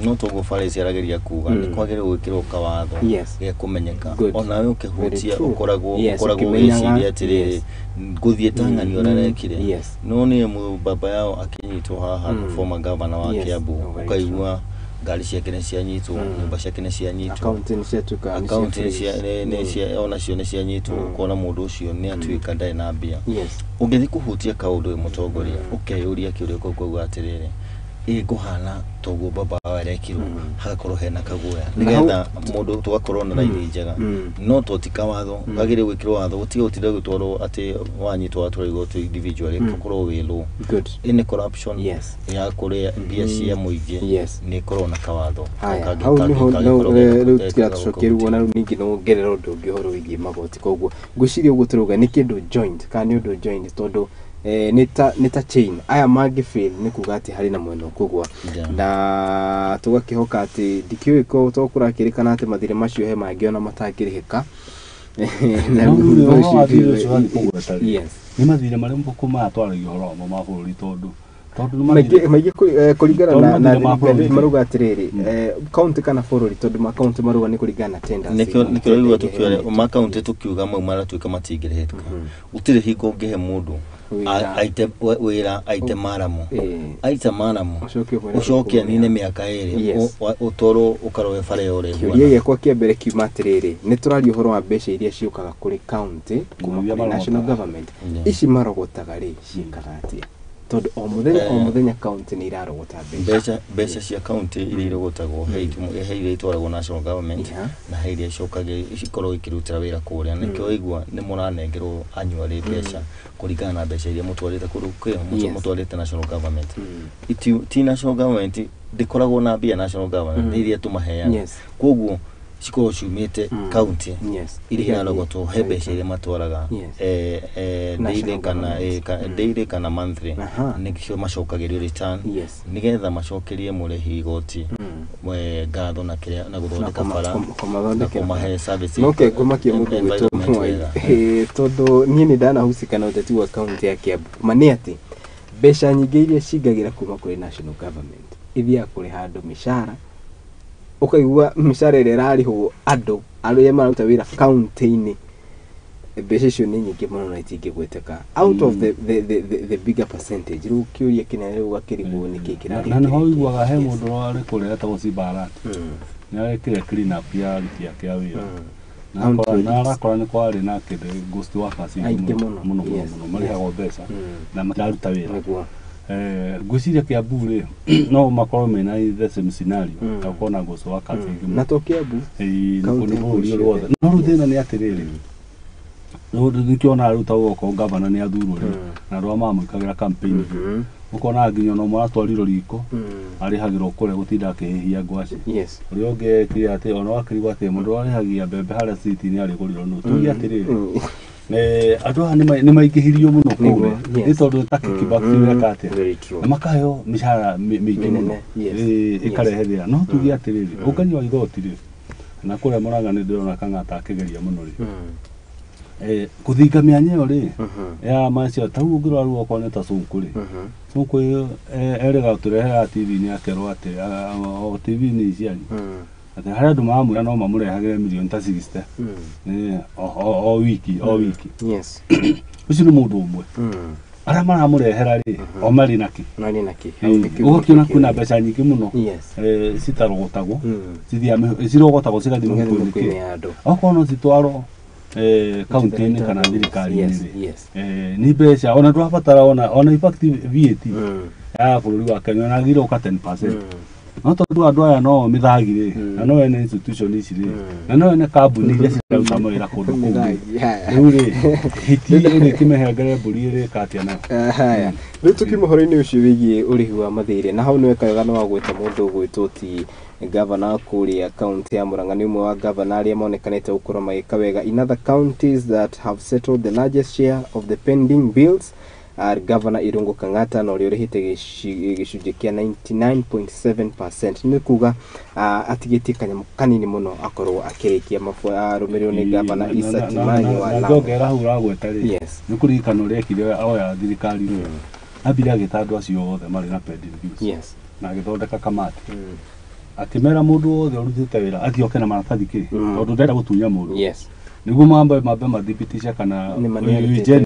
no toguo Farisi arageria kuga, nĩ kwagĩrĩire gwĩkĩrwo kawatho gekũmenyeka. Onawe ũkĩhutia ũkoragwo ũkoragwo ũgĩciria atĩrĩrĩ, ngũthiĩ ta ng'ani ũrĩa arekire. No nĩ baba yao akĩnyitwo haha, former governor wa Kiambu, ũkaigua ngari ciake nĩ cianyitwo, nyũmba ciake nĩ cianyitwo, account nĩ onacio nĩ cianyitwo, ũkona mũndũ ũcio nĩ atuĩka ndarĩ na mbia. Ũngĩthiĩ kũhutia kaũndũ wĩ mũtongoria, ũkeyũria kĩũria kau atĩrĩrĩ, ĩ ngũhana toguo baba wao arekirwo, hagakorwo hena kaguoya nĩgetha mũndũ tũgakorwo na raini njega. No to ti kawatho kagĩrĩire gwĩkĩrwo watho, gũtige gũtinda gũtwarwo atĩ wanyitwo watwarwo igoti individually, gũkorwo wĩ law. Any corruption ya kũrĩa mbia cia mũingĩ nĩ ĩkorwo na kawatho. Hau nĩho rĩu tũratũcokia rĩu ona rĩu ningĩ no wongerera ũndũ ũngĩ ũhoro wĩgiĩ magoti. Koguo ngwĩciria ũguo tũrauga nĩ kĩndũ joint kana nĩ ũndũ joint, tondũ nĩ ta chain aya mangĩ fail nĩ kuga atĩ harĩ na mwena ũkũgwa, na tũgakĩhoka atĩ ndikĩũĩ ko to kũrakĩrĩkana atĩ mathirĩ macio he mangĩ ona matangĩrĩhĩka. Nĩ mathirĩ marĩa mũkũ maya twaragia ũhoro wamo ma bũrũri, tondũ maingĩ kũringana na marauga atĩrĩrĩ, kaunti kana bũrũri, tondũ makaunti marauga nĩ kũringana na tenders. Nĩkĩo ũraigua tũkiuga makaunti, tũkiuga mau maratuĩka matingĩrĩhĩka. Gũtirĩ hingo ũngĩhe mũndũ aite wĩra, aite maramu, aita maramu, ũcoke anine mĩaka 2 ũtwarwo ũkarore bara ĩyo ũrĩa. Kĩũria gĩakwa kĩa mbere kiuma atĩrĩrĩ, nĩ tũraria ũhoro wa mbeca iria ciũkaga kũrĩ kaunti kuma kũrĩ national government, ici marogotaga rĩ ciĩkaga atĩa? Tondũ o mũthenya o mũthenya kaunti nĩ irarogota mbeca. Mbeca cia kaunti iria irogotagwo, he iria itwaragwo national government na he iria icokagio cikorwo ikĩrutĩra wĩra kũrĩa. Nĩkĩo waigua nĩ mũranengerwo annually mbeca kũringana na mbeca iria mũtwarĩte kũndũ mũtwarĩte national government. Ti national government ndĩkoragwo na mbia, national government nĩ iria tũmaheaga, koguo cikorwo ciumĩte kaunti iria irarogotwo. He mbeca iria matwaraga daily kana daily kana monthly, nĩcio macokagĩrio return nĩgetha macokerie mũrĩhi igoti ngatho na kĩrĩa na gũthondeka bara na kũmahe services. No ngũmakie mũndũ gwĩtwo Mwai, tondũ niĩ nĩ ndanahusika na ũteti wa kaunti ya Kiambu. Ma nĩ atĩ mbeca nyingĩ iria cingagĩra kuma kũrĩ national government ithiaga kũrĩha andũ mĩcara, ũkaigua mĩcara ĩrĩa ĩrarĩhwo andũ arĩa mararuta wĩra kaunti-inĩ, mbeca icio nĩ nyingĩ mũno na itingĩgweteka out of the bigger percentage. Rĩu kĩũria kĩnene rĩu ũgakĩrigwo nĩkĩ kĩrarĩ. Na nĩho ũiguaga he mũndũ warĩ kũrĩa etagwo Simba nĩ arekire clean up ya aruti ake a wĩra, na arakora nĩ kwarĩ na kĩndũ ghost workers aingĩ mũno mũno mũno, marĩhagwo mbeca na matiraruta wĩra. Ngwĩciria Kiambu rĩ no makorwo mena the same scenario, na gũkorwo na ghost workers aingĩ mũno. Na to Kiambu, nĩ bũrũri ũyũ wothe. No rĩu thĩna nĩ atĩrĩrĩ, nĩkĩonaga rĩu ta okorwo gavana nĩ athurwo rĩ, na andũ arĩa mamwĩkagĩra campaign, ũkona nginya ona ũmwe aratwarirwo riko arĩhagĩrwo kũrĩa gũtinda akĩhĩhia ngwacĩ. Ũrĩa ũngĩ ekire atĩ ona wakĩrigwo atĩ mũndũ ũrĩa arĩhagia mbembe harĩa city-inĩ arĩgũrirwo nũ. Tuge atĩrĩrĩ, andũ aya nĩ maingĩhirio mũno kũrĩa nĩ tondũ ta kickback ũreka atĩa na makaheo mĩcara mĩingĩ mũno ĩkarehe thĩna. No tuge atĩrĩrĩ, ũngania wa igoti rĩ, na kũrĩa Mũrang'a nĩ ndĩrona Kang'ata akĩgeria mũno rĩ, Kũthinga mĩanya ĩyo rĩ ya macio ta rĩu ũngĩrora rĩu okorwo nĩ ta Sonko rĩ, Sonko ĩyo erĩga gũtũrehera TV-inĩ akerwo atĩ o TV-inĩ ici anyu atĩ harĩ andũ maramwĩra no mamũrehagĩre mirioni ta 60 o wiki o wiki. Ũcio nĩ mũndũ ũmwe. Arĩa maramũrehera rĩ, o marĩ nakĩ? Marĩ nakĩ? Ũgakĩona kwĩna mbeca nyingĩ mũno citarogotagwo, cithiaga cirogotagwo cigathiĩ mĩhuko-inĩ Mĩhuko-inĩ kĩ ya andũ. Okorwo no citwarwo kaunti-inĩ kana thirikari-inĩ rĩ, nĩ mbeca ona ndũrabatara ona in fact VAT ya bũrũri wa Kenya ona agĩrĩire gũka 10%, no tondũ andũ aya no mĩthagi rĩ, na no ene institution ici rĩ, na no ene kambuni iria ciraruta mawĩra kũndũ kũu rĩ, Mĩthagi, haya. Rĩu rĩ, hiti ũrĩkĩmĩhengere mbũri ĩrĩka atĩa nayo? Haya, rĩu tukiuma ũhoro-inĩ ũcio wĩgiĩ ũrĩhi wa mathirĩ, na hau nĩ weka wega nĩ wagwĩta mũndũ ũgwĩtwo ti gavana kũrĩa kaunti ya Murang'a, nĩ ũmwe wa gavana arĩa monekanĩte gũkorwo magĩka wega. In other counties that have settled the largest share of the pending bills are Governor Irungu Kang'ata, na ũrĩa ũrĩhĩte gĩcunjĩ kĩa 99.7%, nĩ kuga atigĩtie kanyamũ kanini mũno akorwo akĩrĩkia, arũmĩrĩirwo nĩ Governor Issa Timani wa Na Lamu. ngĩongerera hau ũragweta rĩ, nĩ kũririkana ũrĩa ekire oya thirikari rĩ, ambire agĩta andũ acio othe marĩ na pending bills na agĩthondeka kamati, akĩmera mũndũ wothe ũrutĩte wĩra athiĩ oke na maratathi kĩ, tondũ ndenda gũtunya mũndũ, nĩguo mambe mathibitice kana Nĩ ma ũyũ nĩarutĩte.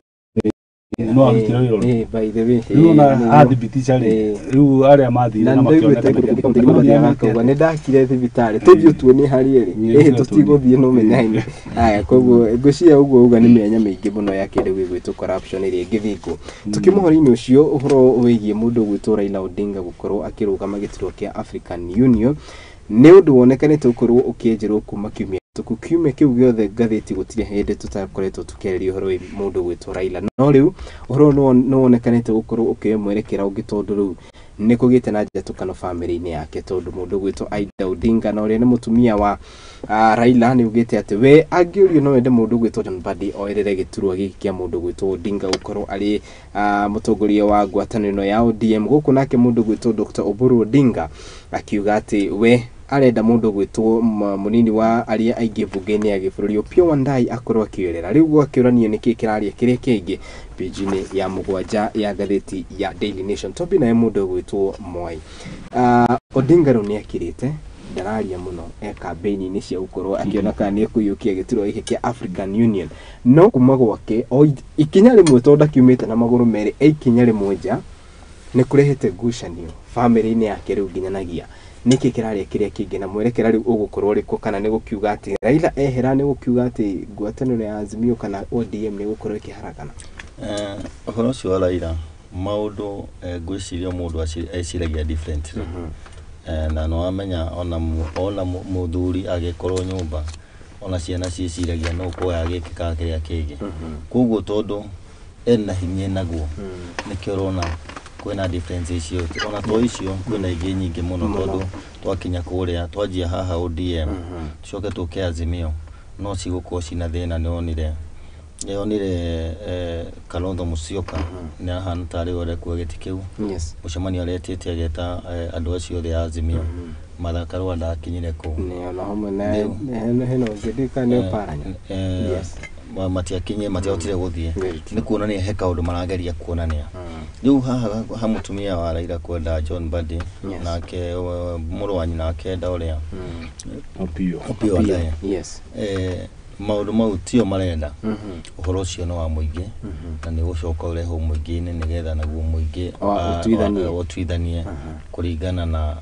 No arutire wĩra ũrĩkũ. By the way, Rĩu ona nĩguo. athibiticha rĩ, rĩu arĩa mathire Na na nĩndaiguĩte makĩoneka akauga nĩ ndakire thibitarĩ, tũthiĩ tuone harĩa ĩrĩ. Nĩ Tũtigũthiĩ no menyaine. Haya, koguo ngwĩciria ũguo uga nĩ mĩanya mĩingĩ mũno ya kĩndũ gĩgwĩtwo corruption ĩrĩa ĩngĩthingwo. Tukiuma ũhoro-inĩ ũcio, ũhoro wĩgiĩ mũndũ ũgwĩtwo Raila Odinga gũkorwo akĩrũgama gĩturwa kĩa African Union nĩ ũndũ wonekanĩte gũkorwo ũkĩenjerwo kuma kiumia tuku kiumia kĩu gĩothe ngathĩti gũtirĩ hĩndĩ tũtakoretwo tũkĩarĩria ũhoro wĩ mũndũ ũgwĩtwo Raila, no rĩu ũhoro ũyũ nĩ wonekanĩte gũkorwo ũkĩoya mwerekera ũngĩ, tondũ rĩu nĩ kũgĩte na njatũkano bamĩrĩ-inĩ yake, tondũ mũndũ ũgwĩtwo Aida Odinga, na ũrĩa nĩ mũtumia wa Raila, nĩ augĩte atĩ we angĩũrio no ende mũndũ ũgwĩtwo John Mbadi oerere gĩturwa gĩkĩ kĩa mũndũ ũgwĩtwo Odinga gũkorwo arĩ mũtongoria wa ngwatanĩro ĩno ya ODM gũkũ. Nake mũndũ ũgwĩtwo Dr. Oburu Odinga akiuga atĩ we arenda mũndũ ũgwĩtwo mũnini wa arĩa aingĩ mbunge-inĩ ya gĩbũrũri Opiyo Wandayi akorwo akĩoerera. Rĩu gwakĩũranio nĩkĩ kĩraria kĩrĩa kĩngĩ page-inĩ ya 7 ya ngathĩti ya Daily Nation. Tobi, naye mũndũ ũgwĩtwo Mwai Odinga rĩu nĩ akirĩte, ndararia mũno e kambĩini-inĩ cia gũkorwo akĩona kana nĩ ekũiyũkia gĩturwa gĩkĩ kĩa African Union, no kuma gwake o ikinya rĩmwe, tondũ ndakiumĩte na magũrũ merĩ, e ikinya rĩmwe nja nĩ kũrehete ngucanio bamĩrĩ-inĩ yake. Rĩu nginyanagia nĩkĩ kĩraria kĩrĩa kĩngĩ na mwerekera rĩu ũgũkorwo ũrĩkũ? Kana nĩ gũkiuga atĩ Raila ehera nĩ gũkiuga atĩ ngwatanĩro ya Azimio kana ODM nĩ gũkorwo ĩkĩharagana? Ũhoro ũcio wa Raila, maũndũ ngwĩciria mũndũ eciragia different. Na nĩ wamenya ona mũthuri agĩkorwo nyũmba, ona ciana ciĩciragia no kuoya gĩkĩ kana kĩrĩa kĩngĩ. Koguo tondũ ena hinya naguo, nĩkĩo ũrona kwĩna difference icio. Ona to icio, kwĩna ingĩ nyingĩ mũno, tondũ twakinya kũrĩa twanjia haha ODM, tucoke tũke Azimio, no cigũkorwo cina thĩna. Nĩ onire Kalonzo Musyoka nĩ ahana tarĩ we ũrekua gĩtĩ kĩu. Mũcemanio aretĩte ageta andũ acio othe a Azimio, Martha Karua ndakinyire kũu. Nĩ ona hamwe na hena ũngĩ, ndiũĩ kana nĩ Oparanya. Matiakinyire, matiahotire gũthiĩ. Nĩ kuonania he kaũndũ marageria kuonania rĩu haha ha mũtumia wa Raila kwenda John Mbadi, nake mũrũ wa nyina akenda ũrĩa Opiyo. Opiyo Wandayi. Maũndũ mau tio marenda. Ũhoro ũcio nĩ wa mũingĩ na nĩ ũgũcoka ũrehwo mũingĩ-inĩ nĩgetha naguo mũingĩ Ũtuithanie. Ũtuithanie kũringana na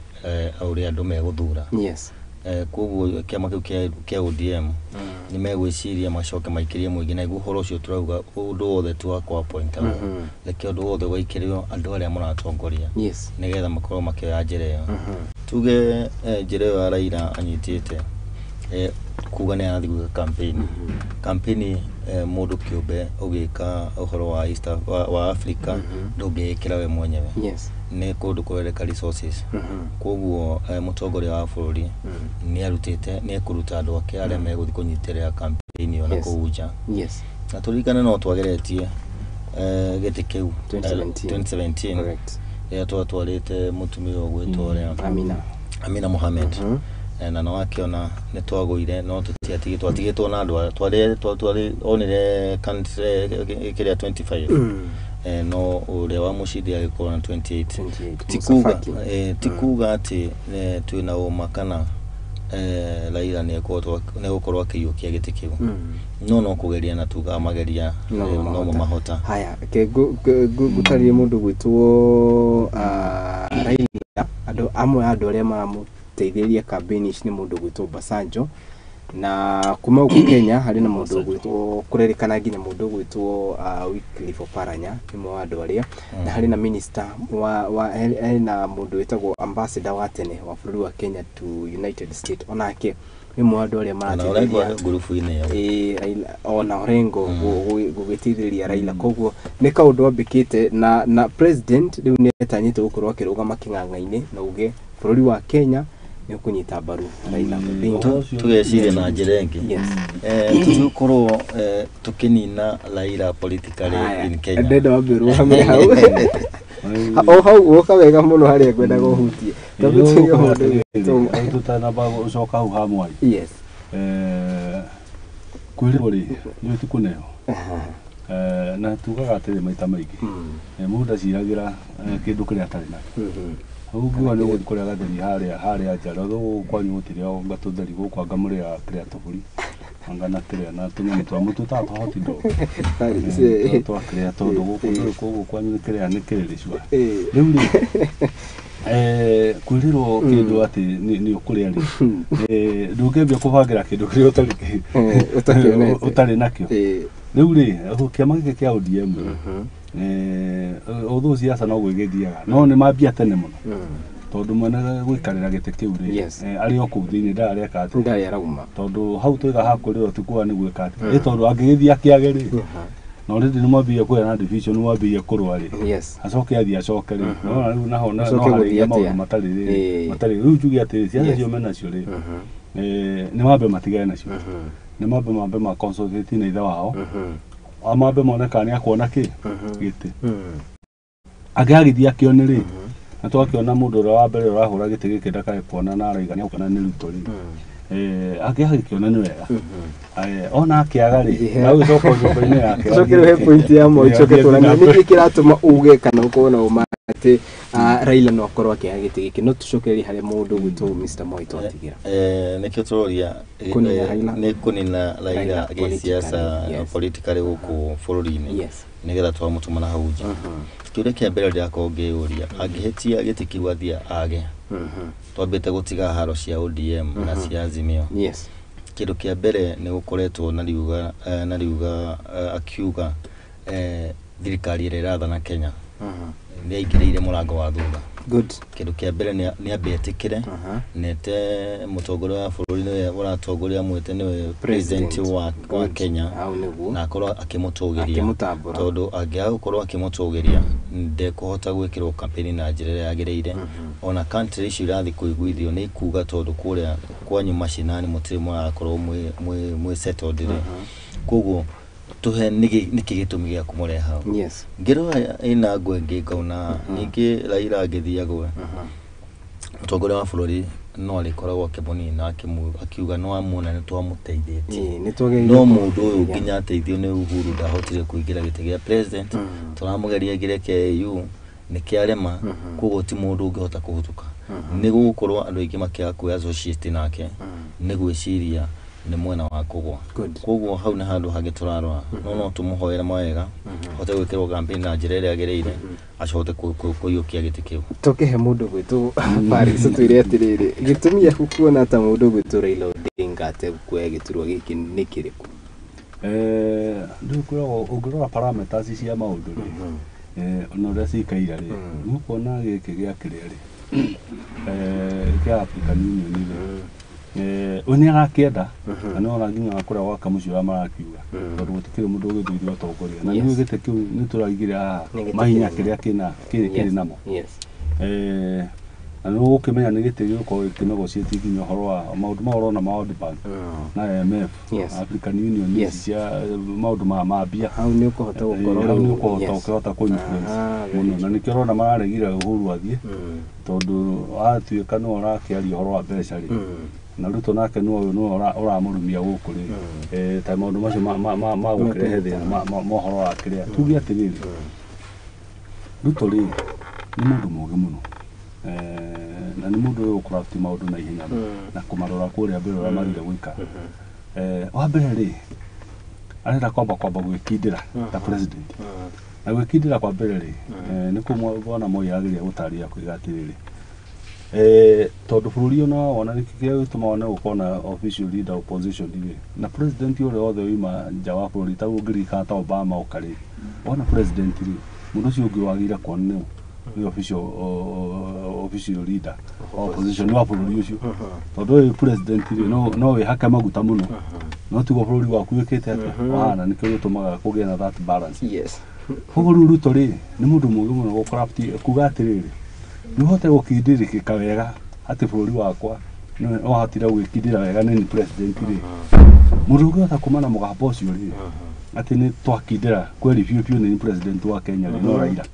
ũrĩa andũ megũthura. Koguo kĩama kĩu kĩa ODM nĩ megwĩciria macoke maikĩrie mũingĩ, na nĩguo ũhoro ũcio tũrauga ũndũ wothe ti wa kũ-appoint-agwo. Reke ũndũ wothe ũgaikĩrio andũ arĩa mũratongoria nĩgetha makorwo makĩoya njĩra ĩyo. Tuge njĩra ĩyo ya Raila anyitĩte, kuga nĩ arathiĩ gwĩka campaign, mũndũ kĩũmbe ũgĩka ũhoro wa East, wa Africa, ndũngĩĩkĩra we mwenyewe. Nĩ kũndũ kũrereka resources. Koguo mũtongoria wa bũrũri nĩ arutĩte, nĩ ekũruta andũ ake arĩa megũthiĩ kũnyitĩrĩra campaign ĩyo na kũu nja. Na tũririkane no twageretie gĩtĩ kĩu 2017. 2017 Correct. rĩrĩa twatwarĩte mũtumia ũgwĩtwo ũrĩa Amina. Amina Mohamed. Na no akĩona nĩ twagũire no tũtiatigĩ twatigĩtwo na andũ arĩa twarĩ onire country kĩrĩa 25. No ũrĩa wa mũcindi agĩkorwo na 28. Ti Musa kuga Faki. Ti kuga atĩ twĩna ũma kana Raila nĩ egũkorwo akĩiyũkia gĩtĩ kĩu. No kũgeria na tuga mageria No no mamahota. mamahota. Haya, ke ngũtarĩrie mũndũ gwĩtwo Raila, andũ amwe a andũ arĩa maramũteithĩrĩria campaign ici nĩ mũndũ gwĩtwo Obasanjo, na kuma gũkũ Kenya harĩ na mũndũ ũgwĩtwo, kũrerĩkana nginya mũndũ ũgwĩtwo Wycliffe Oparanya nĩ ũmwe wa andũ arĩa, na harĩ na minister wa harĩ na mũndũ wĩtagwo ambassador wa tene wa bũrũri wa Kenya to United States, onake nĩ ũmwe wa andũ arĩa Ona marateithĩrĩria Orengo ngurubu-inĩ ĩyo. Ĩĩ, Raila ona Orengo gũgĩteithĩrĩria Raila, koguo nĩ kaũndũ ambĩkĩte na president rĩu nĩ etanyĩte gũkorwo akĩrũgama kĩng'ang'a-inĩ na uge bũrũri wa Kenya nĩ ũkũnyita mbaru Raila Odinga. Tũgeciria na njĩra ĩngĩ. Yes. Tũtigũkorwo tũkĩnina Raila politically Haya, in Kenya. Ndenda wambe ũrũgame hau, o hau woka wega mũno harĩa ngwendaga ũhutie, tondũ tuge mũndũ ũgwĩtwo Tũtanamba gũcoka hau ha mwari. Yes. Kwĩrwo rĩ nĩ ti kũneo. Na tugaga atĩrĩ maita maingĩ, mũndũ ndaciragĩra kĩndũ kĩrĩa atarĩ nakĩo. Ũngiuga nĩ ũgũthiĩ kũrĩa gatheri harĩa nja, gũkũ kwanyu gũtirĩ anga tũtheri, gũkũ anga mũrĩaga kĩrĩa tũbũri anga na kĩrĩa na tũnyamũ twa mũtũ ta twa hot dog. Twa kĩrĩa tondũ gũkũ ndũrĩ gũkũ kwanyu nĩ kĩrĩa nĩ kĩrĩrĩcua. Rĩu rĩ kwĩrĩrwo kĩndũ atĩ nĩ ũkũrĩa rĩ, ndũngĩambia kũbangĩra kĩndũ kĩrĩa ũtarĩ ũtakĩonete. Ũtarĩ nakĩo. Rĩu rĩ kĩama gĩkĩ kĩa ODM rĩ, although siasa no gwĩgĩthiaga no nĩ mambia tene mũno, tondũ mwene gũikarĩra gĩtĩ kĩu rĩ, arĩ o kũu thĩinĩ, ndarareka atĩ Ndarĩ arauma. Tondũ hau twaiga hakũrĩrwo ti kuga nĩ gwĩka atĩ ĩ, tondũ angĩgĩthiĩ akĩage rĩ, na already nĩ mwambĩrĩria kũgĩa na division, nĩ mwambĩrĩria kũrũa rĩ, acoke athiĩ acoke rĩ, nona rĩu naho no Acoke harĩria gũthiĩ maũndũ atĩa? matarĩ rĩ, matarĩ. Rĩu njuge atĩrĩ, ciaca icio menacio rĩ, nĩ mambe matigane nacio, nĩ mambe ma consultate na ithe wao, amambe mone kana nĩ akuona kĩ gĩtĩ. Angĩagithia akĩone rĩ, na twakĩona mũndũ ũrĩa wa mbere ũrahũra gĩtĩ gĩkĩ ndakae kuona na araiga nĩ akuona nĩ Ruto rĩ, angĩagĩkĩona nĩ wega. Ona akĩaga rĩ, na ũgĩcoka nyũmba-inĩ yake. Tũcoke he point ya Moi, Athiĩ coke athiĩ na tũranie mbere. nĩkĩ kĩratũma uge kana ũkorwo na ũma atĩ Raila no akorwo akĩaga gĩtĩ gĩkĩ, no tũcokererie harĩa mũndũ ũgwĩtwo Mr. Moi twatigĩra. Nĩkĩo tũroria Kũnina Raila. Nĩ kũnina Raila Raila gĩsiasa politically, yes. politically gũkũ bũrũri-inĩ, nĩgetha twamũtũma na hau nja. Kĩũria kĩa mbere ndĩrakorwo ngĩyũria, angĩhĩtia gĩtĩ kĩu athiĩ age, twambĩte gũtiga haro cia ODM na cia Azimio. Kĩndũ kĩa mbere nĩ gũkoretwo na riuga akiuga thirikari ĩrĩa ĩrathana Kenya nĩ aingĩrĩire mũrango wa thutha. Good. Kĩndũ kĩa mbere nĩ ambe etĩkĩre nete mũtongoria wa bũrũri nĩwe ũratongoria, mwĩte nĩwe president wa Good. Kenya, Hau nĩguo. na akorwo akĩmũtũgĩria. Akĩmũtambũra. Tondũ angĩaga gũkorwo akĩmũtũgĩria ndekũhota gwĩkĩrwo campaign na njĩra ĩrĩa yagĩrĩire. Ona country icio irathiĩ kũiguithio nĩ ikuga tondũ kũrĩa kwanyu macinani mũtirĩ mũrakorwo mwĩ settled rĩ, koguo tũhe nĩkĩ gĩtũmi gĩa kũmũrehe hau. Ngĩrora ĩna ngwe ĩngĩ ngauna ningĩ Raila angĩthiĩ agwe, mũtongoria wa bũrũri no arĩkoragwo akĩmũnina akiuga no amuona nĩ twamũteithĩtie. Nĩ twagĩrĩire No mũndũ ũyũ kũmũteithia. nginya ateithio nĩ Uhuru ndahotire kũingĩra gĩtĩ gĩa president, tũramũgeria aingĩre kĩa AU nĩ kĩarema, koguo ti mũndũ ũngĩhota kũhũtũka. Nĩ gũgũkorwo andũ aingĩ makĩaga kwĩ associate nake nĩ gwĩciria nĩ mwena wa kũgwa. Koguo hau nĩ handũ hangĩ tũrarora, no tũmũhoere mawega ahote gwĩkĩrwo campaign na njĩra ĩrĩa yagĩrĩire, acoke kũiyũkia gĩtĩ kĩu. Tũkĩhe mũndũ gwĩtwo Paris twĩre atĩrĩrĩ, gĩtũmi gĩaku kuona ta mũndũ gwĩtwo Raila Odinga ategũkuoya gĩturwa gĩkĩ nĩ kĩrĩkũ? Rĩu kwĩragwo ũngĩrora parameters cia maũndũ rĩ, ona ũrĩa cikaire rĩ, nĩ ũkuona gĩkĩ gĩa kĩrĩa rĩ, kĩa African Union rĩ, we nĩ arakĩenda na nĩ ona nginya kũrĩa gwake mũciĩ ũrĩa marakiuga, tondũ gũtikĩrĩ mũndũ ũgĩthurire ũtongoria na nĩ gĩtĩ kĩu nĩ tũraigire haha Nĩ gĩtĩ mahinya kĩnene. kĩrĩa kĩna kĩrĩ namo. Na nĩ ũgũkĩmenya nĩ gĩtĩ gĩgũkorwo gĩkĩnegotiate nginya ũhoro wa maũndũ mau ũrona ma World Bank na IMF, African Union, ici cia maũndũ ma mbia. Hau nĩ ũkũhota gũkorwo hau nĩ rĩu, ũkũhota ũkĩhota kũ influence mũno, na nĩkĩo ũrona mararegire Uhuru athiĩ, tondũ atuĩka nĩwe ũrakĩaria ũhoro wa mbeca rĩ, Na Ruto nake nĩwe ũramũrumia gũkũ rĩ, ta maũndũ macio ma gũkĩrehe thĩna ma ũhoro wa kĩrĩa. Tuge atĩrĩrĩ, Ruto rĩ nĩ mũndũ mũũgĩ mũno, na nĩ mũndũ ũyũ ũkũrabuti maũndũ na ihenya na kũmarora kũrĩa mbere ũrĩa magĩrĩire gwĩka. Wa mbere rĩ, arenda kwamba gwĩkindĩra ta president. Na gwĩkindĩra kwa mbere rĩ, nĩ kũ bwana Moi agĩrĩire gũtarĩria kuiga atĩrĩrĩ, tondũ bũrũri ona wona nĩkĩ kĩrĩa gĩtũmaga one gũkorwo na official leader opposition rĩ, na president ũrĩa wothe wauma nja wa bũrũri, ta ũngĩririkana ta Obama oka rĩ, wona president rĩ, mũndũ ũcio ũngĩ wagĩrĩire kuona nĩ official leader opposition wa bũrũri ũcio, tondũ ũyũ president rĩ no wĩhake maguta mũno, no tiguo bũrũri waku wĩkĩte atĩa wahana. Nĩkĩo gĩtũmaga kũgĩe na that balance. Koguo rĩu Ruto rĩ nĩ mũndũ mũũgĩ mũno gũcraft kuga atĩrĩrĩ, nĩ ũhote gũkindĩrĩkĩka wega atĩ bũrũri wakwa nĩ wahotire gwĩkindĩra wega nĩ president rĩ, mũndũ ũngĩhota kuma na mũgambo ũcio rĩ atĩ nĩ twakindĩra kweri biũ biũ nĩ president wa Kenya rĩ, no Raila.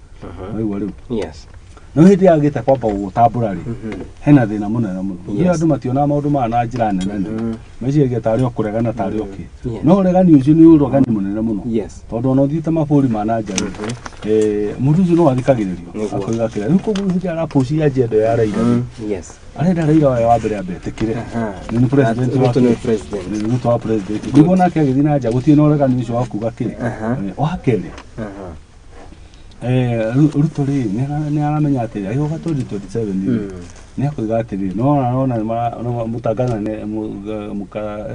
Waigua rĩu? No hĩndĩ yagĩte kwamba gũgũtambũra rĩ, hena thĩna mũnene mũno. Andũ mationaga maũndũ maya na njĩra nene nene, meciragia tarĩ o kũregana tarĩ o kĩ, no ũregani ũcio nĩ ũregani mũnene mũno, tondũ ona ũthiĩte mabũrũri ma na nja rĩ, mũndũ ũcio no athikagĩrĩrio akoiga kĩrĩa. Rĩu koguo hĩndĩ arapush agenda ya Raila rĩ, arenda Raila we wa mbere ambe etĩkĩre nĩ president wa Ruto nĩ president. Nĩ Ruto wa president. Nĩguo nake agĩthiĩ na nja gũtirĩ na ũregani ũcio wa kuga kĩ. Wa kerĩ, Ruto rĩ nĩ aramenya atĩrĩ, agĩũka 2027 rĩ, nĩ akoiga atĩrĩ, no arona mũtangana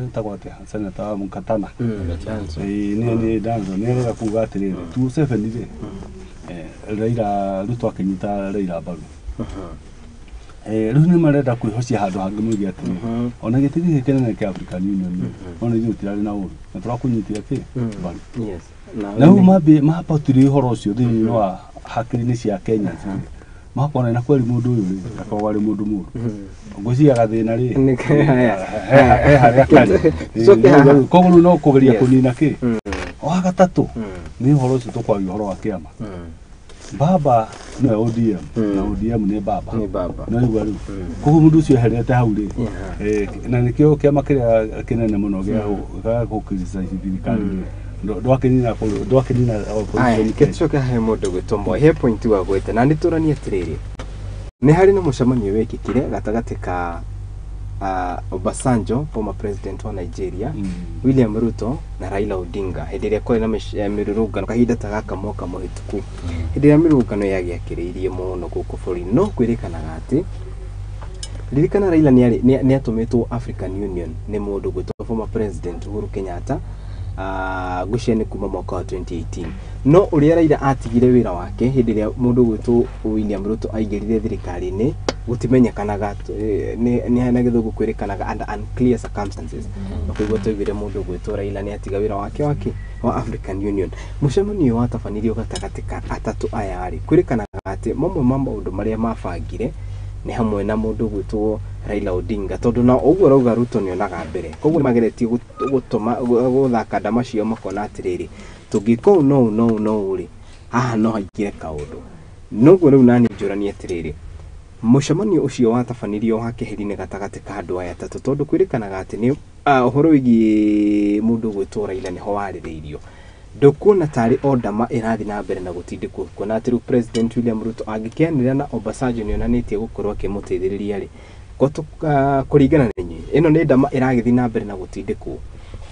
etagwo atĩa, senator wa Mukatana, nĩ Danson, nĩ arenda kuga atĩrĩrĩ 27 rĩ, Raila, Ruto akĩnyita Raila mbaru. Rĩu nĩ marenda kwĩhocia handũ hangĩ moige atĩrĩ, ona gĩtĩ gĩkĩ kĩnene kĩa African Union ona ithuĩ tũtirarĩ na ũru na tũrakũnyitire kĩ mbaru. Na rĩu mapatire ũhoro ũcio thĩinĩ wa hakiri-inĩ cia Kenya, makona na kweri mũndũ ũyũ rĩ ndakoragwo arĩ mũndũ mũũru, ngwĩciria gathĩna rĩ he harĩa karĩ. Koguo rĩu no kũgeria kũnina kĩ. Wa gatatũ nĩ ũhoro ũcio tũkwaria ũhoro wa kĩama. Baba nĩwe ODM na ODM nĩ baba, no igua rĩu koguo mũndũ ũcio eherete hau rĩ, na nĩkĩo kĩama kĩrĩa kĩnene mũno gĩa gũ criticize thirikari rĩ, ndwakĩnina opposition. Gĩcoke he mũndũ gwĩtwo Moi, he point wagwĩte na nĩtũranie atĩrĩrĩ, nĩ harĩ na mũcemanio wekĩkire gatagatĩ ka Obasanjo, former president wa Nigeria, William Ruto na Raila Odinga hĩndĩ ĩrĩa kwarĩ na mĩrũrũngano kahinda ta gaka mwaka mũhĩtũku, hĩndĩ ĩrĩa mĩrũrũngano yagĩakĩrĩirie mũno gũkũ bũrũri-inĩ. No kwĩrĩkanaga atĩ ririkana Raila nĩ atũmĩtwo African Union nĩ mũndũ gwĩtwo former president Uhuru Kenyatta, ngwĩciria nĩ kuma mwaka wa 2018. No ũrĩa Raila atigire wĩra wake hĩndĩ ĩrĩa mũndũ gwĩtwo William Ruto aingĩrire thirikari-inĩ gũtimenyekanaga, nĩ na gĩthũngũ kwĩrĩkanaga under unclear circumstances. Na koguo twaiguire mũndũ gwĩtwo Raila nĩ atiga wĩra wake wa African Union. Mũcemanio watabanirio gatagatĩ ka atatũ aya rĩ, kwĩrĩkanaga atĩ mamwe ma maũndũ marĩa mabangire nĩ hamwe na mũndũ gwĩtwo Raila Odinga, tondũ na ũguo rauga Ruto nĩonaga mbere, koguo nĩmageretie gũtũma gũthaka ndama ciao, makona atĩrĩrĩ, tũngĩka ũũ no ũũ no ũũ no ũũ rĩ, haha no haingĩre kaũndũ. Noguo rĩu nani njũranie atĩrĩrĩ, mũcemanio ũcio watabanirio wa keheri-inĩ gatagatĩ ka andũ aya atatũ, tondũ kwĩrĩkanaga atĩ nĩ ũhoro wĩgiĩ mũndũ gwĩtwo Raila nĩho warĩrĩirio. Ndũkuona tarĩ o ndama ĩrathiĩ na mbere na gũtindĩkwo, kuona atĩ rĩu President William Ruto angĩkĩanĩrĩra na Obasanjo nĩonanĩtie gũkorwo akĩmũteithĩrĩria rĩ, kũringana na inyuĩ ĩno nĩ ndama ĩragĩthiĩ na mbere na gũtindĩkwo?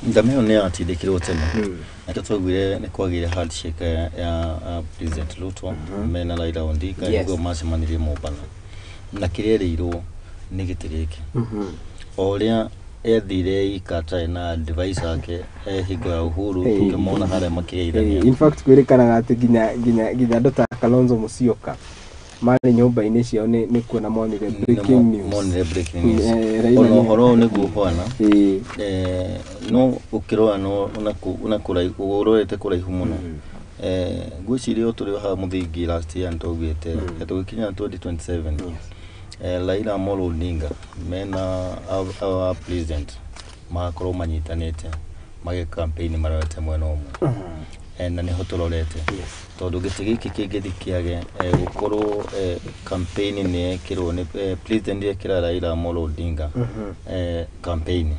Ndama ĩyo nĩ yatindĩkirwo tene, nakĩo twaiguire nĩ kwagĩire handshake ya President Ruto mena Raila Odinga nĩguo macemanirie Mombatha, na kĩrĩa erĩirwo nĩ gĩtĩ gĩkĩ. O ũrĩa ethire ika atarĩ na advice ake hingo ya Uhuru, tũkĩmona harĩa makĩgeithania. In fact kwĩrĩkanaga atĩ nginya andũ ta Kalonzo Musyoka marĩ nyũmba-inĩ ciao nĩ kuona monire breaking news. Monire breaking news. Ona ũhoro ũyũ nĩguo ũhana, no ũkĩrora no ũrorete kũraihu mũno. Ngwĩciria o tũrĩ o haha mũthingi last year nĩtwaugĩte tũgĩkinya 2027, Raila Amolo Odinga mena our president magakorwo manyitanĩte magĩka campaign marorete mwena ũmwe. Na nĩho tũrorete tondũ gĩtĩ gĩkĩ kĩngĩthiĩ kĩage gũkorwo campaign nĩ yekĩrwo nĩ president ekĩra Raila Amolo Odinga campaign,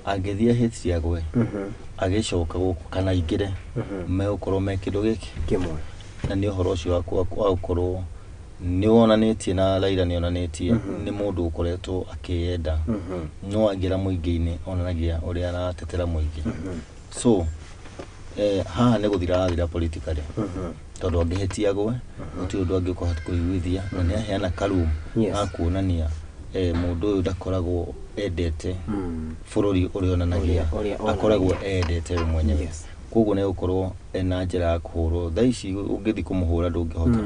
angĩthiĩ ahĩtie agwe, agĩcoka gũkũ kana aingĩre, megũkorwo me kĩndũ gĩkĩ kĩmwe. Na nĩ ũhoro ũcio wa gũkorwo nĩ wonanĩtie na Raila nĩ onanĩtie nĩ mũndũ ũkoretwo akĩyenda, no aingĩra mũingĩ-inĩ onanagia ũrĩa aratetera mũingĩ. So haha nĩ gũthira arathira politically, tondũ angĩhĩtia agwe gũtirĩ ũndũ angĩũka kũiguithia, na nĩ aheana karoom ga kuonania mũndũ ũyũ ndakoragwo endete bũrũri ũrĩa onanagia, Ũrĩa akoragwo onanagia. endete we mwenyewe. Koguo nĩ gũkorwo ena njĩra ya kũhũrwo. Thaa ici ũngĩthiĩ kũmũhũra ndũngĩhota.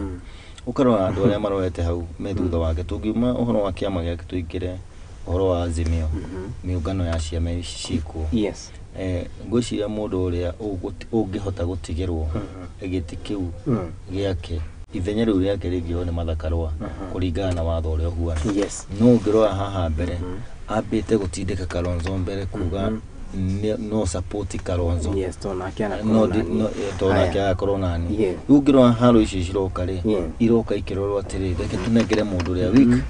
Ũkarora andũ arĩa marorete hau me thutha wake. Tũngiuma ũhoro wa kĩama gĩake tũingĩre ũhoro wa Azimio, mĩũngano ya ciama ici ciĩkuo, ngwĩciria mũndũ ũrĩa ũngĩhota gũtigĩrwo gĩtĩ kĩu gĩake, ithenya rĩu rĩake rĩngĩoywo nĩ Martha Karũa kũringana na watho ũrĩa ũhuana. No ũngĩrora haha mbere ambĩte gũtindĩka Kalonzo mbere kuga no support Kalonzo. Yes, tondũ nake anakorwo no nani. tondũ nake Aya. agakorwo nani. Rĩu ũngĩrora haro ici ciroka rĩ, iroka ikĩrorwo atĩrĩ, reke tũnengere mũndũ ũrĩa weak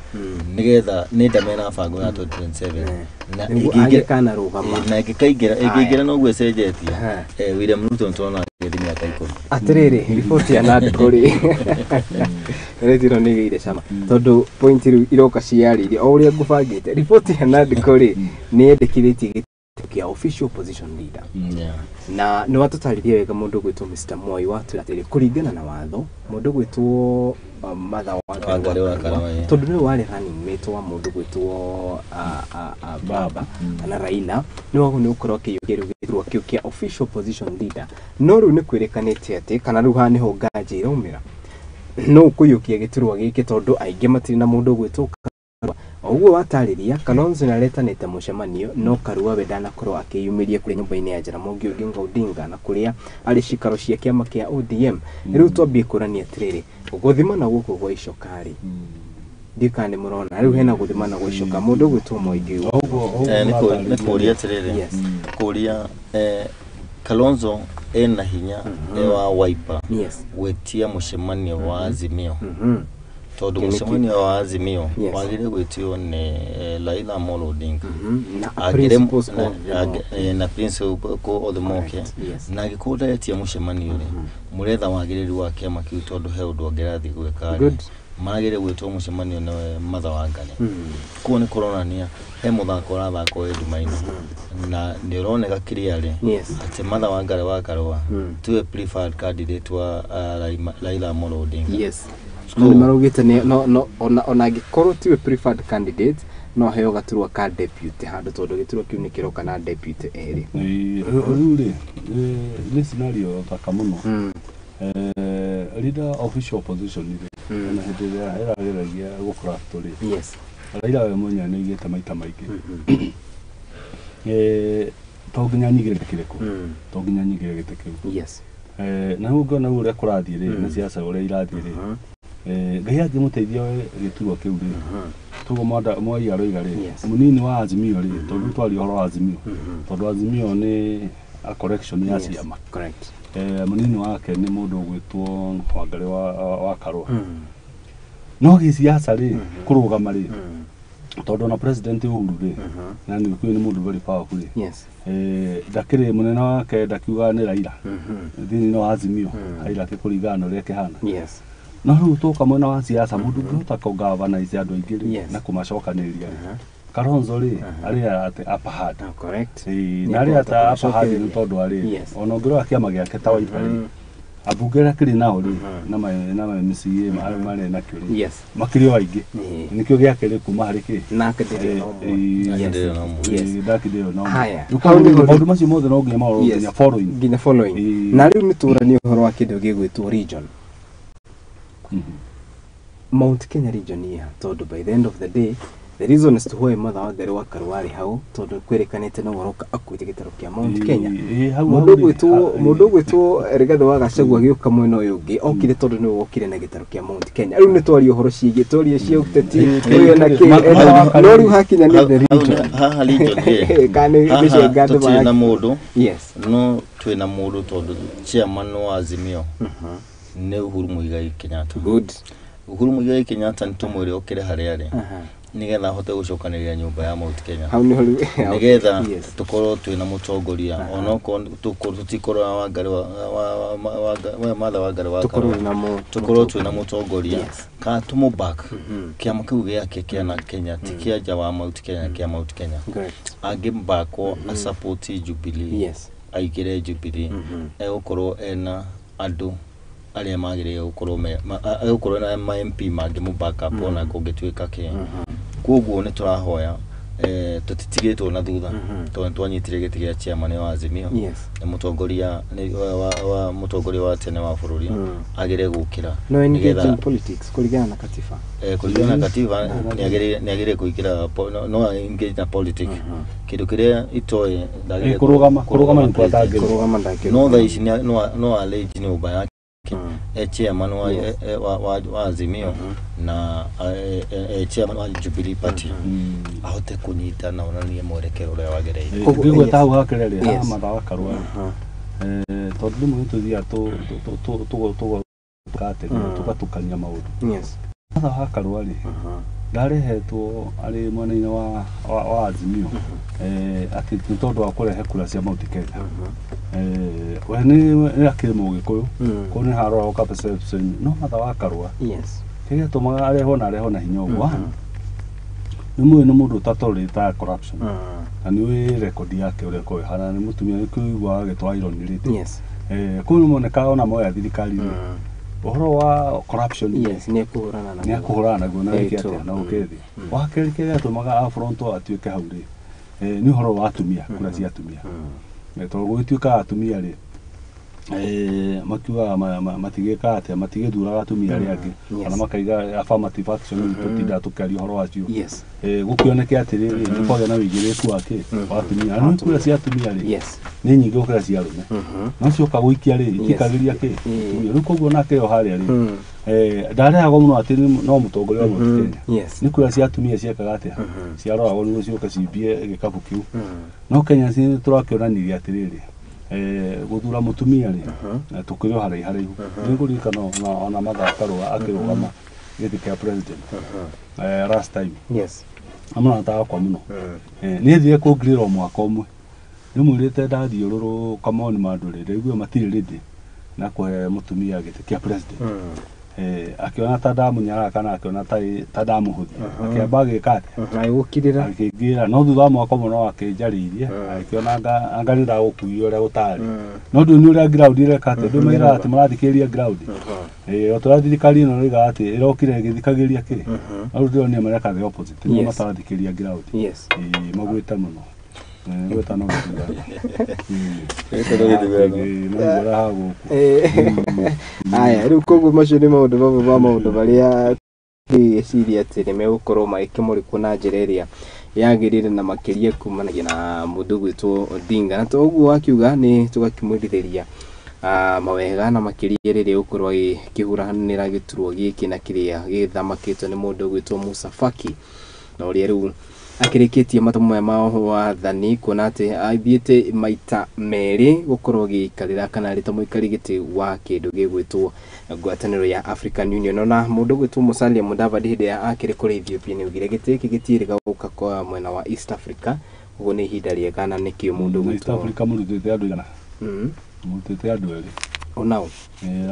nĩgetha nĩ nda mena bango ya 2027 na Nĩguo angĩkanarũgama. Na ĩngĩkaingĩra, Aya. ĩngĩingĩra noguo ĩcenjetie. William Ruto nĩtũrona agĩthiĩ mĩaka 10. Atĩrĩrĩ, riboti ya nandĩko rĩ, rĩti ĩno nĩ ĩgĩire cama tondũ point rĩu iroka ciarĩirie o ũrĩa ngũbangĩte. Riboti ya nandĩko rĩ, nĩ yendekithĩtie gĩtĩ kĩa official opposition leader, na nĩ watũtarĩria wega mũndũ gwĩtwo Mr. Moi watwĩra atĩrĩ, kũringana na watho mũndũ gwĩtwo Martha Wangari wa Karũa, yeah. tondũ nĩwe warĩ running mate wa mũndũ gwĩtwo Baba kana Raila, nĩ wagwo nĩ gũkorwo akĩiyũkia rĩu gĩturwa kĩu kĩa official opposition leader. No rĩu nĩ kwĩrĩkanĩte atĩ kana rĩu haha nĩho nganja iraumĩra no ũkũiyũkia gĩturwa gĩkĩ, tondũ aingĩ matirĩ na mũndũ ũgwĩtwo Karua. O ũguo watarĩria, Kalonzo nĩaretanĩte mũcemanio, no Karua we ndanakorwo akĩyumĩria kũrĩa nyũmba-inĩ ya Jaramogi Oginga Odinga na kũrĩa arĩ cikaro cia kĩama kĩa ODM. Rĩu twambie kũrania atĩrĩrĩ, gũthimana gũkũ gwa icoka rĩ, ndiũ kana nĩ mũrona rĩu hena gũthimana gwa icoka mũndũ ũgwĩtwo Mwangi. Nĩ kũria atĩrĩrĩ, Yes. kũria Kalonzo ena hinya wa Wiper gwĩtia mũcemanio wa Azimio, tondũ Kĩnĩkĩ. Mũcemanio wa Azimio wagĩrĩire gwĩtio nĩ Raila Amolo Odinga. Na Angĩremwo- principals othe moke. na principal othe moke. Na angĩkorwo ndaretia mũcemanio rĩ, mũretha wagĩrĩru wa kĩama kĩu, tondũ he ũndũ angĩrathiĩ gwĩka rĩ, magĩrĩire gwĩtwo mũcemanio nĩwe Martha Wangari. Koguo nĩ kũronania he mũthako ũrathakwo wĩ nduma-inĩ, na nĩ ũroneka clearly atĩ Martha Wangari wa Karũa tiwe preferred candidate wa Raila Amolo Odinga. No nĩ maraugĩte no ona angĩkorwo tiwe preferred candidate, no aheo gaturwa ka deputy handũ, tondũ gĩturwa kĩu nĩ kĩroka na deputy erĩ. Rĩu rĩ, nĩ scenario thaka mũno. Leader official opposition rĩ, ona hĩndĩ ĩrĩa ĩrageragia gũcraft rĩ, Raila we mwenyewe nĩ aigĩte maita maingĩ, to nginya nyigĩre gĩtĩ kĩrĩkũ, to nginya nyigĩre gĩtĩ kĩu. Na rĩu ũngĩona rĩu ũrĩa kũrathiĩ rĩ, na siasa ũrĩa irathiĩ rĩ, Ngai angĩmũteithia we gĩturwa kĩu rĩ, toguo Mwai aroiga rĩ, mũnini wa Azimio rĩ, tondũ twaria ũhoro wa Azimio, tondũ Azimio nĩ a collection ya ciama. Mũnini wake nĩ mũndũ ũgwĩtwo Wangari wa Karũa. No gĩciaca rĩ, kũrũgama rĩ, tondũ ona president Uhuru rĩ, na nĩ ũkũĩ nĩ mũndũ very powerful rĩ, ndakĩrĩ mũnene wake, ndakiugaga nĩ Raila thĩinĩ wa Azimio hierarchy kũringana na ũrĩa ĩkĩhana. No rĩu tũka mwena wa siasa, mũndũ ũngĩhota kũgavanize andũ aingĩ rĩ na kũmacokanĩrĩria rĩ, Kalonzo rĩ arĩ atĩ upper hand. Nĩ Na arĩ akũhota ata upper hand nĩ kũmacokereria. tondũ arĩ ona ũngĩrora kĩama gĩake ta Wiper rĩ, ambunge arĩa kĩrĩ nao rĩ na ma MCA marĩa marĩ nakĩo rĩ, makĩrĩ o aingĩ. Nĩkĩo gĩake rĩ kuma harĩ kĩ Nake ndĩrĩ na ũmwe. Nake ndĩrĩ na ũmwe. Nake ndĩrĩ na ũmwe. Haya. Rĩu Hau nĩho maũndũ macio mothe no nginya marorwo nginya following. Nginya following. Na rĩu nĩ tũranie ũhoro wa kĩndũ gĩgwĩtwo region, Mount Kenya region ya, tondũ by the end of the day The reason is to why Martha Wangari wa Karua arĩ hau tondũ kwĩrĩkanĩte no aroka akuĩte gĩtarũ kĩa Mount Kenya. Hau Mũndũ hau rĩ, ũgwĩtwo mũndũ ũgwĩtwo Rigathĩ wa Gachagua agĩũka mwena ũyũ ũngĩ okire tondũ nĩwe wokire na gĩtarũ kĩa Mount Kenya. Rĩu nĩ twaria ũhoro ciĩgiĩ twaria cia ũteti ũyũ na kĩ no rĩu hakinya nĩ the region. Haha region rĩ, Kana nĩ haha mĩcenga andũ tũtirĩ na mara- mũndũ. Yes. No twĩna mũndũ tondũ chairman wa Azimio nĩ Uhuru Muigai Kenyatta. Good. Uhuru Muigai Kenyatta nĩ tũmwĩre okĩre harĩa arĩ Aha. nĩgetha ahote gũcokanĩrĩria nyũmba ya Mount Kenya. Hau nĩho rĩu- Nĩgetha Yes. tũkorwo twĩna mũtongoria onokorwo tũtikorwo na Wangari wa Martha Wangari wa Tũkorwo Karua. na Tũkorwo twĩna mũtongoria Yes. kana tũmũback kĩama kĩu gĩake kĩa na Kenya ti kĩa nja wa Mount Kenya, kĩa Mount Kenya. Correct. Angĩmbakwo asupport Jubilee, Yes. aingĩre Jubilee, egũkorwo ena andũ arĩa magĩrĩire gũkorwo egũkorwo na ma MP mangĩmũ back up ona kũngĩtuĩka kĩ. Koguo nĩ tũrahoya tũtitigĩtwo na thutha tondũ nĩ twanyitire gĩtĩ gĩa chairman wa Azimio. Yes. Nĩ mũtongoria nĩ wa mũtongoria wa tene wa bũrũri agĩrĩire gũkĩra No engage nĩgetha in politics kũringana na katiba. Kũringana na katiba nĩ agĩrĩire kũingĩra no engage na politics. Kĩndũ kĩrĩa itoĩ ndagĩrĩire Kũrũgama nĩ kwa president. ndangĩrũgama. Kũrũgama ndangĩrũgama. No thaa ici no arrange nyũmba yake e chairman wa Azimio na e chairman wa Jubilee Party ahote kũnyita na onanie mwerekero ũrĩa wagĩrĩire. Ngĩgweta hau hakere rĩ, haha Yes. Martha wa Karua rĩ, tondũ rĩmwe nĩ tũthiaga tũgatukania maũndũ. Yes. Martha wa Karua rĩ, ndarehetwo arĩ mwena-inĩ wa Azimio atĩ nĩ tondũ wa kũrehe kura cia Mount Kenya. We nĩ akĩrĩ mũgĩkũyũ, koguo nĩ haroragwo ka perception no Martha wa Karua Yes. kĩrĩa gĩatũmaga arehwo na arehwo na hinya ũguo, nĩ mũĩ nĩ mũndũ ũtatorĩte corruption na nĩ ũĩ rekondi yake ũrĩa ĩkoragwo ĩhana, nĩ mũtumia nĩ kũiguaga agĩtwa iron lady. Yes. Kũu nĩ monekaga ona moya thirikari rĩ, ũhoro wa corruption Yes, nĩ ekũhũrana naguo. nĩ akũhũrana naguo na Very wĩke true. atĩa na ũke thĩ. Wa kerĩ kĩrĩa gĩatũmaga afronto atuĩke hau rĩ, nĩ ũhoro wa atumia, kura cia atumia. Tondũ gũgĩtuĩkaga atumia rĩ, makiugaga matigĩkaga atĩa, matigĩthuraga atumia arĩa angĩ kana makaiga affirmative action, tũtindaga tũkĩaria ũhoro wacio. Yes. Gũkĩoneke atĩrĩrĩ, nĩ kwagĩa na wĩigĩrĩrĩku wa kĩ wa atumia, na nĩ kura cia atumia rĩ Yes. nĩ nyingĩ gũkĩra cia arũme, no cioka gũikia rĩ itikagĩria kĩ atumia. Rĩu koguo nake yo harĩa rĩ, ndarehagwo mũno atĩ no mũtongoria wa Mount Kenya. Yes. Nĩ kura cia atumia ciekaga atĩa, ciaroragwo nĩguo ciũke cimbie gĩkabu kĩu. No Kenya nĩ tũrakĩonanirie atĩrĩrĩ, gũthura mũtumia rĩ na tũkĩrĩ o haraihu haraihu. Nĩ ngũririkana ona Martha Karua akĩrũgama gĩtĩ kĩa president last time. Yes. Amũrata wakwa mũno. Niĩ thire kũngirĩra o mwaka ũmwe, ndĩmwĩrĩte ndathiũrũrũka mawoni ma andũ rĩ, ndaigua matirĩ ready na kũhe mũtumia gĩtĩ kĩa president. Akĩona ta ndamũnyarara kana akĩona ta ndamũhũthia, akĩamba agĩka atĩa, Agĩgũkirĩra. Akĩngĩra, no thutha wa mwaka ũmwe no akĩnjarĩirie, agĩkĩona anga nĩ ndagũkuire ũrĩa gũtarĩ, no ndũ nĩ ũrĩa ground ĩreka atĩa, ndũ mairaga atĩ marathikĩrĩria ground. O ta ũrĩa thirikari ĩno ĩroiga atĩ ĩrokire ĩgĩthikagĩrĩria kĩ, no rĩu ndĩronire mareka the opposite, nĩo matarathikĩrĩria ground. Yes. Magwĩte mũno. Gwĩta no gĩthurano. Gwĩta no gĩthurano. Maigũra haha gũkũ. Aya, rĩu koguo macio nĩ maũndũ mamwe ma maũndũ marĩa ngĩciria atĩ nĩ megũkorwo magĩkĩmũrĩkwo na njĩra ĩrĩa yagĩrĩire na makĩria kumanagia na mũndũ ũgwĩtwo Odinga, na to ũguo wakiuga nĩ tũgakĩmwendithĩria mawega na makĩria rĩrĩa egũkorwo agĩkĩhũranĩra gĩturwa gĩkĩ na kĩrĩa gĩthamakĩtwo nĩ mũndũ ũgwĩtwo Musa Faki, na ũrĩa rĩu akĩrĩkĩtie mathomo maya ma wathani, kuona atĩ athiĩte maita merĩ gũkorwo agĩikarĩra kana arĩ ta mũikari gĩtĩ wa kĩndũ gĩgwĩtwo ngwatanĩro ya African Union. Ona mũndũ ũgwĩtwo Musalia Mudavadi hĩndĩ ĩrĩa akĩrĩ kũrĩa Ethiopia nĩ augire gĩtĩ gĩkĩ gĩtiĩrĩga gũka kwa mwena wa East Africa, ũguo nĩ ihinda rĩega na nĩkĩo mũndũ East ũgwĩtwo Africa mũrutĩte andũ 100. Mũrutĩte andũ erĩ. Onao.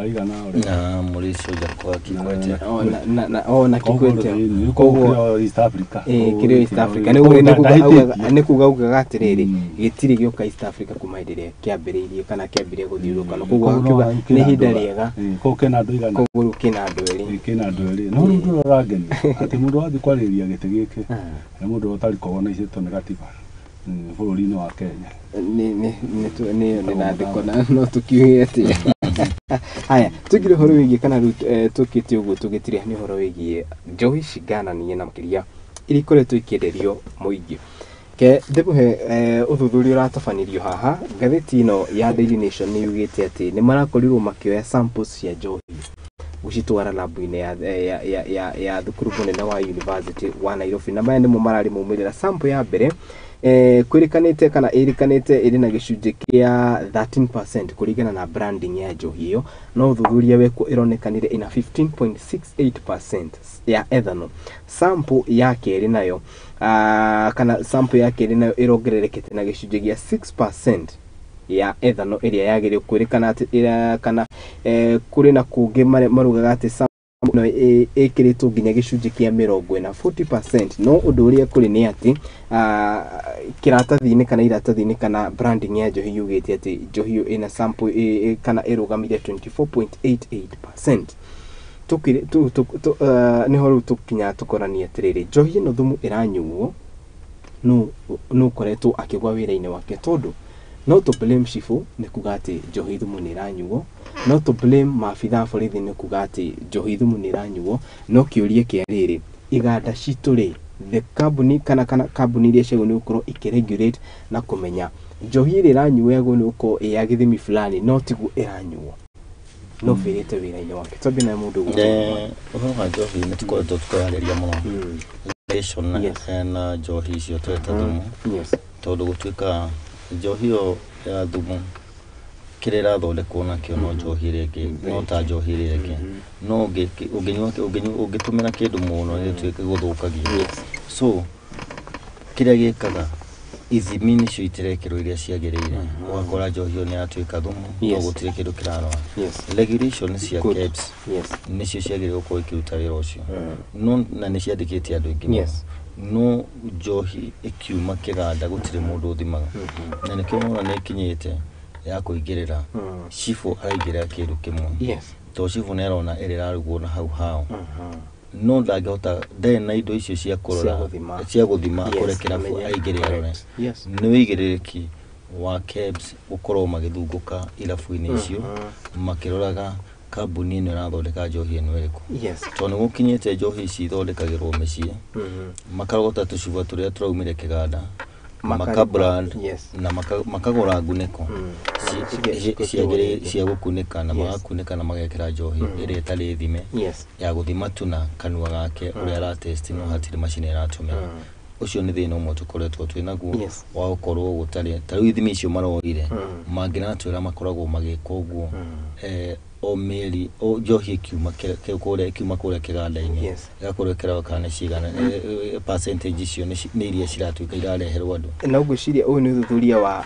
Aigana ũrĩa. Na Mrisho Jakaya Kikwete. O, na Kikwete. Koguo East Africa. Kĩrĩ East Africa nĩ kuga augaga atĩrĩrĩ, gĩtirĩ gĩoka East Africa kuma hĩndĩ ĩrĩa kĩambĩrĩirie kana kĩambirie gũthiũrũrũka, koguo akiuga nĩ ihinda rĩega. Koguo kĩna andũ 100. Koguo rĩu kĩna andũ erĩ. Kĩna andũ erĩ, no rĩu ũndũ ũrĩa ũrangenia atĩ mũndũ wathiĩ kwarĩrĩria gĩtĩ gĩkĩ nĩ mũndũ ũtarĩ nĩ gatiba bũrũri-inĩ wa Kenya. Nĩ na ndĩko na no tũkiuge atĩa. Haya, tũingĩre ũhoro wĩgiĩ kana rĩu tũkĩte ũguo tũgĩtire nĩ ũhoro wĩgiĩ njohi cigananie na makĩria iria ikoretwo ikĩenderio mũingĩ. Ke ndĩmũhe ũthuthuria ũratabanirio haha. Ngathĩti ĩno ya Daily Nation nĩ yugĩte atĩ nĩ marakorirwo makĩoya samples cia njohi gũcitwara labu-inĩ ya thukuru mũnene wa University wa Nairobi, na maya nĩmo mararĩ maumĩrĩra. Sample ya mbere kwĩrĩkanĩte kana ĩrĩkanĩte ĩrĩ na gĩcunjĩ kĩa 13% kũringana na branding ya njohi ĩyo, no ũthuthuria wekwo ĩronekanire ĩna 15.68% ya ethanol. Sample ya kerĩ nayo kana sample ya kerĩ nayo ĩrongererekete na gĩcunjĩ gĩa 6% ya ethanol ĩrĩa yagĩrĩire kwĩrĩkana atĩ kana kũrĩ na kũngĩ marugaga atĩ sample ĩno ĩkĩrĩtwo nginya gĩcunjĩ kĩa 40, 40%. No ũndũ ũrĩa kũrĩ nĩ atĩ kĩratathi-inĩ kana iratathi-inĩ kana branding ya njohi yugĩte atĩ njohi ĩyo ĩna sample kana ĩrũgamire 24.88%. Tukire tu, tu, tu, niho rĩu tũkinya tũkoranie atĩrĩrĩ, njohi ĩno thumu ĩranyuo no ũkoretwo akĩgwa wĩra-inĩ wake, tondũ no tũ blame cibũ nĩ kuga atĩ njohi thumu nĩ ĩranyuo, no tũ blame maabitha a borithi nĩ kuga atĩ njohi thumu nĩ ĩranyuo, no kĩũria kĩa rĩrĩ, iganda citũ rĩ, the kambuni kana kambuni iria ciagĩrĩirwo nĩ gũkorwo ikĩregulate na kũmenya njohi ĩrĩa ĩranyuo yagĩrĩirwo nĩ gũkorwo ĩ ya gĩthimi fulani, no tiguo ĩranyuo, no bĩrĩte wĩra-inĩ wake twambie na mũndũ ũgũtwo. Ũhoro wa njohi nĩ tũkoretwo tũkĩarĩria mũno relation na njohi icio tweta thumu, tondũ gũtuĩka njohi ĩyo ya thumu kĩrĩa ĩrathondekwo nakĩo no njohi ĩrĩa ĩngĩ, no ta njohi ĩrĩa ĩngĩ, no ũngĩnyua ũngĩtũmĩra kĩndũ mũno nĩ gĩtuĩke gũthũkagia. So kĩrĩa gĩkaga, ithimi nĩcio itirekĩrwo iria ciagĩrĩire, ũgakora njohi ĩyo nĩ yatuĩka thumu no gũtirĩ kĩndũ kĩrarora. Regulation cia KEBS nĩcio ciagĩrĩirwo gũkorwo ikĩruta wĩra ũcio, no na nĩ ciandĩkĩte andũ aingĩ mũno. No njohi ĩkiuma kĩganda gũtirĩ mũndũ ũthimaga, na nĩkĩo ũrona nĩ ĩkinyĩte ya kũingĩrĩra. Cibũ araingĩrĩra kĩndũ kĩmwe, tondũ cibũ nĩ arona ĩrĩa ĩrarugwo na hau hao, no ndangĩhota, ndarĩ na indo icio cia kũrora, cia gũthima. Cia gũthima, akore kĩrabu amenye. Aingĩre arore. Nĩ wĩigĩrĩrĩki wa KEBS gũkorwo magĩthungũka irabu-inĩ icio makĩroraga kambuni ĩno ĩrathondeka njohi ĩno ĩrĩkũ, tondũ nĩ gũkinyĩte njohi ici ithondekagĩrwo mĩciĩ, makarogota tũcuba tũrĩa tũraumire kĩganda, maka brand na makagũra ngunĩko ciagĩrĩire cia gũkunĩka na magakunĩka na magekĩra njohi ĩrĩa ĩtarĩ thime, ya gũthima tu na kanua gake ũrĩa aratest, no hatirĩ macini ĩratũmĩra. Ũcio nĩ thĩna ũmwe tũkoretwo twĩ naguo wa gũkorwo gũtarĩ ta rĩu ithimi icio maroire, mangĩratwĩra makoragwo magĩka ũguo o mĩeri, o njohi ĩkiuma kũrĩa ĩkiuma kũrĩa kĩganda-inĩ, ĩgakorwo ĩkĩrora kana nĩ cigana percentage icio nĩ iria ciratuĩka irareherwo andũ. Na ngwĩciria ũyũ nĩ ũthuthuria wa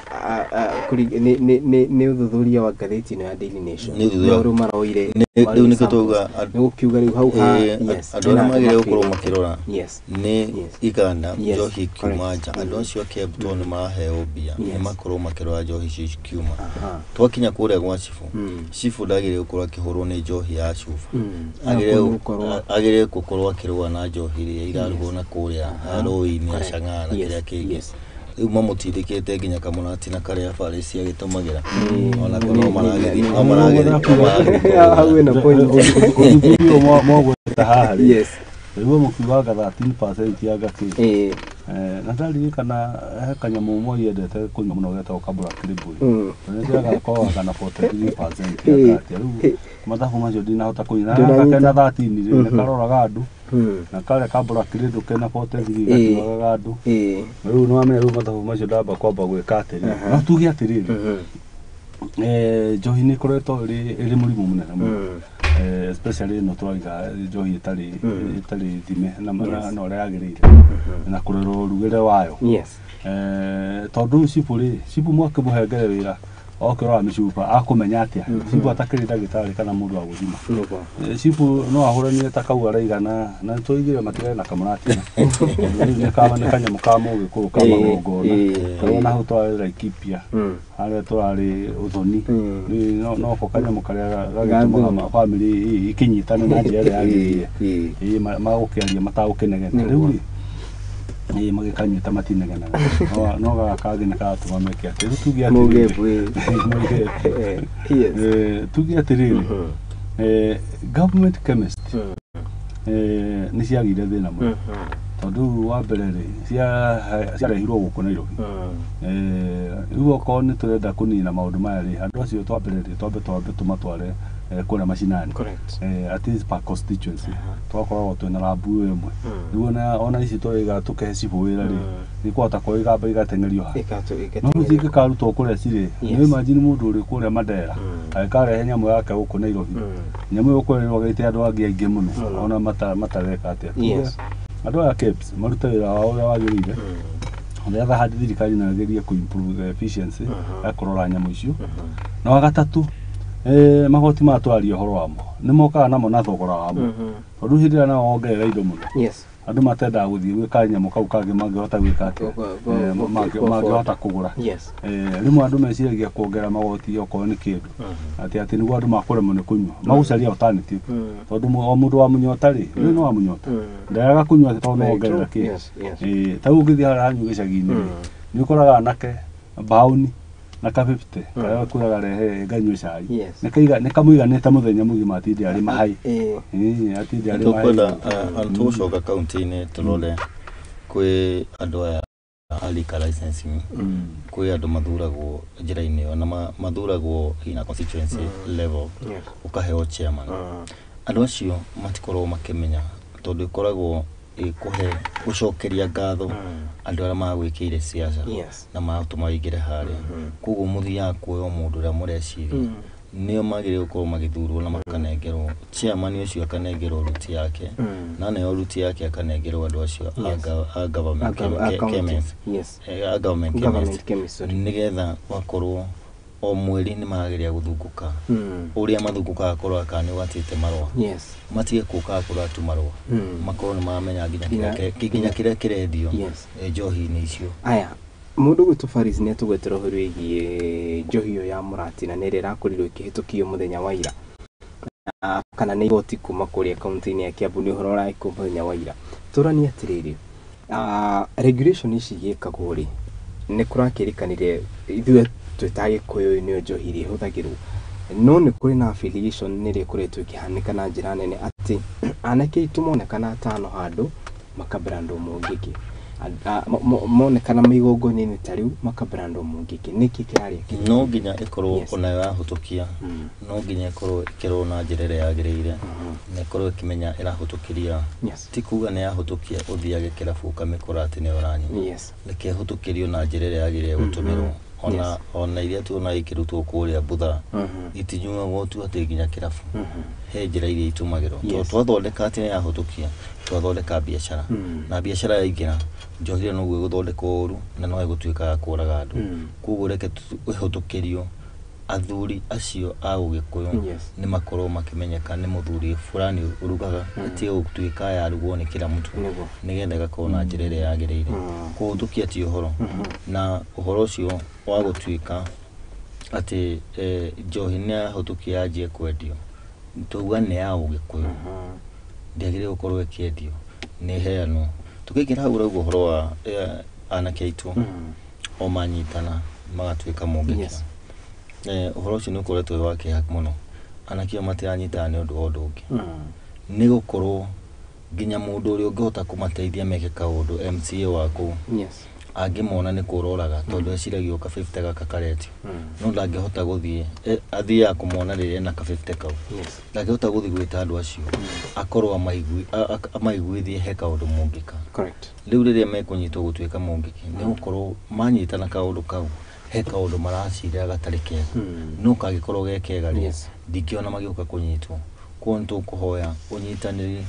nĩ ũthuthuria wa ngathĩti ĩno ya Daily Nation. Nĩ ũthuthuria. No rĩu maroire Rĩu nĩkĩo twauga nĩ gũkiuga rĩu hau ha andũ arĩa hena magĩrĩire andũ gũkorwo makĩrora. makĩrora nĩ iganda njohi ikiuma correct. nja, andũ acio a KEB tondũ nĩ maraheo mbia nĩ makorwo makĩrora njohi icio ikiuma. Twakinya kũrĩa gwa cibũ, cibũ ndagĩrĩire gũkorwo akĩhũrwo nĩ njohi ya cuba. Agĩrĩirwo gũkorwo Agĩrĩire gũkorwo akĩrũa na njohi ĩrĩa irarugwo na kũrĩa rũĩ-inĩ ya Chang'aa na kĩrĩa kĩngĩ. Rĩu mamũtindĩkĩte nginya kamũratina karĩa barĩ agĩtũmagĩra, onako no maragĩthiĩ no maragĩthiĩ no maragĩthiĩ. Hau ĩna point. Ũthuthuria ũyũ mwagweta haha rĩ, rĩu mũkiugaga 13% ya ngakĩ, na ndaririkana he kanyamũ Moi endete kũnyua mũno getagwo ka Black Label. Nĩ gakoragwo na 43% ya ngatia. Rĩu mathabu macio ndinahota kũnyita, na gaka Ndũranyita. kena 13 rĩ, nĩ karoraga andũ, na karĩa ka Black Label kena 43 gatiroraga andũ. Rĩu nĩ wamenya rĩu mathabu macio ndamba kwamba gwĩka atĩrĩrĩ, no tuge atĩrĩrĩ, njohi nĩ ĩkoretwo ĩrĩ mũrimũ mũnene mũno, especially ĩno tũrauga njohi ĩtarĩ thime na ũrĩa yagĩrĩire na kũrorwo rugĩre wayo. Tondũ rĩu cibũ rĩ, cibũ mwakĩmũhengere wĩra okĩrora mĩcuba akũmenya atĩa cibũ atakĩrĩ ndagĩtarĩ kana mũndũ wa gũthima? Cibũ no ahũranie ta kau araigana na tũigire matigane na kamũratina. Rĩu nĩ kanyamũ ka mũgĩkũyũ ka magongona karĩa na hau tũrarĩ Laikipia, harĩa tũrarĩ ũthoni. Rĩu noko kanyamũ karĩa gagĩtũmaga bamĩrĩ ikĩnyitane na njĩra ĩrĩa yagĩrĩire. Magũkĩaria matagũkĩnegena. Rĩu rĩ, magĩkanyita matinegenaga, no gaka kangĩ nĩ karatũma meke atĩ rĩu tuge atĩrĩrĩ. Mũgebwe. Mũgebwe. Tuge atĩrĩrĩ, government chemist nĩ ciagĩire thĩna mũno. Tondũ wa mbere rĩ, ciarehirwo gũkũ Nairobi. Rĩu okorwo nĩ tũrenda kũnina maũndũ maya rĩ, andũ acio twambere rĩ, twambe tũmatware kũrĩa macinani. At least per constituency tũgakoragwo twĩna rambu ĩyo ĩmwe. Rĩu ona ici tũraiga tũkĩhe cibũ wĩra rĩ, nĩ kũhota kwa igamba igateng'erio haha. No rĩu cingĩkarutwo kũrĩa cirĩ, nĩ imagine mũndũ ũrĩ kũrĩa Mandera agĩkarehe nyamũ yake gũkũ Nairobi, nyamũ ĩyo ũkorwo ĩrogete andũ angĩ aingĩ mũno ona matareka atĩa. Andũ aya KEBS marute wĩra wao ũrĩa wagĩrĩire. On the other hand, thirikari no ĩgerie kũ improve the efficiency ya kũrora nyamũ icio. Na wa gatatũ, magoti maya twaria ũhoro wamo nĩ mokaga namo na thogora wamo, tondũ hĩndĩ ĩrĩa nao wongerera indo mũno, andũ matendaga gũthiĩ gwĩka nyamũ kau kangĩ mangĩhota gwĩka atĩa, mangĩhota kũgũra. Rĩmwe andũ meciragia kuongerera magoti okorwo nĩ kĩndũ atĩ nĩguo andũ makũremwo nĩ kũnyua, magũcaria alternative, tondũ o mũndũ wa mũnyota rĩ, rĩu nĩ wa mũnyota ndaraga kũnyua tondũ no wongerera kĩndũ. Ta rĩu ũngĩthiĩ harĩa hanyu gĩcagi-inĩ rĩ, nĩ ũkoraga anake mbaũni na ka 50 karĩa kwĩraga rehe nganyue cai, nĩ kamũiganĩte mũthenya mũgima, atinde arĩ mahai. Atinde arĩ mahai. Tũkwenda tũgũcoka kaunti-inĩ tũrore kwĩ andũ aya a liquor licensing, kwĩ andũ mathuragwo njĩra-inĩ ĩyo na mathuragwo in a constituency level, ũkaheo chairman. Andũ acio matikoragwo makĩmenya, tondũ ĩkoragwo ĩkũhe gũcokeria ngatho andũ arĩa magwĩkĩire siasa na matũma wĩingĩre harĩa. Koguo mũthiaga kuoya mũndũ ũrĩa mũreciria nĩo magĩrĩirwo gũkorwo magĩthurwo na makanengerwo chairman ũcio akanengerwo ruti yake, na nayo ruti yake akanengerwo andũ acio a government chemist, a government chemist, nĩgetha wakorwo o mweri nĩ marageria gũthungũka ũrĩa mathungũkaga kũrora kana nĩ ũgatĩte marũa. Matige kũkaga kũrora tu marũa, makorwo nĩ maramenya nginya kĩrĩa kĩrendio njohi-inĩ icio. Aya, mũndũ gwĩtwo Faris nĩ atũgwetera ũhoro wĩgiĩ njohi ĩyo ya Mũratina na ĩrĩa ĩrakorirwo ĩkĩhĩtũkio mũthenya wa ira, kana nĩ igoti kuma kũrĩa kaunti-inĩ ya Kiambu, nĩ ũhoro ũraĩkwo mũthenya wa ira. Tũranie atĩrĩrĩ, regulation ici igĩkagwo rĩ, nĩ kũrakĩrĩkanire ithuĩ twĩ ta Gĩkũyũ nĩyo njohi iria ĩhũthagĩrwo, no nĩ kũrĩ na affiliation ĩrĩa ĩkoretwo ĩkĩhanĩka na njĩra nene atĩ anake aitũ monekana atano handũ makabrandwo mũngĩkĩ, monekana maigongona-inĩ ta rĩu makabrandwo mũngĩkĩ. Nĩkĩ kĩrarĩ? No nginya ĩkorwo onayo yahũtũkia, no nginya ĩkorwo ĩkĩrorwo na njĩra ĩrĩa yagĩrĩire, na ĩkorwo ĩkĩmenya ĩrahũtũkĩria. Ti kuga nĩ yahũtũkia ũthiage kĩrabu ũkamĩkora atĩ nĩyo ũranyua. Reke ĩhũtũkĩrio na njĩra ĩrĩa yagĩrĩire gũtũmĩrwo. Ona iria tuona ikĩrutwo kũrĩa Mbutha itinyuagwo tu atĩ nginya kĩrabu, he njĩra iria itũmagĩrwo. Tondũ twathondeka atĩ nĩ yahũtũkia, twathondeka biacara, na biacara yaingĩra njohi ĩyo noguo ĩgũthondekwo ũru na no ĩgũtuĩka ya kũraga andũ. Koguo reke ĩhũtũkĩrio athuri acio a ũgĩkũyũ nĩ makorwo makĩmenyeka nĩ mũthuri fulani ũrugaga, ĩtige gũtuĩka yarugwo nĩ kila mtu, nĩgetha ĩgakorwo na njĩra ĩrĩa yagĩrĩire. Kũhũtũkia ti ũhoro, na ũhoro ũcio wa gũtuĩka atĩ njohi nĩ yahũtũkia yanjie kwendio, tauga nĩ ya ũgĩkũyũ, ndĩagĩrĩire gũkorwo ĩkĩendio, nĩ ĩheanwo. Tũkĩingĩra hau ũrauga ũhoro wa anake aitũ o manyitana magatuĩka mũngĩkĩ. Ũhoro ũcio nĩ ũkoretwo wĩ wa kĩeha mũno. Anake acio matiranyitana nĩ ũndũ wa ũndũ ũngĩ, nĩ gũkorwo nginya mũndũ ũrĩa ũngĩhota kũmateithia meke kaũndũ, MCA wa kũu, angĩmona nĩ kũroraga, tondũ eciragia ka 50 gaka karetio, no ndangĩhota gũthiĩ, athiaga kũmona rĩrĩa ena ka 50 kau, ndangĩhota gũthiĩ gwĩta andũ acio akorwo amaiguithie he kaũndũ mũngĩka. Rĩu rĩrĩa mekũnyitwo gũtuĩka mũngĩki, nĩ gũkorwo manyitana kaũndũ kau, he kaũndũ maracirĩra gatarĩ kega, no kangĩkorwo ge kega rĩ, ndingĩona magĩũka kũnyitwo. Koguo nĩ tũkũhoya ũnyitanĩri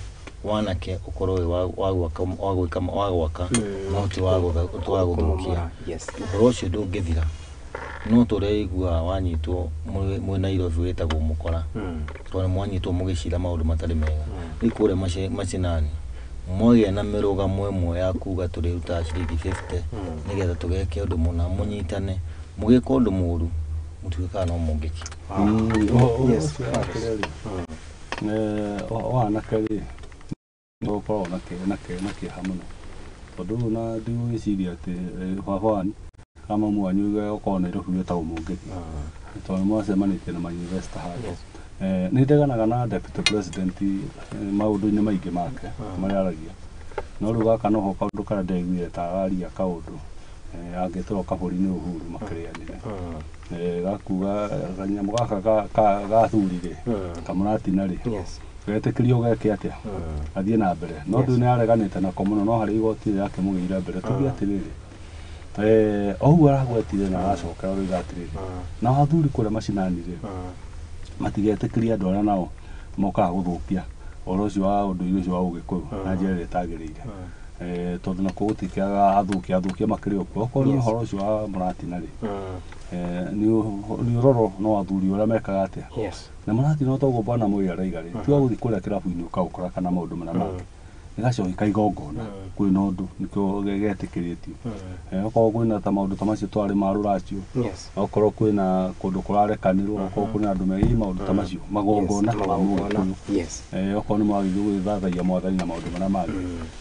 wanake ũkorwo wĩ wa gwaka, no ti wa gũthũkia. Ũhoro ũcio ndũngĩthira, no tũrĩa wanyitwo mwĩ Nairobi wĩtagwo mũkora, tondũ mwanyitwo mũgĩcira maũndũ matarĩ mega. Rĩu kũrĩa macinani mwagĩa na mĩrũgamo ĩmwe ya kuga tũrĩrutaga ciringi 50 nĩgetha tũgeke ũndũ mũna, mũnyitane, mũgĩka ũndũ mũũru mũtuĩkaga no mũngĩki. Wanake rĩ, nĩgũkoragwo na kĩeha mũno, tondũ na ndigwĩciria atĩ baba wanyu kana mamu wanyu gũkorwo Nairobi wĩtagwo mũngĩki, tondũ nĩ mwacemanĩtie na ma-investor handũ. Nĩ ndeganaga na deputy president maũndũ-inĩ maingĩ make marĩa aragia, No rĩu gaka noho kaũndũ karĩa ndĩraiguire ta araria kaũndũ angĩtũra kabũri nĩ Uhuru makĩrĩanĩre. Gakuga kanyamũ gaka ga athuri rĩ, kamũratina rĩ, getĩkĩrio geke atĩa athiĩ na mbere. No ndũ nĩ areganĩte nako mũno, no harĩ igoti rĩrakĩmũgĩire mbere. Tuge atĩrĩrĩ, o ũguo aragwetire na aracokera rũiga atĩrĩrĩ, nao athuri kũrĩa macinani rĩ, matigetĩkĩrie andũ arĩa nao mokaga gũthũkia ũhoro ũcio wa ũndũire ũcio wa ũgĩkũyũ na njĩra ĩrĩa ĩtagĩrĩire. Tondũ nakuo gũtikĩagaga athũkia makĩrĩ o kuo. Okorwo nĩ ũhoro ũcio wa mũratina rĩ, nĩ ũrorwo no athuri ũrĩa mekaga atĩa. Na mũratina toguo bwana Moi araiga rĩ, tiga gũthiĩ kũrĩa kĩrabu-inĩ ũkaũkora kana maũndũ marĩa mangĩ. Nĩ gacohi ka igongona kwĩna ũndũ nĩkĩo getĩkĩrĩtio. Okorwo kwĩna ta maũndũ ta macio twarĩ ma rũracio, okorwo kwĩna kũndũ kũrarekanĩrwo, okorwo kwĩna andũ megiĩ maũndũ ta macio magongona ma Mũgĩkũyũ, okorwo nĩ mwagĩrĩirwo gwĩthathaia mwathani na maũndũ marĩa mangĩ,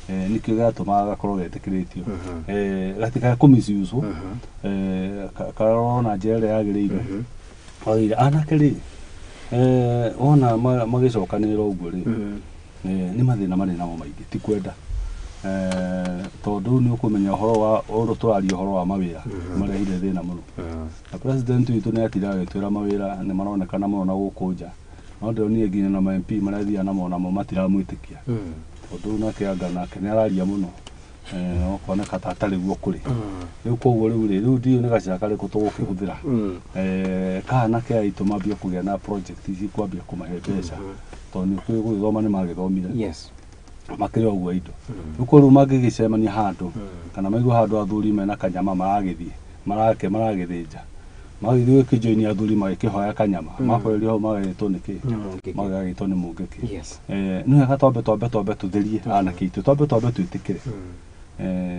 nĩkĩo gĩatũmaga gakorwo getĩkĩrĩtio. Gatikae kũmisuse, karorwo na njĩra ĩrĩa yagĩrĩire. Wagĩrĩire anake rĩ, wona magĩcokanĩrĩra ũguo rĩ, nĩ mathĩna marĩ namo maingĩ, ti kwenda. Tondũ nĩ ũkũmenya ũhoro wa ũrĩa tũraria ũhoro wa mawĩra marehire thĩna mũno. Na president witũ nĩ atinda agĩtwĩra mawĩra nĩ maronekana mũno na gũkũ nja, no ndĩronire nginya na ma MP marĩa athiaga namo namo matiramwĩtĩkia. Tondũ nake anga nake nĩ araria mũno, ũkoneka ta atarĩ guo kũrĩ. Rĩu koguo rĩu rĩ, rĩu ndiũĩ nĩ gacĩra karĩkũ tũgũkĩhũthĩra ka anake aitũ mambie kũgĩa na project ici kwambia kũmahe mbeca, tondũ nĩ ũkũĩ gũgĩthoma nĩ magĩthomire makĩrĩ o ũguo indo. Rĩu koguo mangĩgĩcemania handũ kana maigue handũ athuri mena kanyama maragĩthiĩ marake maragĩthĩnja, magĩthiĩ gũkĩjoini athuri magĩkĩhoya kanyama, makorerio hau magagĩtwo nĩ kĩ, magagĩtwo nĩ mũngĩkĩ. Nĩ wega twambe tũtherie anake aitũ, twambe twĩtĩkĩre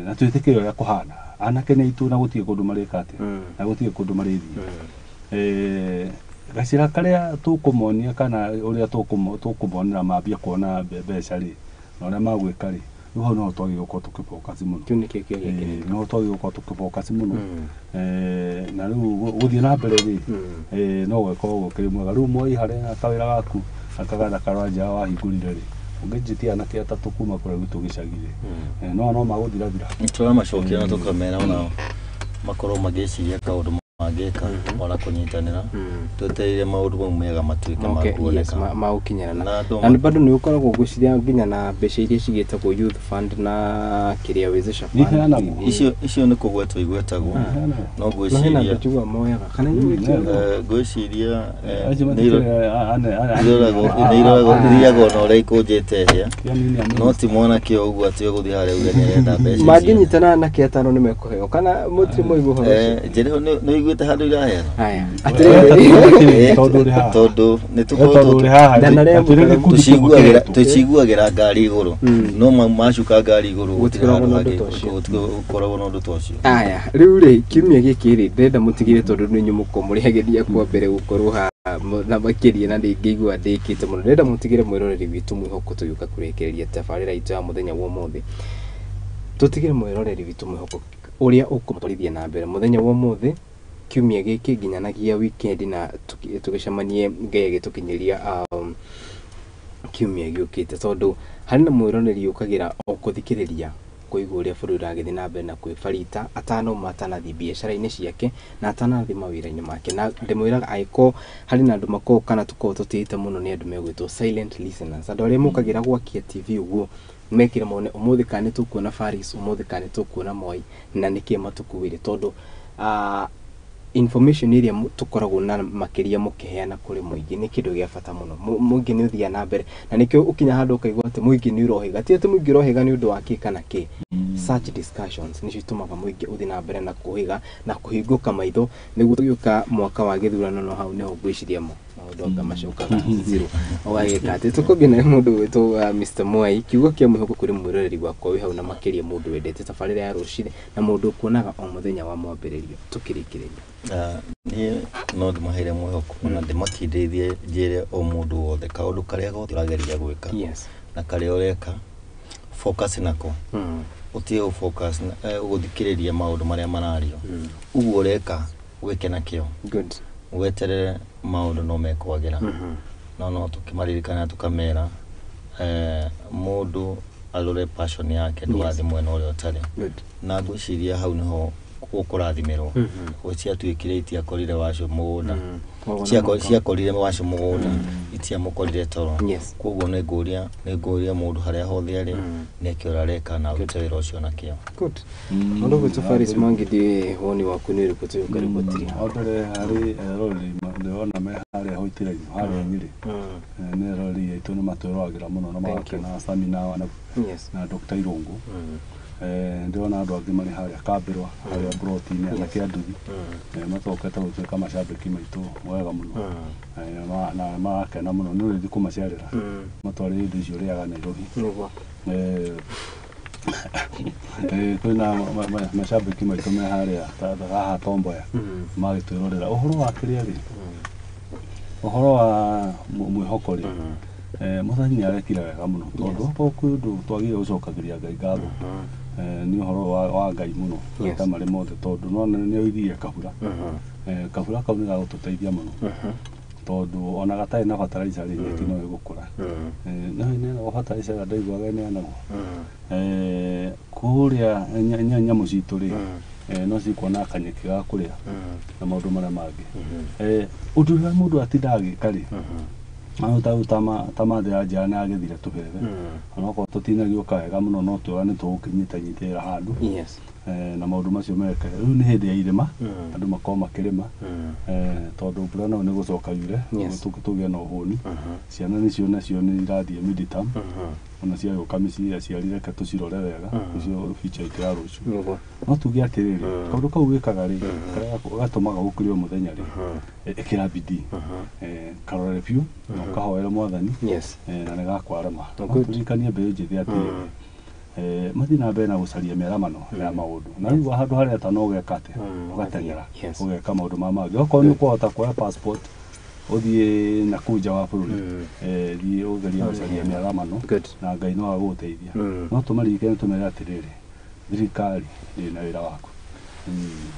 na twĩtĩkĩre ũrĩa kũhana. Anake nĩ aitũ na gũtirĩ kũndũ marĩka atĩa, na gũtirĩ kũndũ marĩthiĩ. Gacĩra karĩa tũkũmonia kana ũrĩa tũkũmonera mambia kuona mbeca rĩ, na ũrĩa magwĩka rĩ, rĩu hau no twagĩrĩirwo gũkorwo tũkĩfocus mũno. Kĩu nĩkĩo kĩũria kĩnene. No twagĩrĩirwo gũkorwo tũkĩfocus mũno. Na rĩu gũthiĩ na mbere rĩ, no gũkorwo gũkĩrĩ mwega. Rĩu Moi harĩa kawĩra gaku akaganda karanja wahingũrire rĩ, ũngĩnjĩtia anake atatũ kuma kũrĩa gwitũ gĩcagi rĩ, no magũthirathira. Tũramacokia na tũkamera onao makorwo magĩciria kaũndũ mangĩka ona kũnyitanĩra, twetereire maũndũ mau mega matuĩke ma kuoneka ma gũkinyĩra. Na bado nĩ ũkoragwo ngwĩciria nginya na mbeca iria cigĩtagwo youth fund na kĩrĩa wezesha fund. Icio nĩ kũgwetwo igwetagwo, no ngwĩciria ngwĩciria nĩ iroragwo na ũrĩa ikũnjĩte hĩa, no ti mwanake o ũguo atĩ ũgũthiĩ harĩa uge nĩ arenda mbeca icio. Mangĩnyitana anake atano nĩ mekũheo kana mũtirĩ mwaigua ũhoro ũcio? Njĩra nĩ ũiguĩte handũ iraheana? Aya, atĩrĩrĩ, tondũ nĩ tũkoretwo tũciguagĩra ngari igũrũ, no macuka ngari igũrũ gũtikoragwo na ũndũ ta ũcio. Gũtikoragwo na ũndũ ta ũcio. Aya, rĩu rĩ, kiumia gĩkĩ rĩ, ndĩrenda mũtigĩre tondũ nĩ inyuĩ mũkorwo mũrĩ ageni akwa mbere gũkorwo haha na makĩria na ndĩngĩigua ndĩkĩte mũno. Ndĩrenda mũtigĩre mwĩroreri witũ mwĩhoko tũgĩũka kũrĩkĩrĩria tabarĩra itũ ya mũthenya wa ũmũthĩ. Tũtigĩre mwĩroreri witũ mwĩhoko ũrĩa ũkũmũtwarithia na mbere mũthenya wa ũmũthĩ, kiumia gĩkĩ nginyanagia weekend, na tũgĩcemanie Ngai agĩtũkinyĩria kiumia gĩũkĩte, tondũ harĩ na mwĩroreri ũkagĩra o kũthikĩrĩria kũigua ũrĩa bũrũri ũragĩthiĩ na mbere na kwĩbarita atanauma atanathiĩ biacara-inĩ ciake na atanathiĩ mawĩra-inĩ make. Na ndĩmwĩraga angĩkorwo harĩ na andũ makoragwo kana tũkoragwo tũtĩĩte mũno nĩ andũ megwĩtwo silent listeners, andũ arĩa mokagĩra gwakia TV ũguo mekĩre mone ũmũthĩ kana nĩ tũkuona Faris, ũmũthĩ kana nĩ tũkuona Moi, na nĩkĩĩ matũkuĩre, tondũ information ĩrĩa tũkoragwo na makĩria mũkĩheana kũrĩ mũingĩ nĩ kĩndũ gĩa bata mũno. Mũingĩ nĩ ũthiaga na mbere na nĩkĩo ũkinya handũ ũkaigua atĩ mũingĩ nĩ ũrohĩga, ti atĩ mũingĩ ũrohĩga nĩ ũndũ wa kĩ kana kĩ. Such discussions nĩcio itũmaga mũingĩ ũthiĩ na mbere na kũhĩga na kũhingũka maitho, nĩguo tũgĩũka mwaka wa gĩthurano no hau nĩho ngwĩciria maũndũ anga macokaga zero. Ũgagĩka atĩ tũkũmbia na mũndũ wĩtwo Mr. Mwai, kiugo kĩa mwĩhoko kũrĩ mwĩroreri wakwa wĩ hau na makĩria mũndũ wendete tabarĩra ya rũcinĩ na mũndũ ũkuonaga o mũthenya wa mwambĩrĩrio tũkĩrĩkĩrĩria. Niĩ no ndĩmaheire mwĩhoko na ndĩmakindĩrithie njĩre o mũndũ wothe kaũndũ karĩa gothe ũrageria gwĩka na karĩa ũreka focus nako, ũtige gũ focus gũthikĩrĩria maũndũ marĩa marario, ũguo ũreka wĩke nakĩo, weterere maũndũ no mekwagĩra. No tũkĩmaririkana tũkamera mũndũ Arore passion yake ndũgathiĩ mwena ũrĩa ũtarĩ. Na ngwĩciria hau nĩho ũkũrathimĩrwo. Ciatuĩkire itiakorire wacu mũgũnda. Ciakorire wacu mũgũnda, itiamũkorire toro. Koguo nĩ ngũria mũndũ harĩa hothe arĩ nĩke ũrĩa areka na arute wĩra ũcio na kĩo. Good. Mũndũ ũgwĩtwo Faris Mwangi, ndiũĩ woni waku nĩ ũrĩkũ tũgĩũka riboti? Wa mbere harĩ eroreri ndĩrona me harĩa Hoitirainũ harĩa Nyĩrĩ. Nĩ eroreri aitũ, nĩ matwĩroragĩra mũno na magakena Samina na Dr. Irũngũ. Ndĩrona andũ angĩ marĩ harĩa Kambĩrwa, harĩa Broti-inĩ, anake a nduthi matokete gũtuĩka macambĩki maitũ wega mũno. Na marakena mũno nĩ ũrĩthiĩ kũmacerera matwarĩre indo icio ũrĩaga Nairobi. Kwĩna macambĩki maitũ me harĩa haha Tomboya magĩtwĩrorera. Ũhoro wa kĩrĩa rĩ, ũhoro wa mwĩhoko rĩ, Mwathani nĩ arekire wega mũno tondũ okorwo kwĩ ũndũ twagĩrĩire gũcokagĩria Ngai ngatho, nĩ ũhoro wa Ngai mũno maita marĩ mothe, tondũ nona nĩ oiririe kabura. Kabura kau nĩ gagũtũteithia mũno tondũ ona gatarĩ na fertilizer rĩ, nyeki no ĩgũkũra. No ĩneanagwo fertilizer ĩrĩa ndaiguaga ĩneanagwo kũrĩa nyamũ citũ rĩ, no cikuona kanyeki ga kũrĩa na maũndũ marĩa mangĩ. Ũndũ ũrĩa mũndũ atindaga agĩka rĩ, no ta mathĩ ya njara nĩ agethire tũbebe, onokorwo tũtinagĩũka wega mũno, no twega nĩ tũgũkĩnyitanyitĩrĩra handũ. Na maũndũ macio meke. Rĩu nĩ hĩndĩ ya irĩma, andũ makorwo makĩrĩma, tondũ mbura nayo nĩ gũcoka yure tũgĩe na ũhũni. Ciana nĩcio nacio nĩ irathiĩ midterm, ona ciagĩũka mĩciĩ, aciari reke tũcirore wega, nĩcio future itũ ya rũciũ. No tuge atĩrĩrĩ, kaũndũ kau wĩkaga rĩ, karĩa gatũmaga ũkũre o mũthenya rĩ, ĩkĩra bidii, karore biũ na ũkahoere Mwathani, na nĩ gakwarama. No tũririkanie mbeũ njĩthĩ atĩrĩrĩ, mathiĩ na mbere na gũcaria mĩaramano ya maũndũ, na rĩu handũ harĩa ta no ũgeka atĩa, ũgateng'era ũgeka maũndũ ma mangĩ. Okorwo nĩ ũkũhota kuoya passport ũthiĩ na kũu nja wa bũrũri, thiĩ ũgerie gũcaria mĩaramano na Ngai no agũgũteithia. No tũmaririkane, tũmere atĩrĩrĩ, thirikari ndĩrĩ na wĩra waku.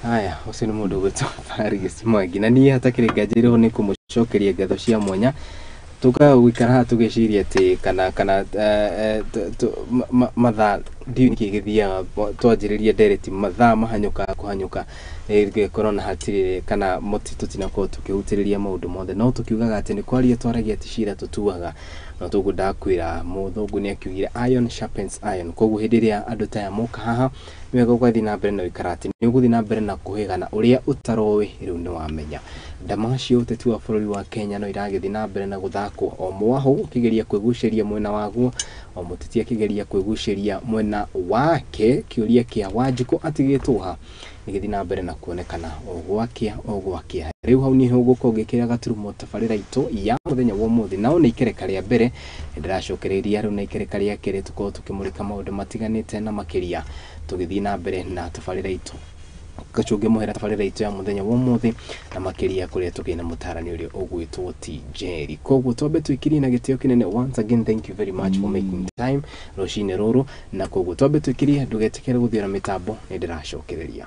Haya, ũcio nĩ mũndũ ũgwĩtwo Faris Mwangi, na niĩ hatakĩrĩ nganja nĩ kũmũcokeria ngatho cia mwanya. Tũkaga gũikara haha tũgĩciria atĩ kana mathaa ndiũĩ nĩkĩ gĩthiaga twanjĩrĩria ndereti mathaa mahanyũkaga kũhanyũka, ĩngĩkorwo na hatirĩ kana mũti tũtinakorwo tũkĩhutĩrĩria maũndũ mothe, no tũkiugaga atĩ nĩ kwaria twaragia ti cira tũtuaga. No tũguo ndakwĩra, mũthũngũ nĩ akiugire, "Iron sharpens iron." Koguo hĩndĩ ĩrĩa andũ ta aya moka haha, nĩ wega ũgathiĩ na mbere na ũikara atĩ nĩ ũgũthiĩ na mbere na kũhĩgana ũrĩa ũtaroĩ rĩu nĩ wamenya. Ndama cia ũteti wa bũrũri wa Kenya no iragĩthiĩ na mbere na gũthakwo, o mwahũ ũkĩgeria kwĩgucĩria mwena waguo, o mũteti akĩgeria kwĩgucĩria mwena wake. Kĩũria kĩa Wanjikũ atigĩtwo ha nĩgĩthiĩ na mbere na kuonekana o gwakĩa o gwakĩa. Rĩu hau niho ũgũkorwo ũgĩkĩra gaturumo tabarĩra itũ ya mũthenya wa ũmũthĩ, nao nĩ ikereka rĩa mbere nĩndĩracokereiria. Rĩu na ikereka rĩa kerĩ tũkorwo tũkĩmũrĩka maũndũ matiganĩte na makĩria tũgĩthiĩ na mbere na tabarĩra itũ gacũnge mũhera, tabarĩra itũ ya mũthenya wa ũmũthĩ, na makĩria kũrĩa tũkĩrĩ na mũtarani ũrĩa ũgwĩtwo T Jerry. Koguo twambe twĩkirie na gĩtĩo kĩnene. Once again, thank you very much for making time rũcinĩ rũrũ, na koguo twambe twĩkirie, ndũgetĩkĩre gũthiĩ na mĩtambo, nĩ ndĩracokereria.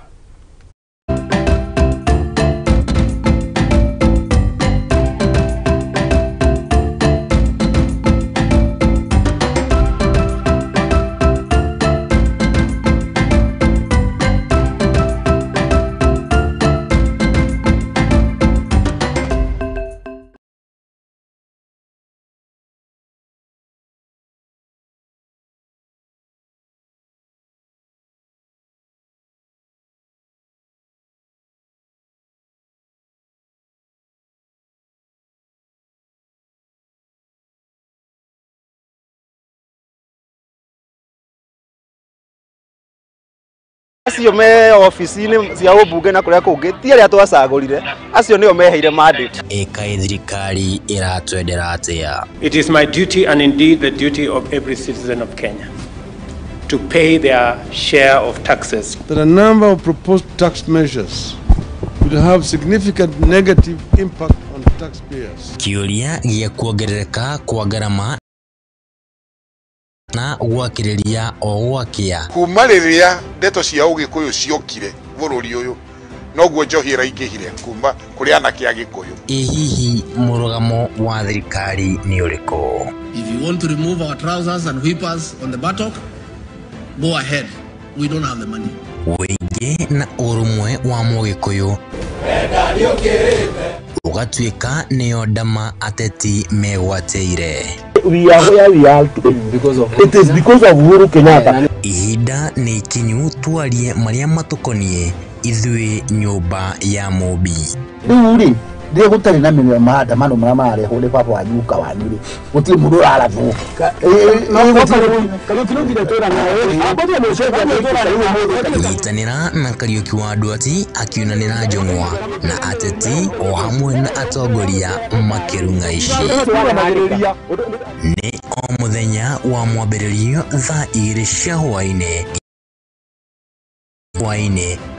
Acio me obici-inĩ cia ũmbunge na kũrĩa kũngĩ ti arĩa twacagũrire, acio nĩo meheire mandate. Ĩkaĩ thirikari ĩratwendera atĩa? It is my duty and indeed the duty of every citizen of Kenya to pay their share of taxes. That a number of proposed tax measures will have significant negative impact on taxpayers. Kĩũria gĩa kuongerereka kwa ngarama na gwakĩrĩria o gwakĩa. Kuma rĩrĩa ndeto cia ũgĩkũyũ ciokire bũrũri ũyũ, Noguo njohi ĩraingĩhire kuma kũrĩ anake a Gĩkũyũ. Ĩ hihi mũrũgamo wa thirikari nĩ ũrĩkũ? If you want to remove our trousers and whippers on the buttock, go ahead. We don't have the money. Ũingĩ na ũrũmwe wa Mũgĩkũyũ ũgatuĩka nĩyo ndama ateti megwatĩire. We are where we are today because of it is because of Uhuru Kenyatta. Ihinda nĩ ikinyu twarie marĩa matũkoniĩ ithuĩ nyũmba ya Mũmbi. Rĩu rĩ rĩrĩa gũtarĩ na maandamano marĩa mararehwo nĩ baba wanyu guka wanyu rĩ gũtirĩ mũndũ ũrarathwo. Nyitanĩra na Kariũki wa Ndwati akiunanĩra njũng'wa na ateti o hamwe na atongoria makĩrung'a ici. Nĩ o mũthenya wa mwambĩrĩrio thaa 2 cia hwaĩ-inĩ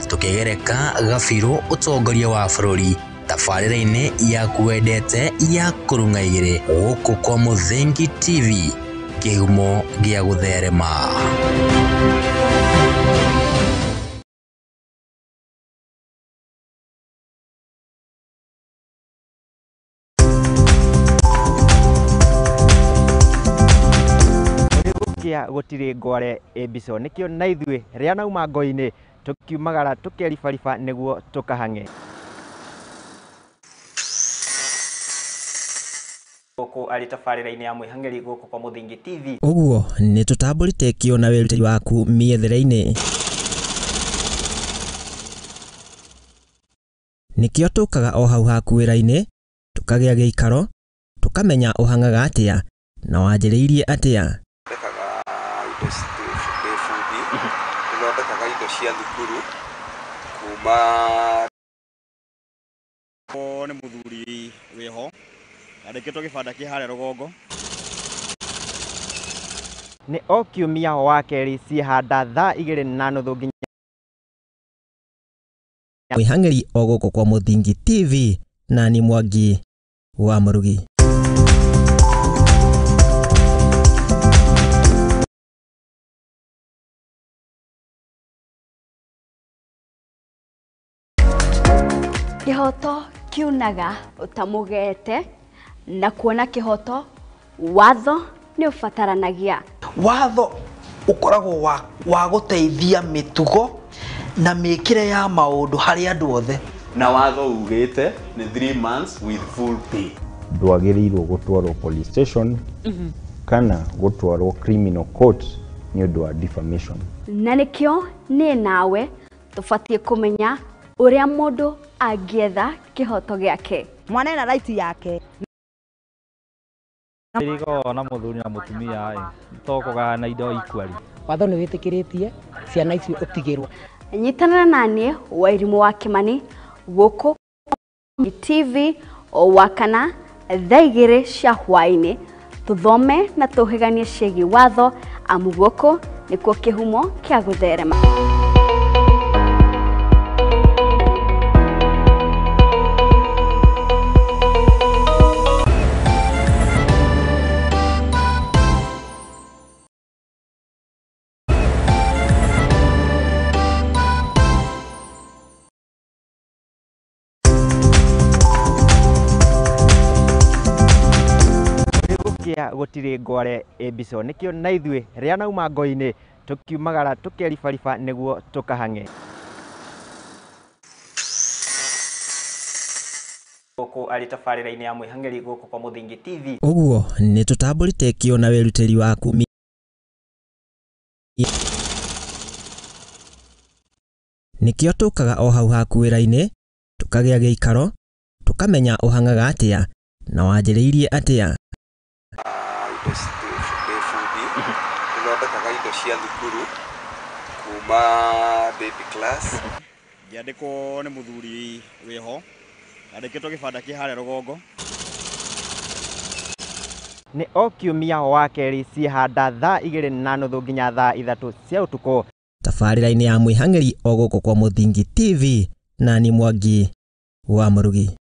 tũkĩgereka gabirũ ũtongoria wa bũrũri tabarĩra-inĩ yaku wendete ya kũrung'a igĩrĩ gũkũ kwa Mũthingi TV kĩhumo gĩa gũtherema. Gũkĩa gũtirĩ ngware ĩmbico nĩkĩo na ithuĩ rĩa nauma ngo-inĩ tũkiumagara tũkeribariba nĩguo tũkahang'e. Gũkũ arĩ tabarĩra-inĩ ya mwĩhang'ĩri gũkũ kwa Mũthingi TV. Ũguo nĩ tũtambũrĩte kĩo na wĩrutĩri waku mĩethere-inĩ. Nĩkĩo tũkaga o hau haku wĩra-inĩ, tũkagĩa gĩikaro, tũkamenya ũhang'aga atĩa na wanjĩrĩirie atĩa. Ndĩ bundi nĩthondekaga indo cia thukuru kuma nĩ mũthuri wĩho andĩkĩtwo gĩbanda kĩ harĩa rũgongo. Nĩ o kiumia wa kerĩ ciĩhanda thaa 2:30 nginya mwĩhang'ĩri o gũkũ kwa Mũthingi TV na ni Mwangi wa Mũrugi. Kĩhoto kiunaga ũtamũgete na kuona kĩhoto watho nĩ ũbataranagia. Watho ũkoragwo wa gũteithia mĩtugo na mĩkĩre ya maũndũ harĩ andũ othe. Na watho ugĩte nĩ 3 months with full pay. Ndwagĩrĩirwo gũtwarwo police station kana gũtwarwo criminal court nĩ ũndũ wa defamation. Na nĩkĩo niĩ nawe tũbatiĩ kũmenya ũrĩa mũndũ angĩetha kĩhoto gĩake. Mwana ena right yake. Rĩrĩa na mũthuri na mũtumia ĩ to kũgayana indo equally. Watho nĩ wĩtĩkĩrĩtie ciana icio ũtigĩrwo. Nyitanĩra naniĩ Wairimũ wa Kĩmani gũkũ TV o wakana thaa 2 cia hwaĩ-inĩ tũthome na tũhĩganie ciĩgiĩ watho amu gũkũ nĩkuo kĩhumo kĩa gũtherema. Gũtirĩ ngware ĩmbico nĩkĩo na ithuĩ rĩa nauma ngo-inĩ tũkiumagara tũkeribariba nĩguo tũkahang'e. Gũkũ arĩ tabarĩra-inĩ ya mwĩhang'ĩri gũkũ kwa Mũthingi TV. Ũguo nĩ tũtambũrĩte kĩo na wĩrutĩri waku. Nĩkĩo tũkaga o hau haku wĩra-inĩ, tũkagĩa gĩikaro, tũkamenya ũhang'aga atĩa na wanjĩrĩirie atĩa. Ndĩ bundi nĩthondekaga indo cia thukuru kuma baby class. Ngĩandĩkwo nĩ mũthuri wĩho andĩkĩtwo gĩbanda kĩ harĩa rũgongo. Nĩ o kiumia wa kerĩ ciĩhanda thaa 2:30 nginya thaa 3 cia ũtukũ. Tabarĩra-inĩ ya mwĩhang'ĩri o gũkũ kwa Mũthingi TV na ni Mwangi wa Mũrugi.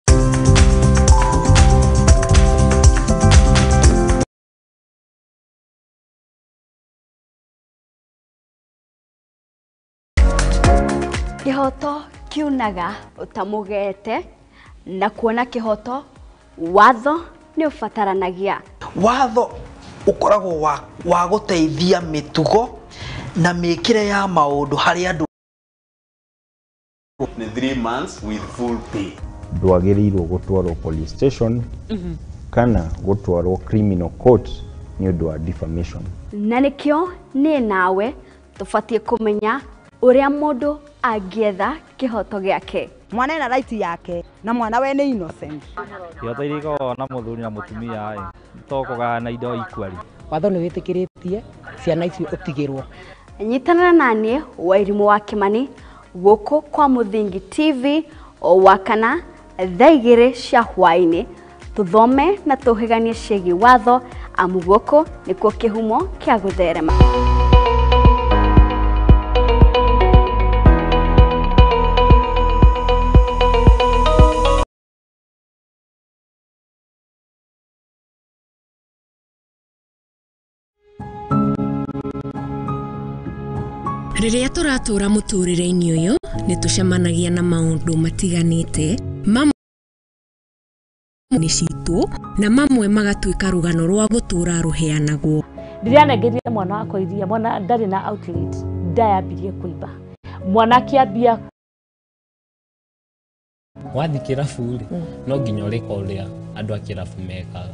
Kĩhoto Kiunaga ũtamũgete na kuona kĩhoto watho nĩ ũbataranagia. Watho ũkoragwo wa gũteithia mĩtugo na mĩkĩre ya maũndũ harĩ andũ. Nĩ 3 months with full pay. Ndwagĩrĩirwo gũtwarwo police station kana gũtwarwo criminal court nĩ ũndũ wa defamation. Na nĩkĩo niĩ nawe tũbatiĩ kũmenya ũrĩa mũndũ angĩetha kĩhoto gĩake. Mwana ena right yake na mwana we nĩ innocent. Ihoto iria ikoragwo na mũthuri na mũtumia ĩ to kũgayana indo equally. Watho nĩ wĩtĩkĩrĩtie ciana icio ũtigĩrwo. Nyitanĩra naniĩ Wairimũ wa Kĩmani gũkũ kwa Mũthingi TV o Wakana thaa 2 cia hwaĩ-inĩ tũthome na tũhĩganie ciĩgiĩ watho amu gũkũ nĩkuo kĩhumo kĩa gũtherema. Rĩrĩa tũratũra mũtũrĩre-inĩ ũyũ nĩ tũcemanagia na maũndũ matiganĩte, mamwe nĩ citũ na mamwe magatuĩka rũgano rwa gũtũra rũheanagwo. Ndĩranengerire mwana wakwa iria, mwana ndarĩ na outlet, ndayambirie kũimba, mwana akĩambia. Wathiĩ kĩrabu rĩ, no nginya ũrĩka ũrĩa andũ a kĩrabu mekaga,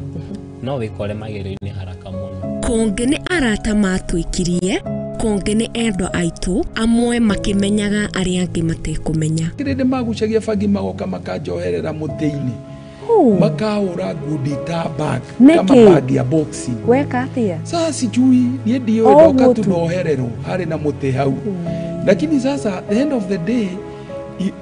no wĩkore magerio-inĩ haraka mũno. Kũngĩ nĩ arata matwĩkirie, kũngĩ nĩ endwa aitũ, amwe makĩmenyaga arĩa angĩ matekũmenya. Kĩrĩndĩ magucagia bangi magoka makanjoherera mũtĩ-inĩ, makahũra ngundi ta bag kama bag ya boxing. Weka atia? Sasa sijui niĩ ndiũĩ, ndoka tu nohererwo harĩ na mũtĩ hau, lakini sasa the end of the day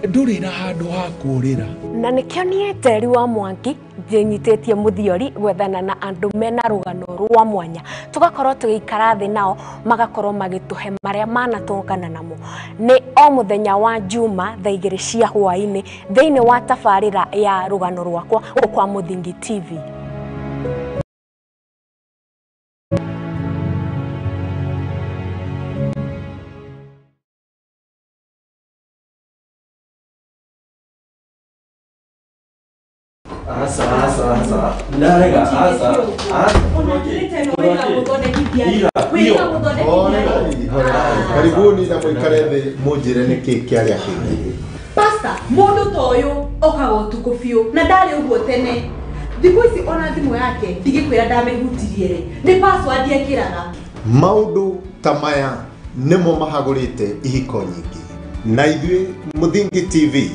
ndũrĩ na handũ ha kũũrĩra. Na nĩkĩo niĩ Njeri wa Mwangi njĩnyitĩtie mũthiori gwethana na andũ mena rũgano rwa mwanya, tũgakorwo tũgĩikara thĩ nao magakorwo magĩtũhe marĩa manatũngana namo. Nĩ o mũthenya wa Juma thaa 2 cia hwaĩ-inĩ thĩinĩ wa tabarĩra ya rũgano rwakwa gũkũ kwa Mũthingi TV. Asa, asa, asa. Ndarega, asa. Asa. Karibuni na mũikare thĩ mũnjĩre nĩkĩ kĩarĩa kĩngĩ. Pastor, mũndũ ta ũyũ okaga ũtukũ biũ na ndarĩ ũguo tene. Thikũ ici ona thimũ yake ndigĩkwĩra ndamĩhutirie rĩ, nĩ password ekĩraga. Maũndũ ta maya nĩmo mahagũrĩte ihiko nyingĩ, na ithuĩ Mũthingi TV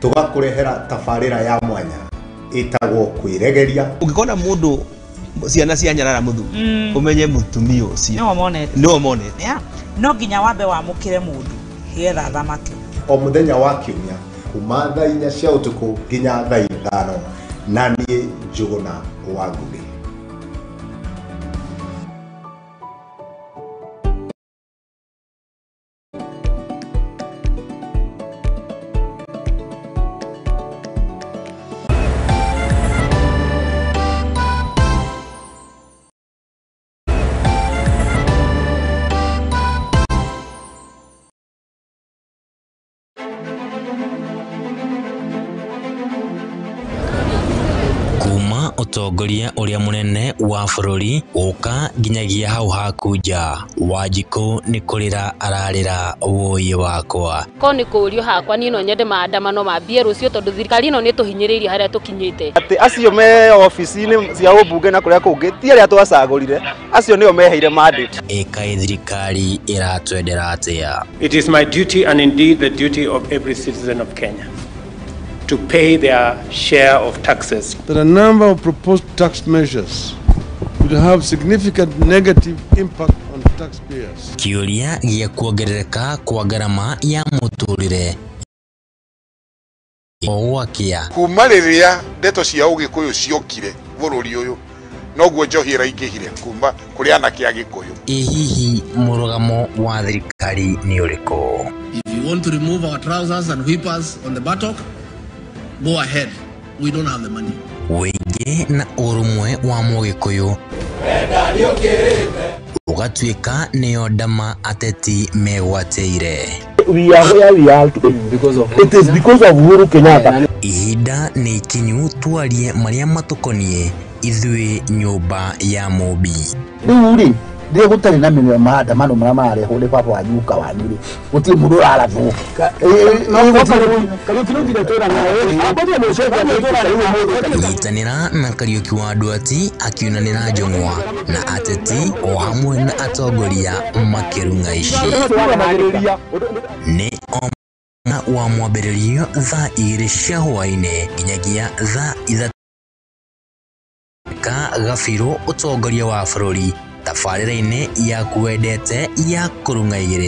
tũgakũrehera tabarĩra ya mwanya ĩtagwo kwĩregeria. Ũngĩkona mũndũ ciana cia nyarara mũthuri, ũmenye mũtumia ũcio nĩwe monete. No nginya wambe wamũkĩre mũndũ nĩgetha athamake. O mũthenya wa kiumia kuma thaa 4 cia ũtukũ nginya thaa 5, na niĩ Njũgũna wa Ngũgĩ. Ũtongoria ũrĩa mũnene wa bũrũri gũka nginyagia hau haku nja, Wanjikũ nĩ kũrĩra ararĩra wũi wakwa. Ko nĩ kũũrio hakwa niĩ no nyende maandamano mambie rũciũ tondũ thirikari ĩno nĩ ĩtũhinyĩrĩirie harĩa tũkinyĩte. Atĩ acio me ofici-inĩ cia ũmbunge na kũrĩa kũngĩ ti arĩa twacagũrire, acio nĩo meheire mandate. Ĩkaĩ thirikari ĩratwendera atĩa? It is my duty and indeed the duty of every citizen of Kenya to pay their share of taxes. That a number of proposed tax measures would have significant negative impact on taxpayers. Kĩũria gĩa kuongerereka kwa ngarama ya mũtũrĩre o gwakĩa. Kuma rĩrĩa ndeto cia ũgĩkũyũ ciokire bũrũri ũyũ, noguo njohi ĩraingĩhire kuma kũrĩ anake a Gĩkũyũ. Ĩ hihi mũrũgamo wa thirikari nĩ ũrĩkũ? If you want to remove our trousers and whippers on the buttock, go ahead. We don't have the money. Wĩingĩ na ũrũmwe wa mũgĩkũyũ ũgatuĩka nĩyo ndama ateti megwatĩire. We are where we are today. Because of It is because of Uhuru Kenyatta. Ihinda nĩ ikinyu twarie marĩa matũkoniĩ ithuĩ nyũmba ya Mũmbi. Rĩu rĩ, rĩrĩa gũtarĩ na maandamano marĩa mararehwo nĩ baba wanyu guka wanyu rĩ, gũtirĩ mũndũ ũrarathwo. Nyitanĩra na Kariũki wa Nduati akiunanĩra njũng'wa na ateti o hamwe na atongoria makĩrung'a ici. Nĩ o wa mwambĩrĩrio thaa 2 cia hwaĩ-inĩ nginyagia thaa 3 ka gabirũ ũtongoria wa bũrũri tabarĩra-inĩ yaku wendete ya kũrung'a igĩrĩ.